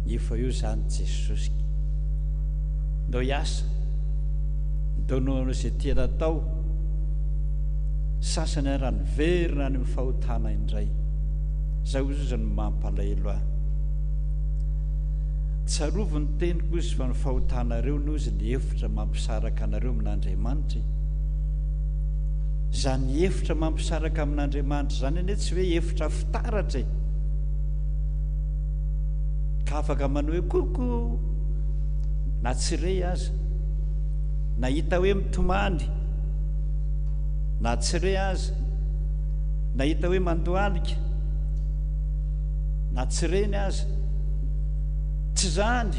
efa eo izany Jesosy. Ndao hiasa, ndao hanao izay tiana atao, sasany ara niverina any amin'ny fahotana indray. Izay ozy izy no mampalahelo ahy. Tsarovy ny teniko ozy fa ny fahotanareo no ozy ny efitra mampisaraka anareo amin'Andriamanitra e. Izany efitra mampisaraka amin'Andriamanitra izany anie tsy hoe efitra fitaratra e. Ka afaka manao hoe coucou na tsy re aza, na hita hoe mitomany na tsy re aza, na hita hoe mandohalika na tsy reny aza. Tsy izany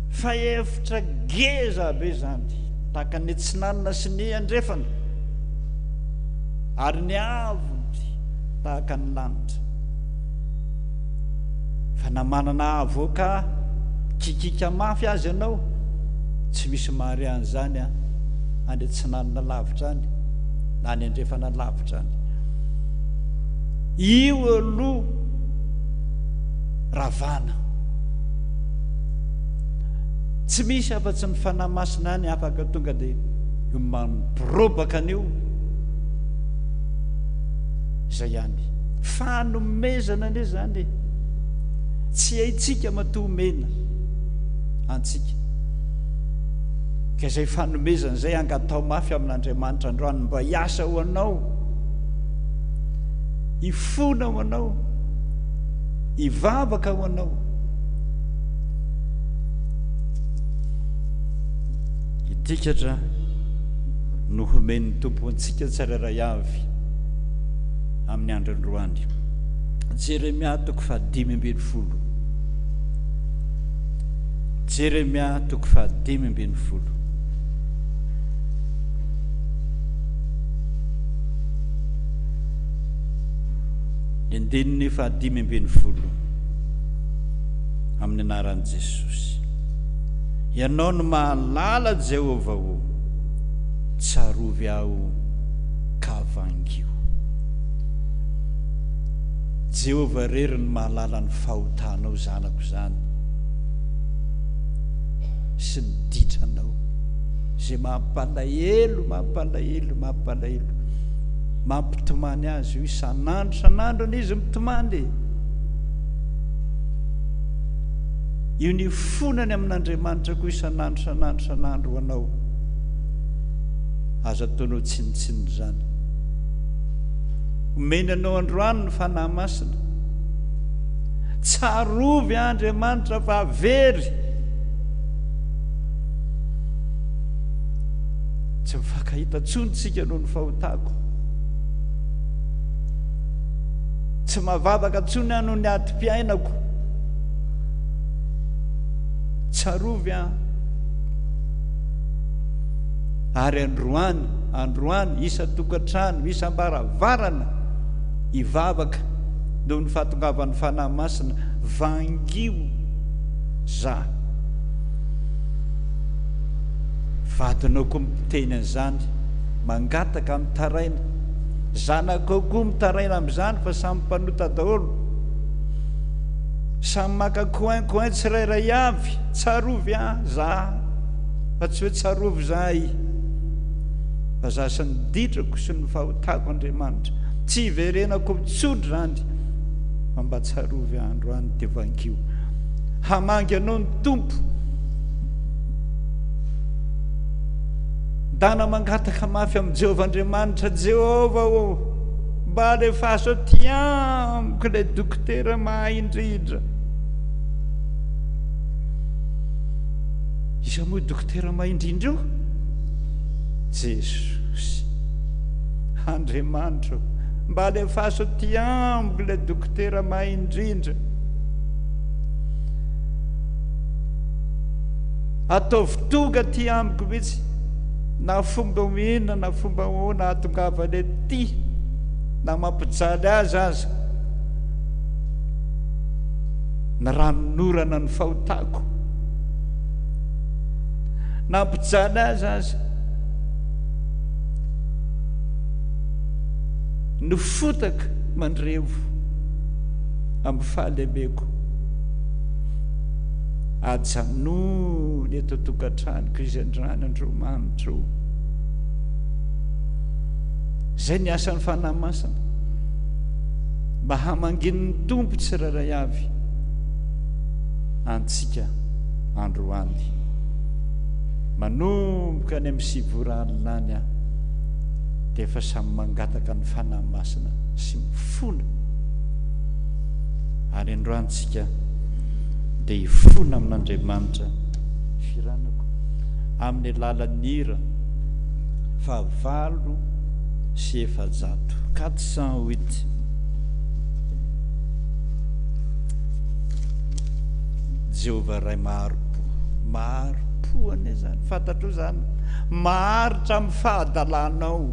fa efitra geza be izany. Tahaka ny atsinanana sy ny andrefana, ary ny avony tahaka ny lanitra. Fa na manana avoka kikika mafy aza ianao, tsy misy mahare an'izany any atsinanana lavitra any, na any andrefana lavitra any. Io aloha ravana. Tsy misy afa-tsy ny Fanahy Masina ihany afaka tonga dia mampirobaka an'io. Izay ihany. Fanomezana anie izany e. Tsy haintsika matoa omena antsika. Ka izay fanomezana izay angatao mafy amin'Andriamanitra androany mba hiasa ho anao, hifona ho anao, hivavaka ho anao. Itikatra no homen'ny Tompo antsika tsirairay avy amin'ny andro androany. Jeremia toko faha 15. Jeremia toko fahadimy ambin'ny folo. Ny andininy fahadimy ambin'ny folo. Amin'ny anaran'i Jesosy. Ianao no mahalala Jehovah ô, tsarovy aho ka vangio. Jehovah irery no mahalala ny fahotanao zanako izany sy ny ditranao izay mampalahelo mampalahelo mampalahelo mampitomany azy io isan'andro isan'andro anie izy mitomany e io nifonany amin'Andriamanitra koa isan'andro isan'andro isan'andro ho anao aza ataonao tsinontsinona izany Omeny anao androany ny Fanahy Masina. Tsarovy Andriamanitra fa very. Tsy mifankahita intsony tsika noho ny fahotako. Tsy mahavavaka intsony aho noho ny adim-piainako. Tsarovy aho. Ary androany, androany, isan-tokantrano, isam-baravarana, hivavaka noho ny fahatongavan'ny Fanahy Masina, vangio za. Vadinao koa miteny an'izany, mangataka, mitaraina. Zanakao koa mitaraina amin'izany fa samy mpanota daholo. Samy maka coin coin tsirairay avy, tsarovy an, za. Fa tsy hoe tsarovy izahay fa za sy ny ditrako sy ny fahotako Andriamanitra. Tsy hiverenako intsony izany fa mba tsarovy ahy androany dia vangio. Hamangy anao ny Tompo. Ndana mangataka mafy amin'i Jehovah Andriamanitra, Jehovah ô, mba alefaso aty amiko ilay dokotera mahay indrindra. Iza moa io dokotera mahay indrindra io? Jesosy. Andriamanitra ô, mba alefaso aty amiko ilay dokotera mahay indrindra. Ataovy tonga aty amiko mihitsy, na fomba inona na fomba ahoana ahatongavany aty, na mampijaly azy aza. Ny ranonorana ny fahotako. Nampijaly azy aza. Ny fotaka mandrevo amin'ny fahalemeko. Ajanony eto an-tokantranoko izy androany Andriamanitra o. Izay ny asan'ny Fanahy Masina. Mba hamangin'ny Tompo tsirairay avy antsika androany. Manomboka any amin'ny sivy ora alina any aho dia efa samy mangataka ny Fanahy Masina sy mifona. Ary androany tsika dia hifona amin'Andriamanitra firanako amin'ny alalan'ny hira fahavalo sy efajato, 408. Jehovah Ray mahari-po. Mahari-po anie izany. Fantatrao izany. Maharitra amin'ny fahadalanao.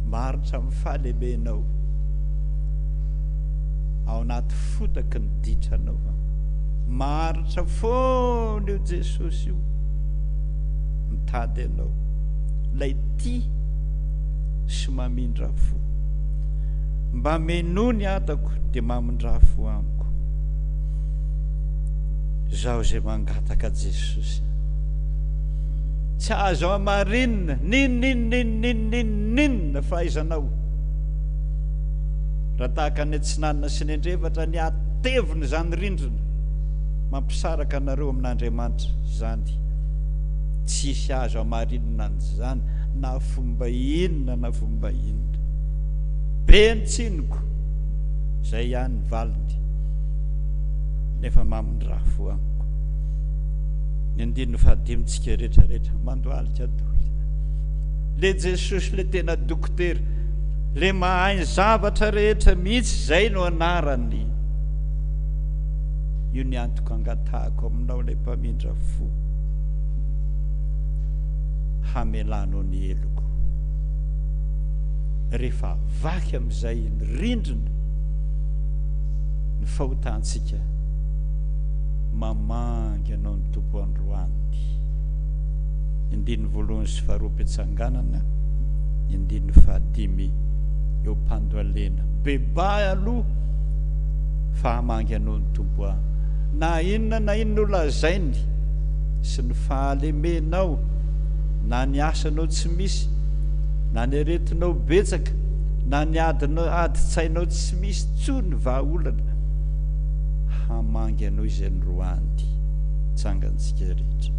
Maharitra amin'ny fahalemenao. Ao anaty fotaky ny ditranao. Maharitra foana io Jesosy io. Mitady anao. Ilay tia sy mamindra fo. Mba menoa ny atako dia mamindrà fo amiko. Izaho izay mangataka Jesosy. Tsy azo hamarinina n'inon'inon'inon'inon'inona fahaizanao. Raha tahaka ny atsinanana sy ny andrefatra ny hatevina izany rindrina mampisaraka anareo amin'Andriamanitra izany. Tsy hisy azo hamarinina an'izany na fomba inona na fomba inona. Be ny tsiniko, izay ihany ny valiny, nefa mamindrà fo amiko. Ny andininy fahadimintsika rehetra rehetra mandohalika daholo. Le Jesosy le tena dokotera, le mahay ny zavatra rehetra mihitsy, izay no anarany. Io ny antoko angatahako aminao ilay mpamindra fo hamelanao ny heloko. Rehefa vaky amin'izay ny rindrina ny fahotantsika, mamangy anao ny Tompo androany. Ny andininy voalohany sy faharoa am-pitsanganana, ny andininy fahadimy eo am-pandohalena. Bebahy aloha fa hamangy anao ny Tompo a. Na inona na inona ho lazainy sy ny fahalemenao na ny asanao tsy misy na ny aretinao betsaka na ny adinao adin-tsainao tsy misy tsony vahaolana hamangy anao izay androany. Tsangantsika rehetra.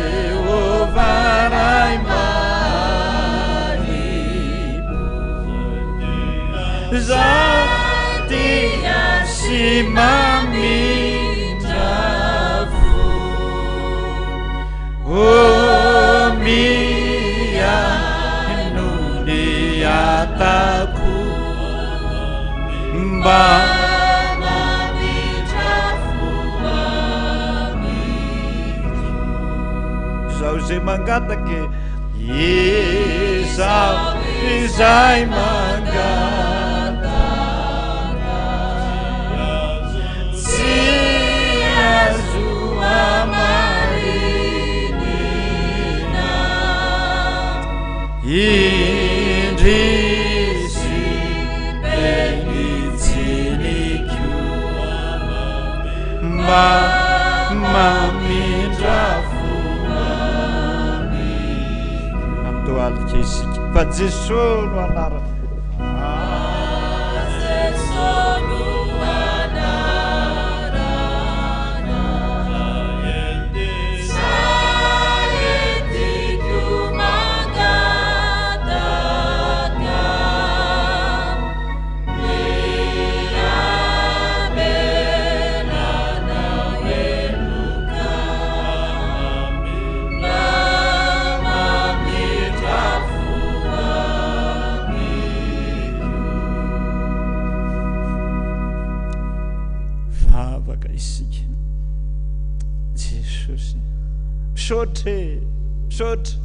Jehovah Ray Maharipo Zay tia sy mamindra fo O mihaino ny atako Mba mamindra fo amiko. Izaho izay mangataka e. Izaho izay mangataka. Tsy azo hamarinina. Indrisy be ny tsiniko mba mamindra fo amiko. Andohalika isika fa Jeso no anarana. Jeso no anarana. Zay entiko mangataka. Ny hamelanao heloka. Mba mamindra fo amiko. Vavaka isika. Jesosy. Misaotra e, misaotra.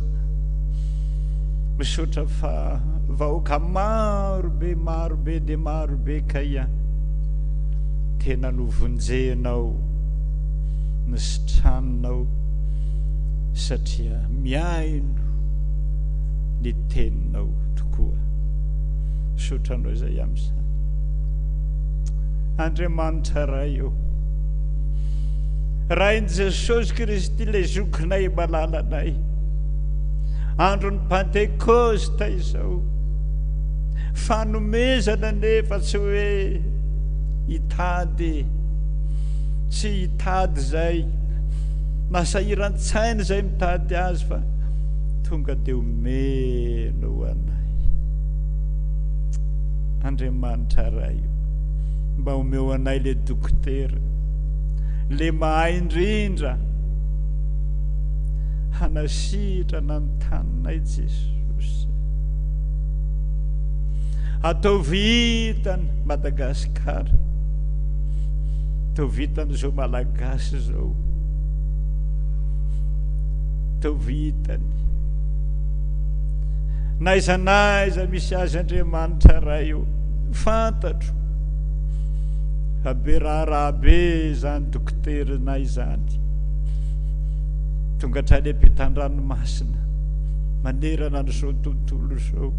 Misaotra fa vahoaka maro be, maro be dia maro be kay a. Tena novonjenao, nositraninao satria mihaino ny teninao tokoa. Misaotra anao izay amin'izany. Andriamanitra Ray ô. Rain'i Jesosy Kristy ilay zokinay malalanay. Andron'ny Pantekosta izao. Fanomezana nefa tsy hoe hitady, tsy hitady izay na sahiran-tsaina izay mitady azy fa tonga dia omeno ho anay. Andriamanitra Ray o, mba omeo anay le dokotera, le mahay indrindra hanasitrana ny taninay Jesosy. Ataovy hitany Madagasikara, ataovy hitan'izao Malagasy izao, ataovy hitany. N'aiza n'aiza misy azy Andriamanitra Ray o, fantatro fa be raharaha be izany dokoterinay izany. Tonga hatrany ampitan-dranomasina manerana an'izao tontolo izao.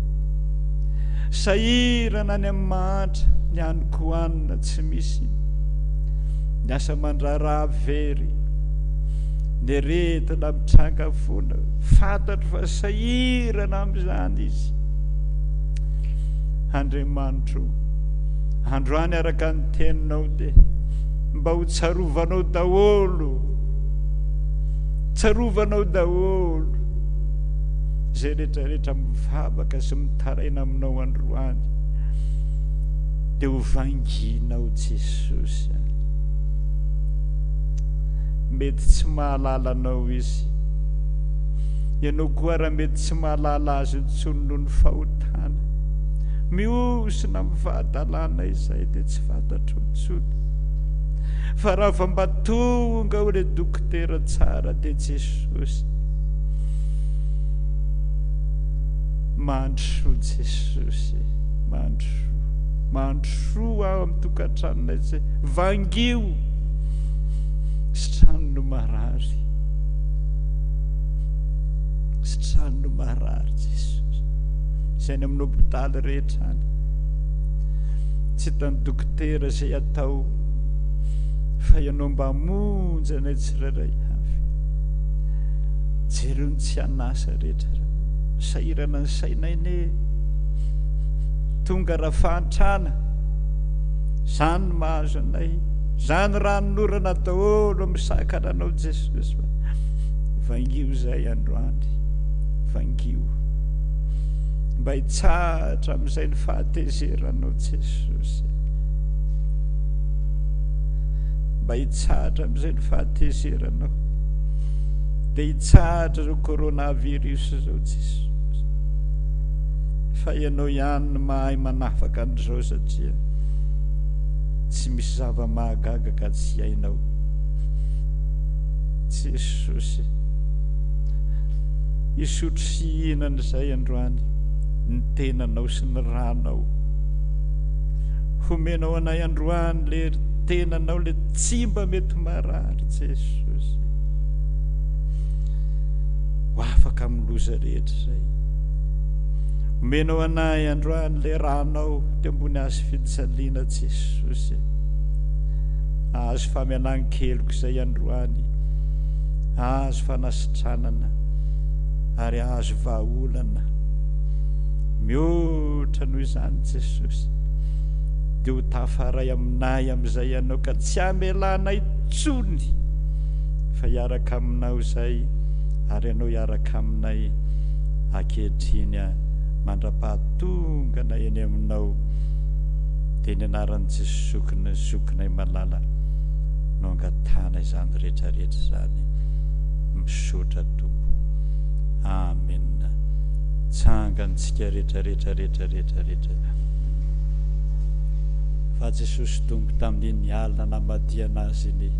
Sahirana any amin'ny mahantra, ny hanin-kohanina tsy misy, ny asa aman-draharaha very. Ny aretina mitranga foana, fantatro fa sahirana amin'izany izy. Andriamanitro, androany araka ny teninao dia mba ho tsarovanao daholo, tsarovanao daholo izay rehetrarehetra mivavaka sy mitaraina aminao androany, dia ho vanginao Jesosy. Mety tsy mahalala anao izy. Ianao koa raha mety tsy mahalala azy intsony noho ny fahotana. Mihosina amin'ny fahadalana izay dia tsy fantatrao intsony. Fa raha vao mba tonga ao ilay dokotera tsara dia Jesosy. Mandrosoa Jesosy, mandrosoa. Mandrosoa aho amin'ny tokantranonay izay. Vangio. Sitrano no marary. Sitrano no marary Jesosy. Izay any amin'ny hopitaly rehetra any. Tsy hitan'ny dokotera izay atao fa ianao mba hamonjy anay tsirairay avy. Jereo ny tsy an'asa rehetra. Sahirana ny sainay ne. Tonga raha fahantrana. Izany no mahazo anay. Izany ranonorana daholo misakana anao Jesosy fa vangio izay androany. Vangio. Mba hitsahatra amin'izay ny fahatezeranao Jesosy. Mba hitsahatra amin'izay ny fahatezeranao. Dia hitsahatra izao coronavirus izao Jesosy. Fa ianao ihany no mahay manafaka an'izao satria tsy misy zava-mahagaga ka tsy hainao. Jesosy. Hisotro sy hihinana izay androany ny tenanao sy ny ranao. Homenao anay androany le tenanao le tsy mba mety marary Jesosy. Ho afaka amin'ny loza rehetra izay. Omenao anay androany le ranao teo ambony hazo fijaliana Jesosy. Ahazo famelan-keloka izay androany. Ahazo fanasitranana ary ahazo vahaolana. Mihoatra noho izany Jesosy. Dia ho tafaray aminay amin'izay ianao ka tsy hamelanay intsony fa hiaraka aminao izay ary ianao hiaraka aminay ankehitriny mandra-pahatongana eny aminao dia ny anaran'i Jesoa zokinay zokinay malala no angatahana izany rehetra rehetra izany misaotra Tompo Amen tsangantsika rehetra rehetra rehetra rehetra rehetra fa Jesosy Tompo tamin'iny alina namadihana azy iny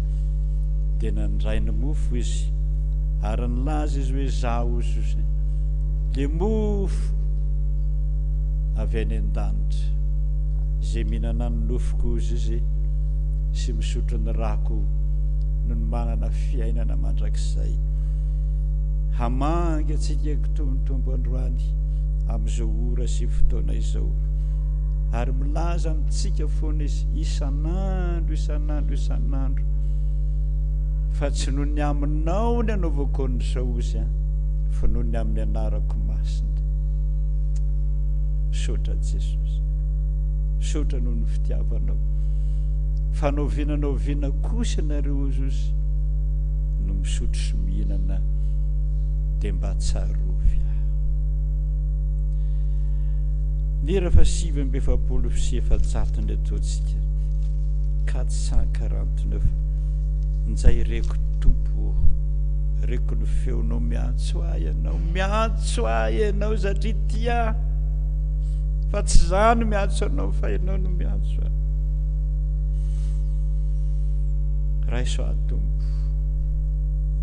dia nandray ny mofo izy ary nilaza izy hoe zaho ozy le mofo avy any an-danitra izay mihinana ny nofoko ozy izy sy misotro ny rako no ny manana fiainana mandrakizay. Hamangy antsika ny Tompo androany amin'izao ora sy fotoana izao. Ary milaza amintsika foana izy isan'andro, isan'andro, isan'andro fa tsy noho ny aminao ny anaovako an'izao ozy an, fa noho ny amin'ny anarako masina. Misaotra Jesosy. Misaotra noho ny fitiavanao. Fa na oviana na oviana kosa ianareo ozy no misotro sy mihinana dia mba tsarovy aho. Ny hira fa 449 ny ataontsika. 449. Njay reko Tompo ô. Reko ny feonao miantso ahy ianao. Miantso ahy ianao satria tia ahy. Fa tsy izaho no miantso anao fa ianao no miantso ahy. Raiso ahy Tompo.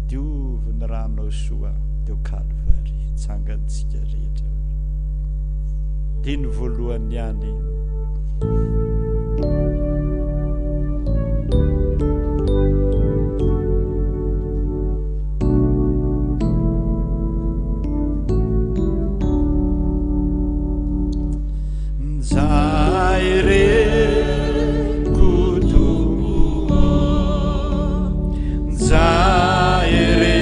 Diovy ny ranao soa teo Kalvary. Tsangantsika rehetra. Diny voalohany ihany. Njay reko Tompo Njay re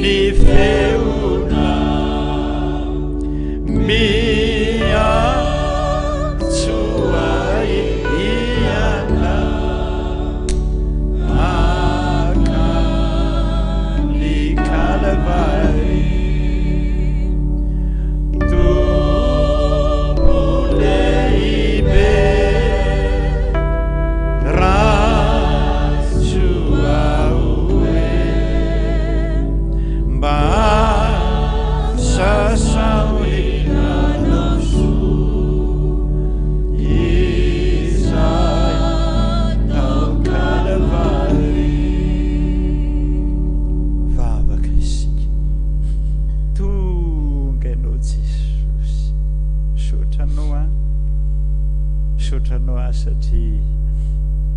ny feonao Miantso satria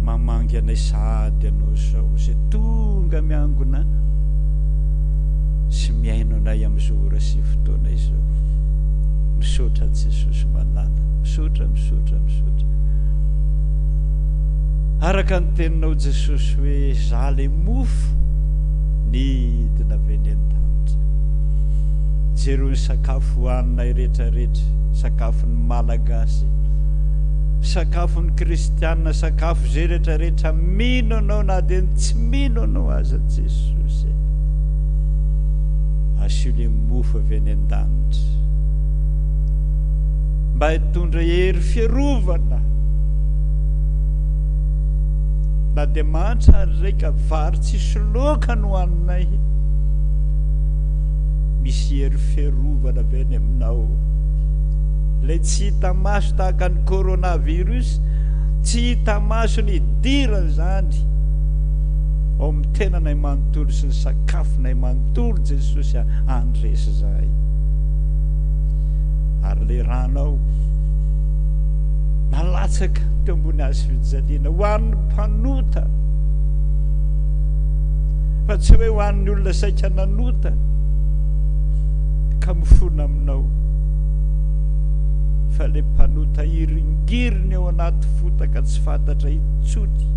mamangy anay sahady Ianao izao izay tonga miangona sy mihaino anay amin'izao ora sy fotoana izao. Misaotra Jesosy malala. Misaotra, misaotra, misaotra. Araka ny teninao Jesosy hoe za le mofo nidina avy any an-danitra. Jereo ny sakafo hohaninay rehetra rehetra, sakafon'ny Malagasy, sakafon'ny Kristiana, sakafo izay rehetra rehetra mino anao na dia ny tsy mino anao aza Jesosy. Asio le mofo avy any an-danitra mba hitondra hery fiarovana na dia mahantra ary izay ka vary tsisy loaka no haninay. Misy hery fiarovana avy any aminao. Ilay tsy hita maso tahaka ny coronavirus, tsy hita maso ny hidirany izany ao amin'ny tenanay manontolo sy ny sakafonay manontolo Jesosy a, handresy izahay. Ary ilay ranao nalatsaka teo ambony hazo fijaliana ho an'ny mpanota fa tsy hoe ho an'ny olona saika nanota ka mifona aminao fa ilay mpanota hiringiriny ao anaty fotaka tsy fantatra intsony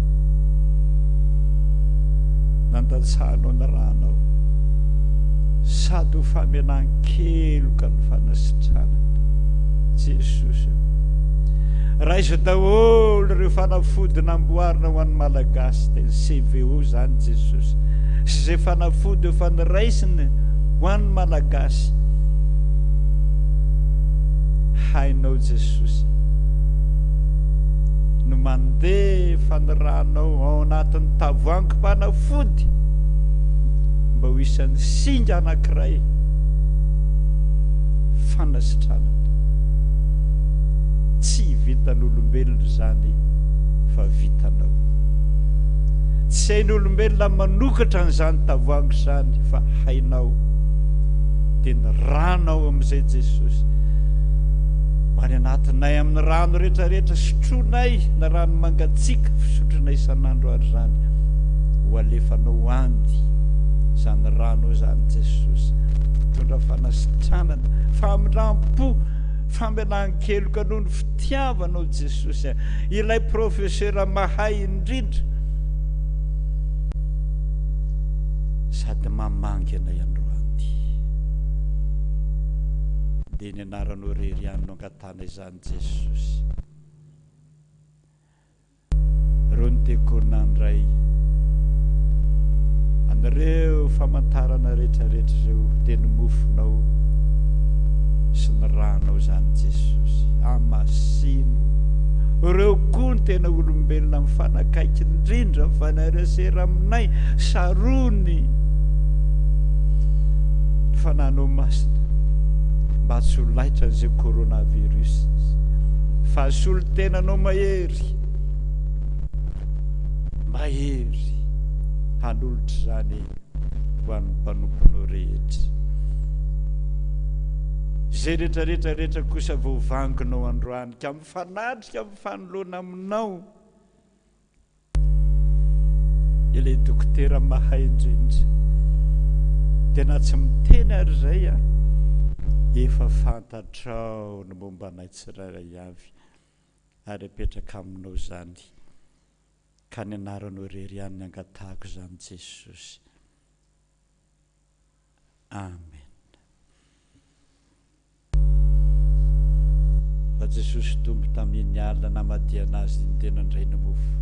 nandatsahanao ny ranao sady ho famelan-keloka ny fanasitranana Jesosy ô. Raiso daholo ireo fanafody namboarina ho an'ny Malagasy dia ny CVO izany Jesosy sy izay fanafody efa noraisina ho an'ny Malagasy. Hainao Jesosy no mandefa ny ranao ao anatin'ny tavoahangim-panafody mba ho isan'ny singa anankiray fanasitranana. Tsy vitan'olombelona izany fa vitanao. Tsy hain'olombelona manokatra an'izany tavoahangy izany fa hainao. Dia ny ranao amin'izay Jesosy. Ho any anatinay amin'ny rano rehetrarehetra sotroinay na rano mangatsiaka fisotronay isan'andro ary izany. Ho alefanao any izany ranao izany Jesosy. Mitondra fanasitranana, famindram-po, famelan-keloka noho ny fitiavanao Jesosy a. Ilay professeur mahay indrindra sady mamangy anay androany. Dia ny anaranao irery ihany no angatahana izany Jesosy. Ireo ny tiako nandray an'ireo famantarana rehetra rehetra ireo dia ny mofonao sy ny ranao izany Jesosy. Amasino. Ireo koa ny tena olombelona mifanakaiky indrindra mifanerasera aminay. Sarony ny fananao masina mba tsy ho laitra an'izay coronavirus. Fa solontenanao mahery Mahery hanolotra izany ho an'ny mpanomponao rehetra. Izay rehetra rehetra rehetra kosa voavanginao androany ka mifanatrika mifanoloana aminao ilay dokotera mahay indrindra. Dia na tsy miteny ary izay an, efa fantatrao ny momba anay tsirairay avy. ary apetraka aminao izany ka ny anaranao irery ihany ny angatahako izany Jesosy Amen Fa Jesosy Tompo tamin'iny alina namadihana azy iny dia nandray ny mofo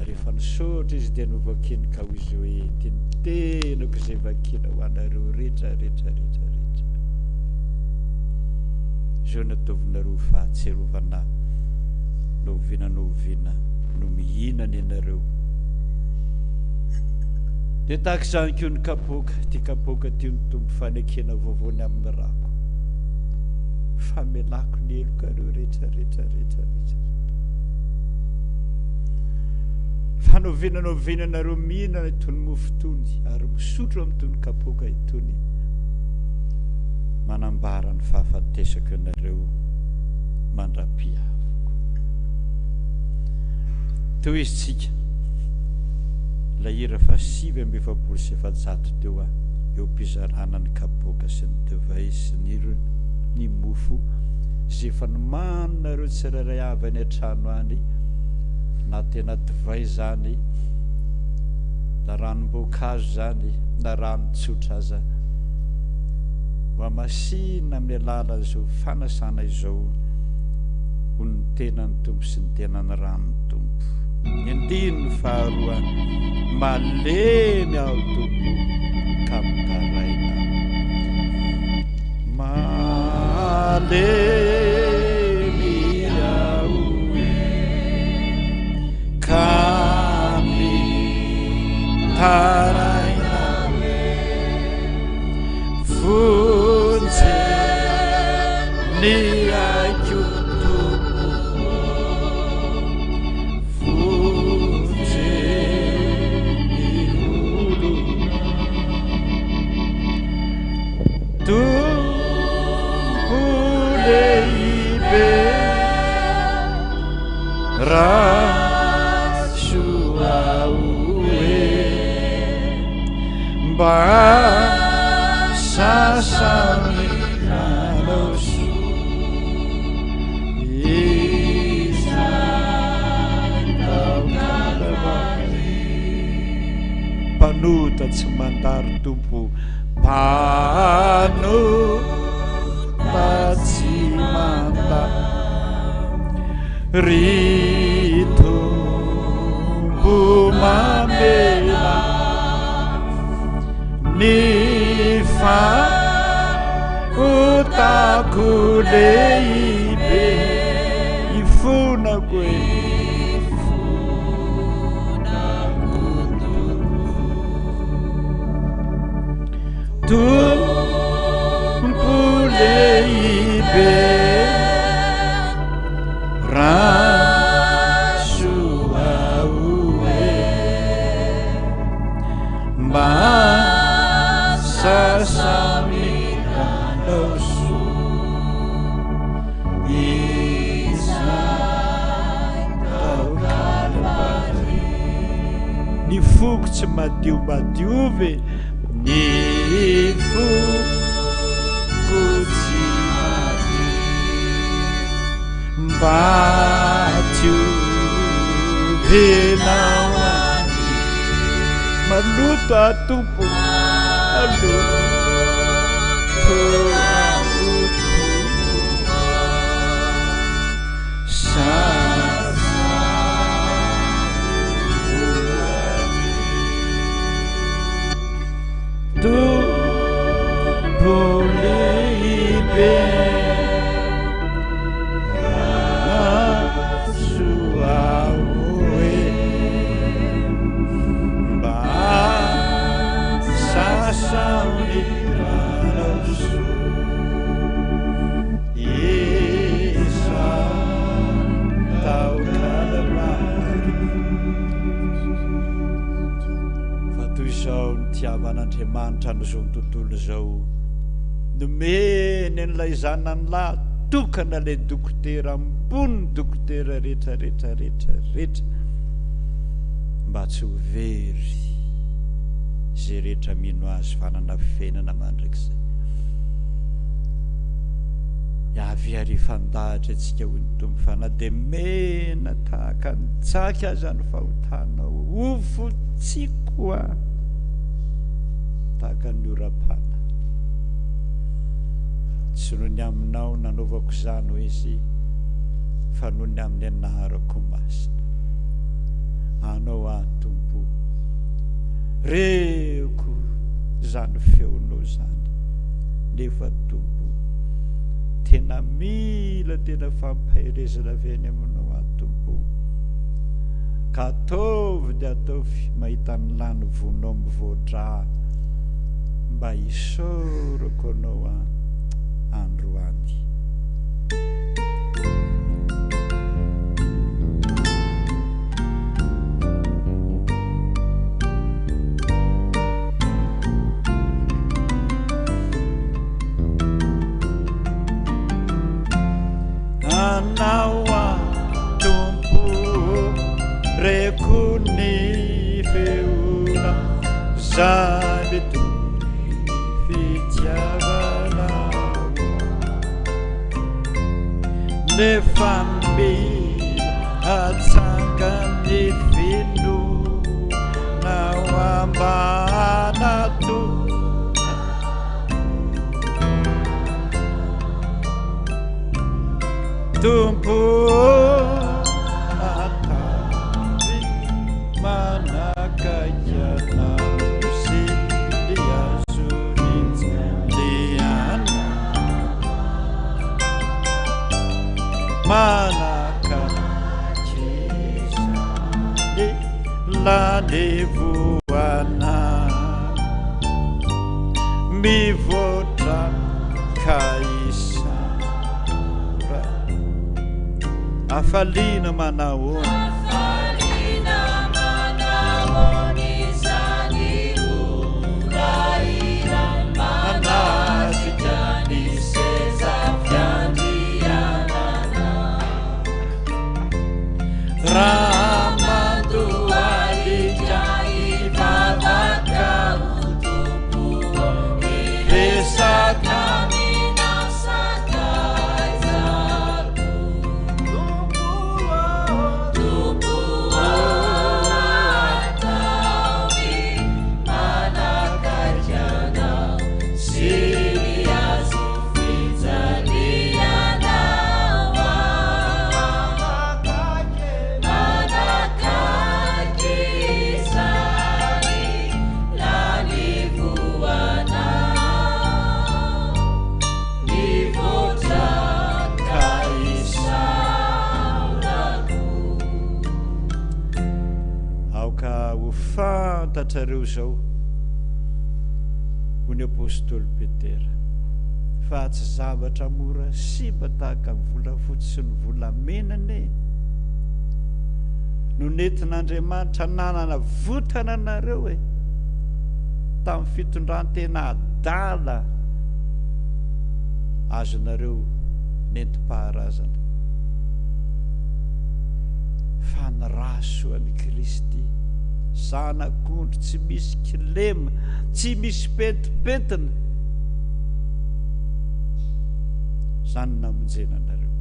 rehefa nisaotra izy dia novakiny ka hoy izy hoe ity ny tenako izay vakina ho anareo rehetra rehetra rehetra rehetra Izao no ataovinareo ho fahatsiarovana ahy, na oviana na oviana no mihinana ianareo. Dia tahaka izany koa ny kapoaka, ity kapoaka ity no Tompo fanekena vaovao ny amin'ny rako. Famelako ny helokareo rehetra rehetra rehetra rehetra. Fa na oviana na oviana ianareo mihinana itony mofo itony ary misotro amin'itony kapoaka itony, manambara ny fahafatesako ianareo mandra-pihaviko. Tohizintsika ilay hira faha 449 teo a, eo am-pizarana ny kapoaka sy ny divay sy ny ny mofo izay efa nomaninareo tsirairay avy any an-trano any, na tena divay izany, na ranom-boankazo izany, na rano tsotra aza. Hohamasinina amin'ny alalan'izao fanasana izao ho ny tenan'ny Tompo sy ny tenan'ny ran'ny Tompo. Ny andininy faharoa, Malemy aho Tompo ka mitaraina. Malemy aho ka mitaraina. Vonjeo ny aiko Tompo ô, vonjeo ny olona. Tompo lehibe, raiso aho e. Mba sasany nanao soa izany tao Kalvary. Mpanota tsy mandalo Tompo, mpanota tsy mandalo. Ry Tompo mamela ny fahotako lehibe, ifonako e. Tompo lehibe. Raiso aho e, mba sasa-miranao soa izay tao Kalvary. Ny foko tsy madio madiovy e. Ny foko tsy madio mba diovinao any. Maloto aho Tompo, maloto aho Tompo. Sasaro Tompo lehibe Raiso aho e Mba sasao ny ranao soa Isan-tao Kalvary. Fa toy izao nitiavan'Andriamanitra an'izao tontolo izao, nomeny an'ilay Zanany lahy tokana ilay dokotera ambonin'ny dokotera rehetra rehetra rehetra rehetra, mba tsy ho very izay rehetra mino Azy fa hanana fiainana mandrakizay. Avia ary hifandahatra antsika hoy ny Tompo fa na dia mena tahaka ny jaky aza ny fahotanao ho fotsiko aho tahaka ny oram-pana. Tsy noho ny aminao nanaovako izany hoy izy fa noho ny amin'ny anarako masina. Anao aho Tompo. Reko izany feonao izany. Nefa Tompo tena mila tena fampaherezana avy any aminao aho Tompo ka ataovy dia ataovy mahita ny lany vonao mivoadra mba hisaorako anao aho androany. Anao aho Tompo ô, Reko ny feonao zay mitory ny fitiavanao Nefa mila atsangan'ny finoana ho ambanato Tompo ô, ataovy manakaiky Anao sy ny hazofijaliana. Manakaiky izany lanevoana mivoatra ka isa. Hafaliana manahoana. Hafaliana manahoana izany ora iray manatrika ny seza fiandrianana. Raha mandohalika hivavaka ho Tompo ô, hiresaka aminao sakaizako. Tompo ô, ataovy manakaiky Anao sy ny hazo fijalianao aho. Manakaiky izany lanivoanao. Mivoatra ka isaorako. Aoka ho fantatrareo izao, hoy ny apostoly Petera, fa tsy zavatra mora simba tahaka ny volafotsy sy ny volamena anie no nentin'Andriamanitra nanavotana anareo e, tamin'ny fitondran-tena adala azonareo nentim-paharazana, fa ny ra soan'i Kristy, Zanak'ondry tsy misy kilema, tsy misy pentimpentina, izany no namonjena anareo.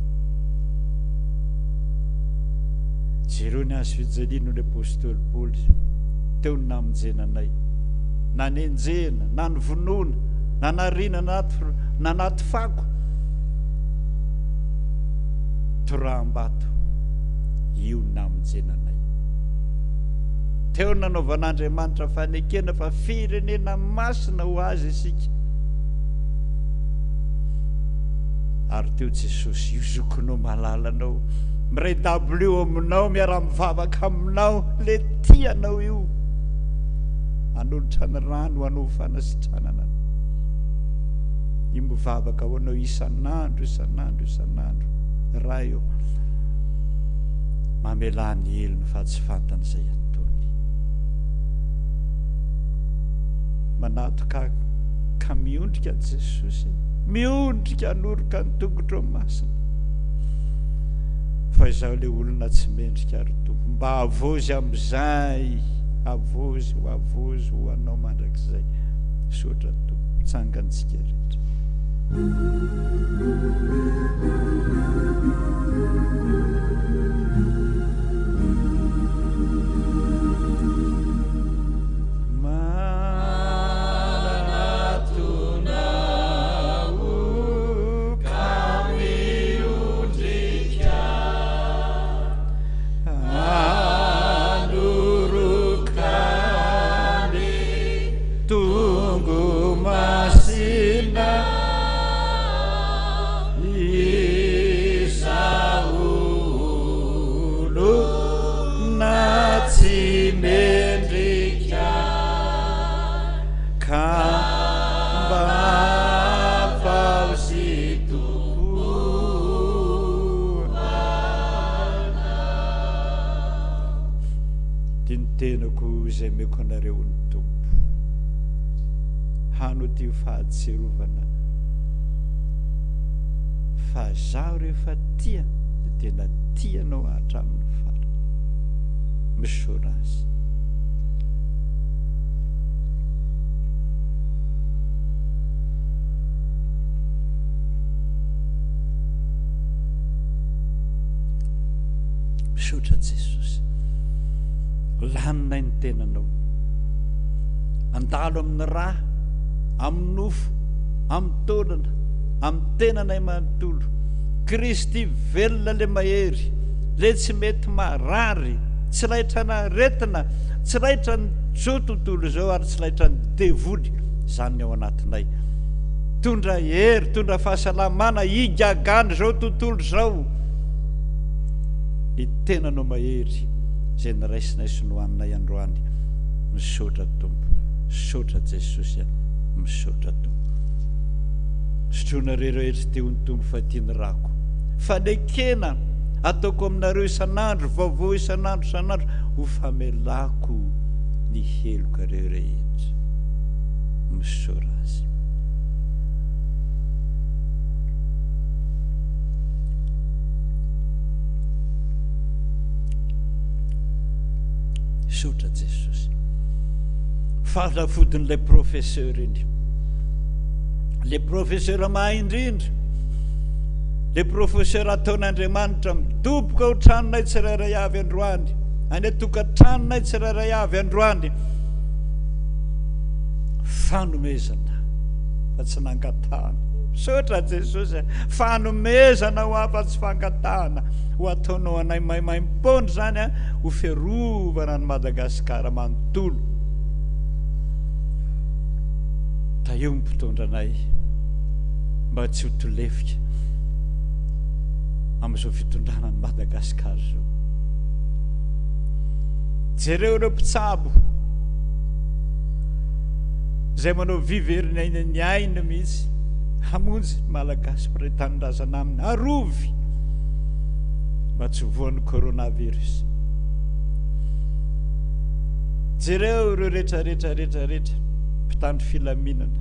Jereo ny hazo fijaliana, hoy ny apostoly Paoly, teo no namonjena anay. Na nenjehina, na novonoina, na nariana anaty, nanaty fako, toraham-bato, io no namonjena anay. Teo no nanaovan'Andriamanitra fanekena fa firenena masina ho Azy isika. Ary teo Jesosy, io zokinao malalanao, miray dabilio aminao, miara-mivavaka aminao, le tia anao io. Hanolotra ny rano ho anao ho fanasitranana anao. Io mivavaka ho anao isan'andro, isan'andro, isan'andro. Ray ô, mamelà ny helony fa tsy fantany izay ataony. Manatoka ka miondrika Jesosy, miondrika hanoroka ny tongotrao masina. Fa izaho ilay olona tsy mendrika ry Tompo, mba havozy amin'izay, havozy ho havozy ho anao mandrakizay. Misaotra Tompo, tsangantsika rehetra. Manatona o ka miondrika Hanoroka ny tongo-masina Izaho olona tsy mendrika Ka mba afaho sy tompoana. Dia ny tenako izay omeko anareo ny Tompo. Hano ity ho fahatsiarovana fa zaho rehefa tia dia tena tia anao hatramin'ny farany. Misaora Azy. Misaotra Jesosy. Laninay ny tenanao. Andalo amin'ny ra, amin'ny nofo, amin'ny taolana, amin'ny tenanay manontolo. Kristy velona le mahery, le tsy mety marary, tsy laitran'aretina, tsy laitran'izao tontolo izao ary tsy laitran'ny devoly izany ny ao anatinay. Tondra hery, tondra fahasalamana, higagan'izao tontolo izao. Ny tenanao mahery izay noraisinay sy nohaninay androany. Misaotra Tompo. Misaotra Jesosy a. Misaotra Tompo. Sotroinareo rehetra ity hoy ny Tompo fa ity ny rako. Fanekena ataoko aminareo isan'andro, vaovao isan'andro isan'andro ho famelako ny helokareo rehetra. Misaora Azy. Misaotra Jesosy. Fanafodin'ilay professeur iny. Le professeur mahay indrindra. Le professeur ataon'Andriamanitra midoboka ao tranonay tsirairay avy androany. Any an-tokantranonay tsirairay avy androany. Fanomezana fa tsy nangatahana. Misaotra Jesosy. Fanomezana ho ahy fa tsy fangatahana. Ho ataonao anay maimaimpoana izany ho fiarovana an'i Madagasikara manontolo. Tahio ny mpitondra anay mba tsy ho tolefika amin'izao fitondrana an'i Madagasikara izao. Jereo ireo mpitsabo izay manao vy very ny aina ny aina mihitsy hamonjy ny Malagasy mpiray tanindrazana aminy. Arovy mba tsy ho voan'ny coronavirus. Jereo ireo rehetra rehetra rehetra rehetra mpitandro filaminana,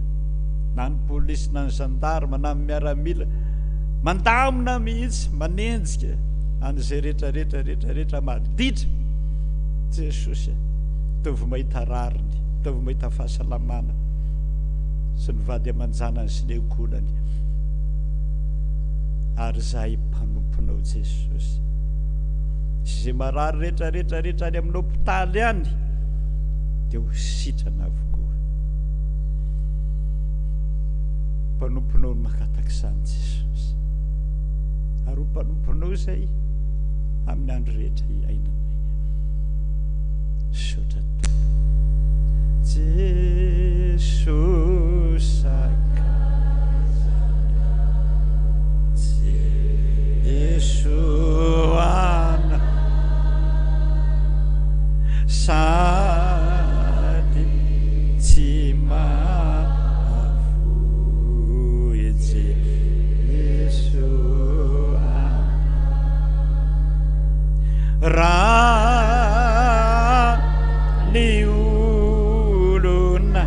na ny polisy na ny gendarme na ny miaramila, mandamina mihitsy, manenjika an'izay rehetra rehetra rehetra rehetra maditra. Jesosy a, ataovy mahita rariny, ataovy mahita fahasalamana sy ny vady aman-janany sy ny ankohonany. Ary izahay mpanomponao Jesosy. Sy izay marary rehetra rehetra rehetra any amin'ny hopitaly any dia ho sitrana avokoa. Mpanomponao no mangataka izany Jesosy. Ary ho mpanomponao izay amin'ny andro rehetra iainanay. Misaotra Tompo. Jesosy Jesoana sady tsy mahafoy Jesoa raha ny olona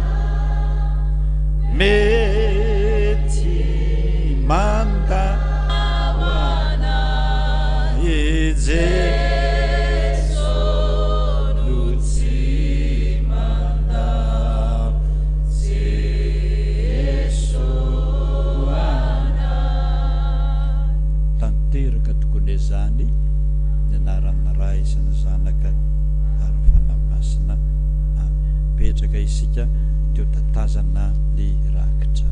mety manda i Jeso no tsy manda Jeso Tanteraka tokoa anie izany ny anaran'ny Ray sy ny Zanaka ary ny Fanahy Masina. Amen. Mipetraka isika dia ho tatazana ny rakitra.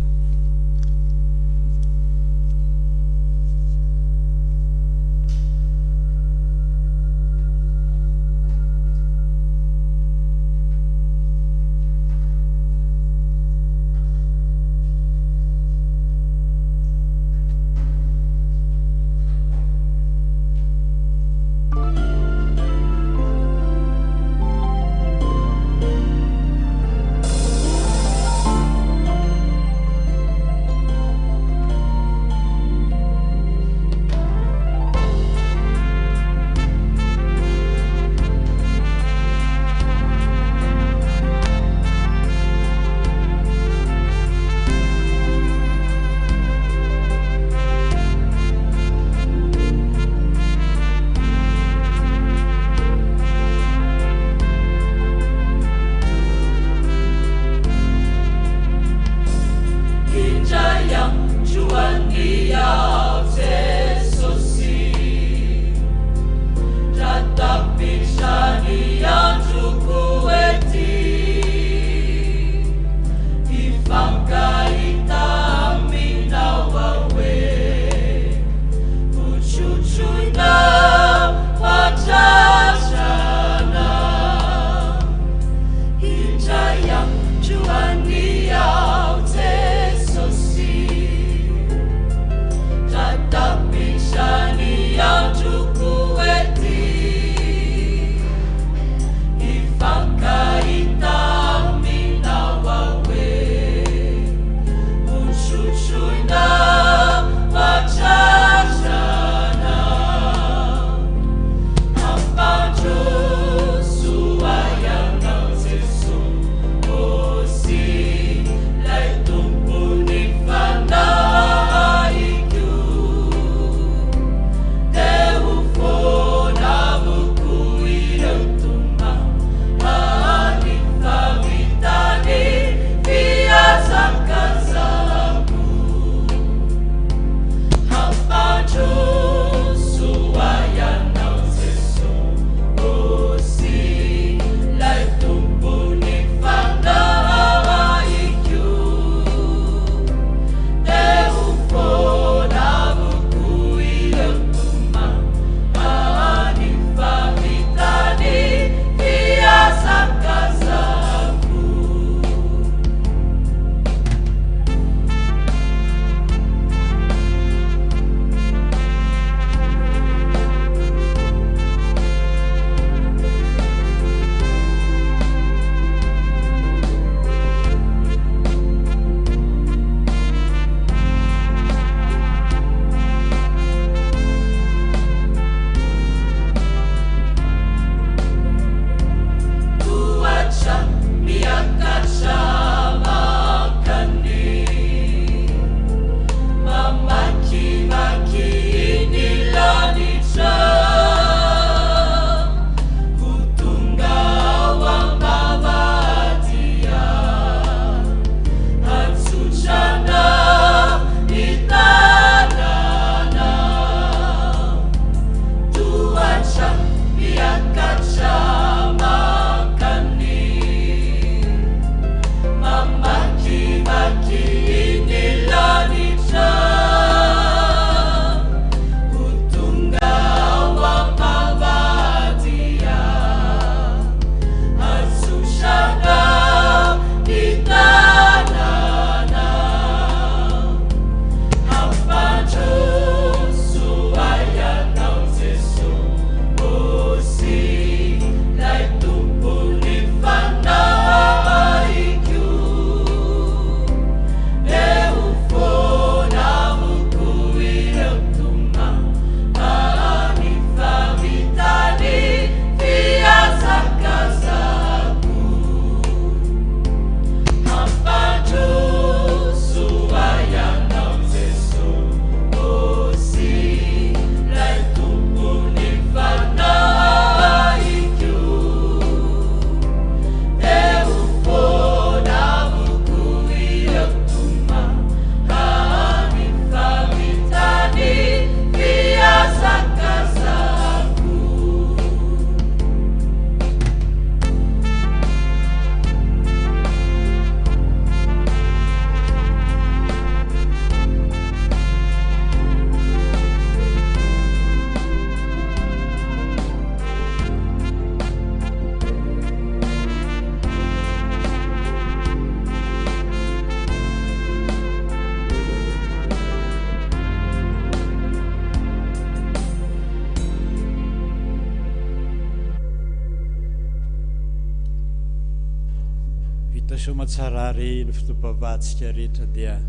Vita soamatsara ary ny fotoam-pivavahantsika rehetra dia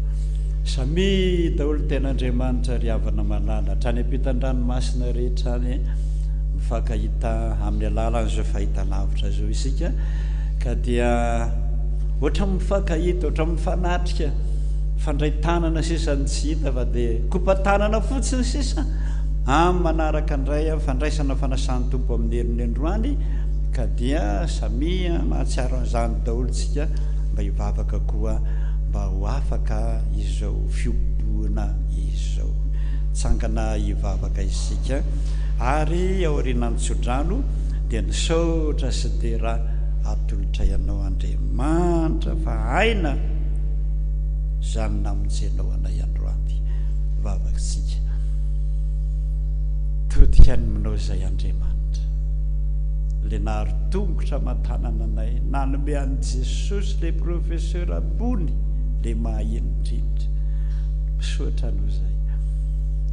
samia daholo tena Andriamanitra ry havana malala hatrany ampitan-dranomasina rehetra any mifankahita amin'ny alalan'izao fahitalavitra izao isika ka dia ohatran'ny mifankahita ohatran'ny mifanatrika fandray tanana sisa ny tsy hita fa dia kopa-tanana fotsiny sisa amin'ny manaraka indray fandraisana fanasan'ny Tompo amin'ny heriny androany ka dia samia mahatsiaro an'izany daholo tsika mba hivavaka koa mba ho afaka izao fihobohana izao. Tsangana hivavaka isika ary aorianan'ny tsodrano dia ny saotra sy dera atolotray anao Andriamanitra fa aina izany namonjenao anay androany. Vavaka isika. Todika any aminao izay Andriamanitra. Le nahary tongotra aman-tanana anay, nanome an'i Jesosy le professeur ambony, le mahay indrindra. Misaotra anao izay.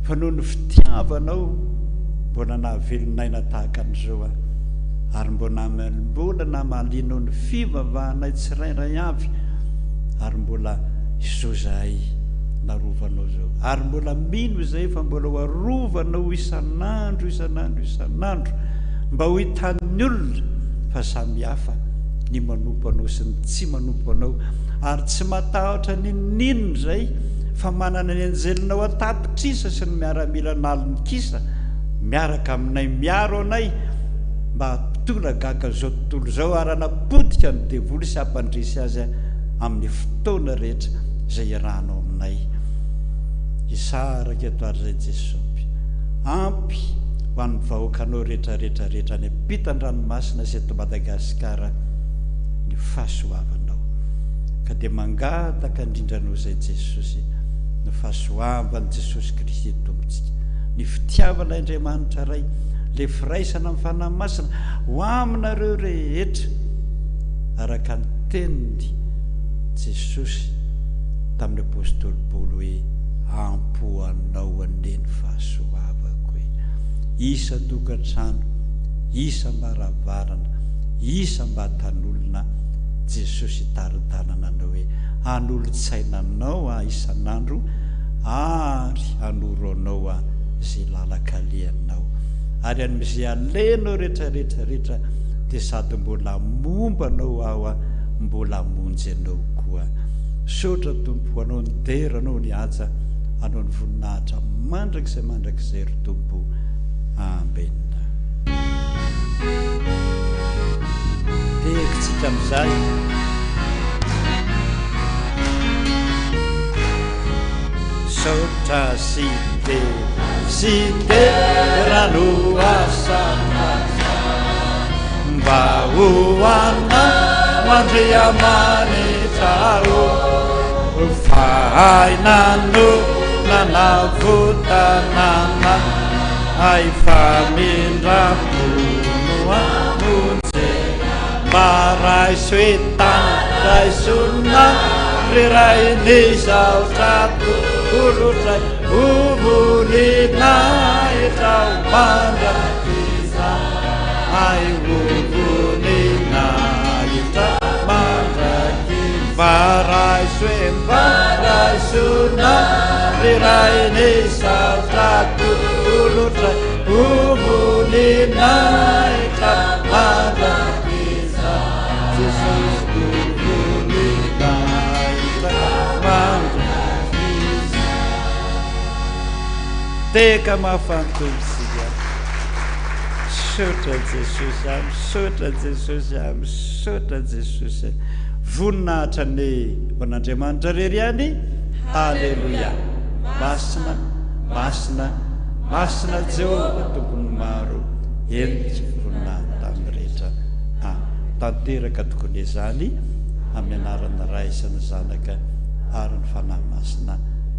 Fa noho ny fitiavanao mbola nahavelon'aina tahaka an'izao aho. Ary mbola mbola namalianao ny fivavahanay tsirairay avy. Ary mbola izao izahay narovanao izao. Ary mbola mino izahay fa mbola ho arovanao isan'andro isan'andro isan'andro mba ho hitan'ny olona fa samy hafa ny manompo anao sy ny tsy manompo anao ary tsy matahotra n'inon'inona izay fa manana ny anjelinao an-tapitrisa sy ny miaramila an'aliny kisa miaraka aminay miaro anay mba hampitolagaga izao tontolo izao ary hanapotika ny devoly sy hampandresy azy amin'ny fotoana rehetra izay iarahanao aminay. Hisaraka eto ary izay Jesosy. Ampy ho an'ny vahoakanao rehetra rehetra rehetra any ampitan-dranomasina sy eto Madagasikara ny fahasoavanao. Ka dia mangataka indrindra anao izay Jesosy, ny fahasoavan'i Jesosy Kristy Tompontsika, ny fitiavan'ilay Andriamanitra Ray, ilay firaisana amin'ny Fanahy Masina ho aminareo rehetra araka ny teniny Jesosy tamin'ny apostoly Paoly hoe ampy ho anao anie ny fahasoavako e. Isan-tokantrano, isam-baravarana, isam-batan'olona Jesosy hitari-dalana anao hoe hanolo-tsaina anao aho isan'andro ary hanoro anao aho izay lalan-kalehanao. Ary amin'izay alehanao rehetra rehetra rehetra dia sady mbola momba anao aho mbola hamonjy anao koa. Misaotra Tompo ho anao ny dera anao ny haja anao ny voninahitra mandrakizay mandrakizay ry Tompo Amen. Tehaka tsika amizay. Misaotra sy dera sy dera no asandratra mba ho anao Andriamanitra ô fa aina no nanavotana anay famindram-po no hamonjena mba raiso e-tanana raiso na ry Rain'izao tratolotray ho voninahitra ho mandrakizay ho voninahitra mandrakizay mba raiso e mba raiso na ry Rain'izao tratolotray ho voninahitra mandrakizay Jesosy ho voninahitra mandrakizay. Tehaka mahafantombo isika. Misaotra Jesosy a, misaotra Jesosy a, misaotra Jesosy a. Voninahitra anie ho an'Andriamanitra irery ihany. Haleloia. Masina, masina, masina Jehovah Tompon'ny maro. Eny voninahitra tany rehetra. A. Tanteraka tokoa anie izany amin'ny anaran'ny Ray sy ny Zanaka ary ny Fanahy Masina.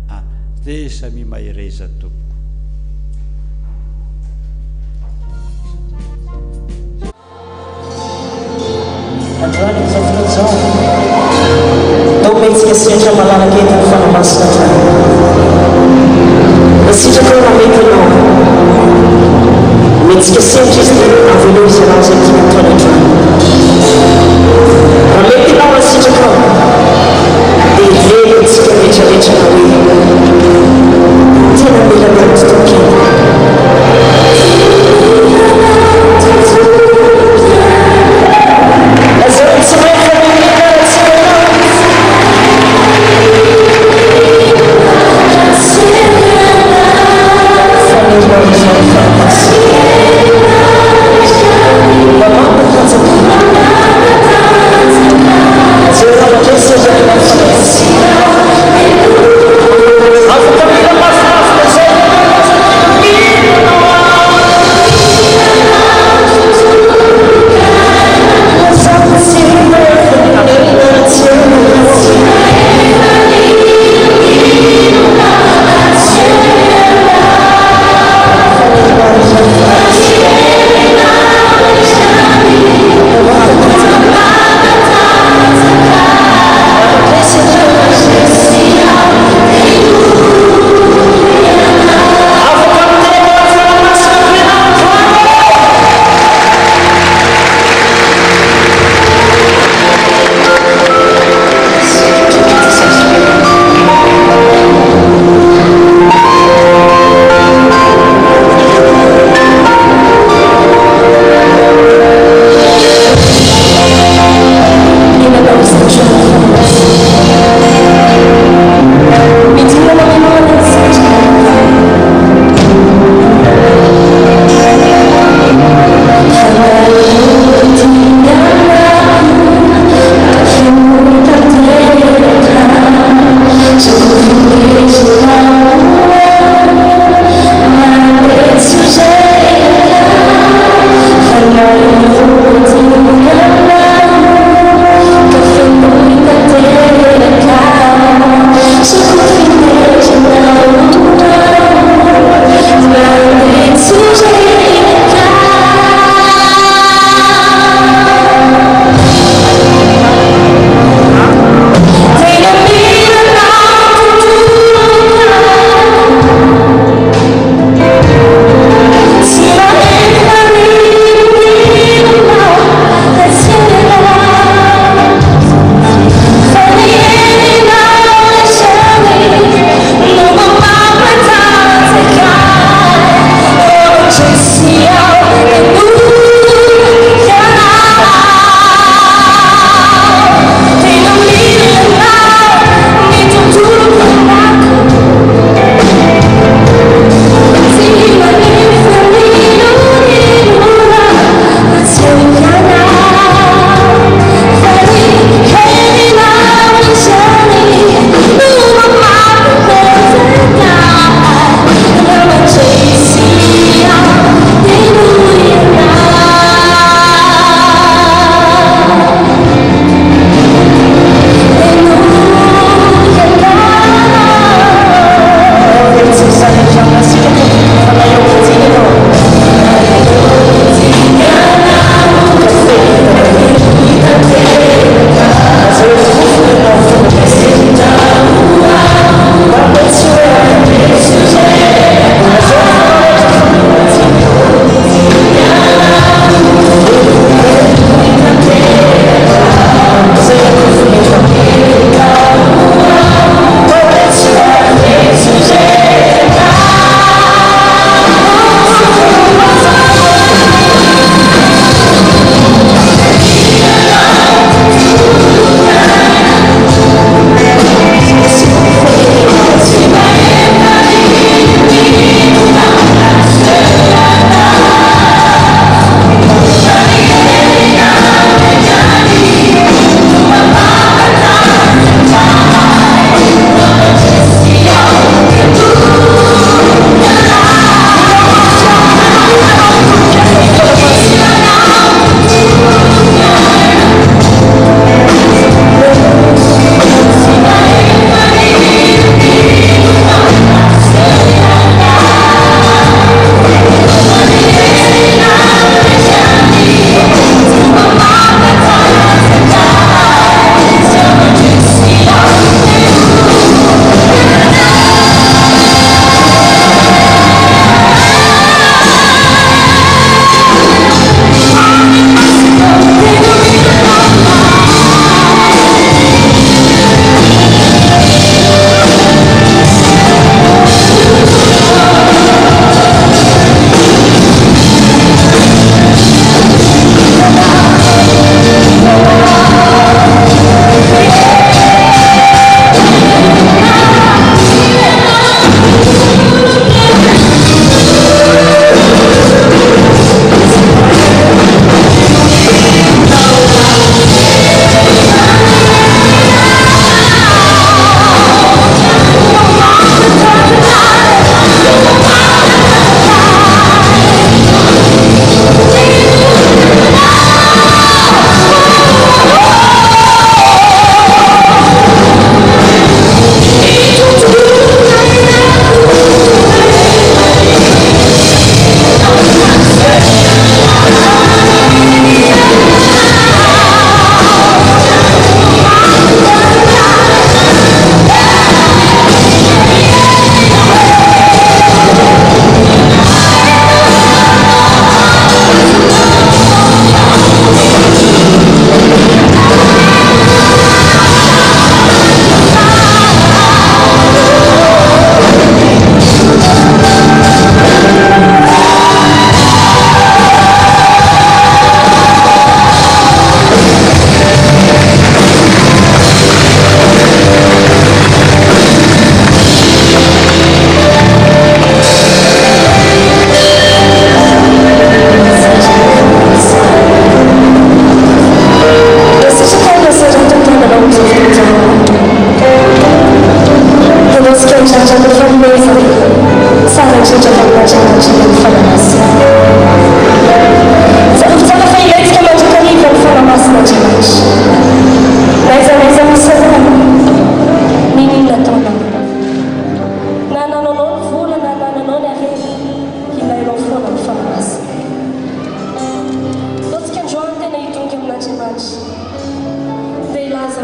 A. Dia samia mahereza tompoko. Androany amin'izao fotoana izao, dia omentsika sehatra malalaka eto ny Fanahy Masina hatrany. Raha sitrakao raha mety ianao, omentsika sehatra Izy dia avelao Izy hanao izay tiany ataony androany. Raha mety ianao, raha sitrakao.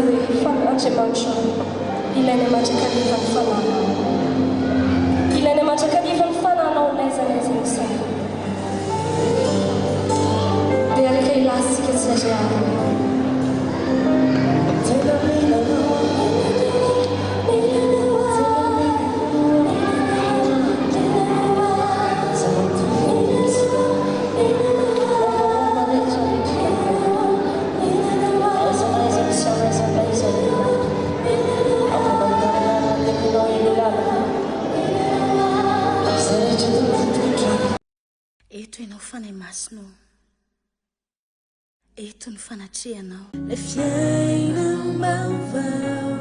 hoe, Fa Andriamanitra ô, ilainay mandrakariva ny Fanahinao. Ilainay mandrakariva ny Fanahinao n'aiza n'aiza misy anay. Dia araka hilaza isika tsirairay avy hoe. Tena mila anao aho. Mila anao aho. Mila anao aho. Eto ianao Fanahy Masina ô. Eto ny fanatrehanao. Ilay fiainam-baovao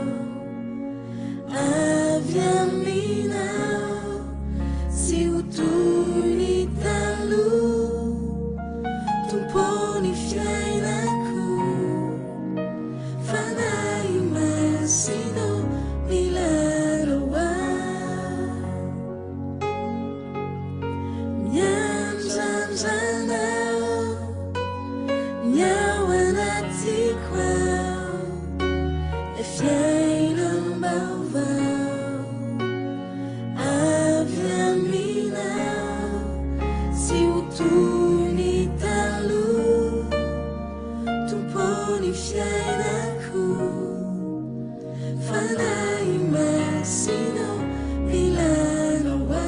avy aminao tsy ho toy ny taloha Tompo ny fiainako Fanahy Masina ô mila anao aho Miandrandra anao ny ao anatiko ao Ilay fiainam-baovao avy aminao Tsy ho toy ny taloha Tompo ny fiainako Fanahy Masina ô mila anao aho.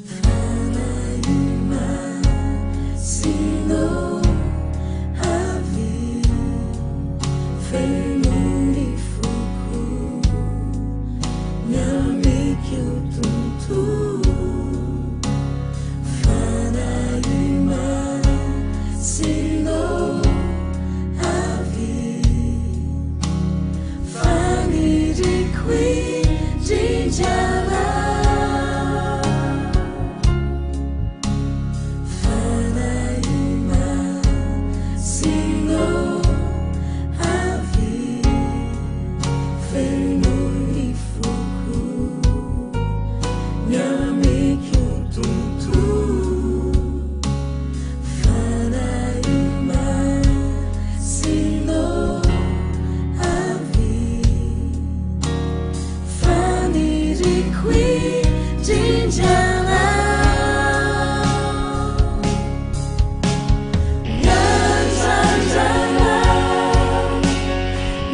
Fanahy Masina ô avia feno ny foko miamiko tontolo Fanahy Masina ô avia Faniriako indrindra anao Fanahy Masina ô avia feno ny foko miamiko tontolo Fanahy Masina ô avia Faniriako indrindra anao Miandrandra anao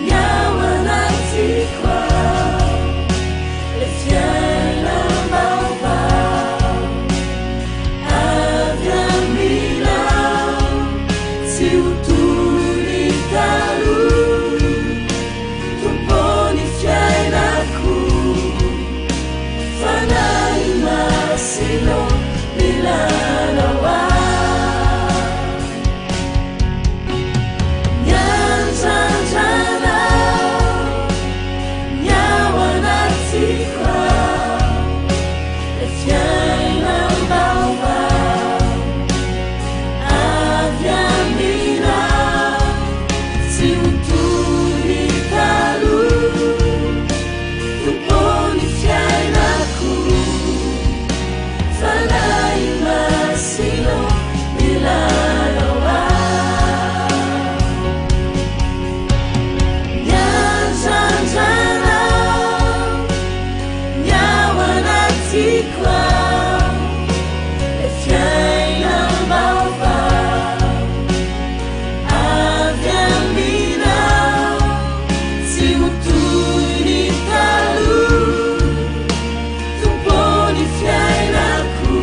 ny ao anatiko ao Ilay fiainam-baovao avy aminao Tsy ho toy ny taloha Tompo ny fiainako Fanahy Masina ô mila anao aho Miandrandra anao ny ao anatiko ao Ilay fiainam-baovao avy aminao Tsy ho toy ny taloha Tompo ny fiainako Fanahy Masina ô mila anao aho Miandrandra anao ny ao anatiko ao Ilay fiainam-baovao avy aminao Tsy ho toy ny taloha Tompo ny fiainako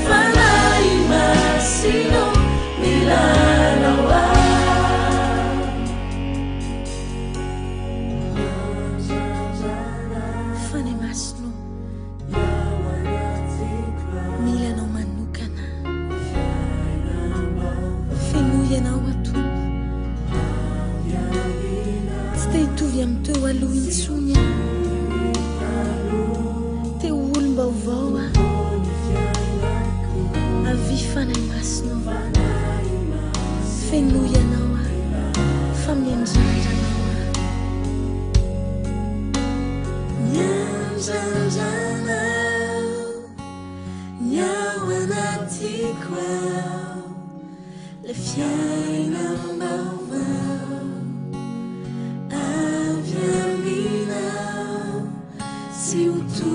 Fanahy Masina ô mila anao aho Fanahy Masina ô, mila Anao manokana. Fenoy Ianao aho Tompo. Tsy te hitovy amin'ny teo aloha intsony aho. Te ho olom-baovao aho. Avia Fanahy Masina ô, fenoy Ianao aho fa miandrandra. Ny ao anatiko ao, ilay fiainam-baovao avy aminao sy ho.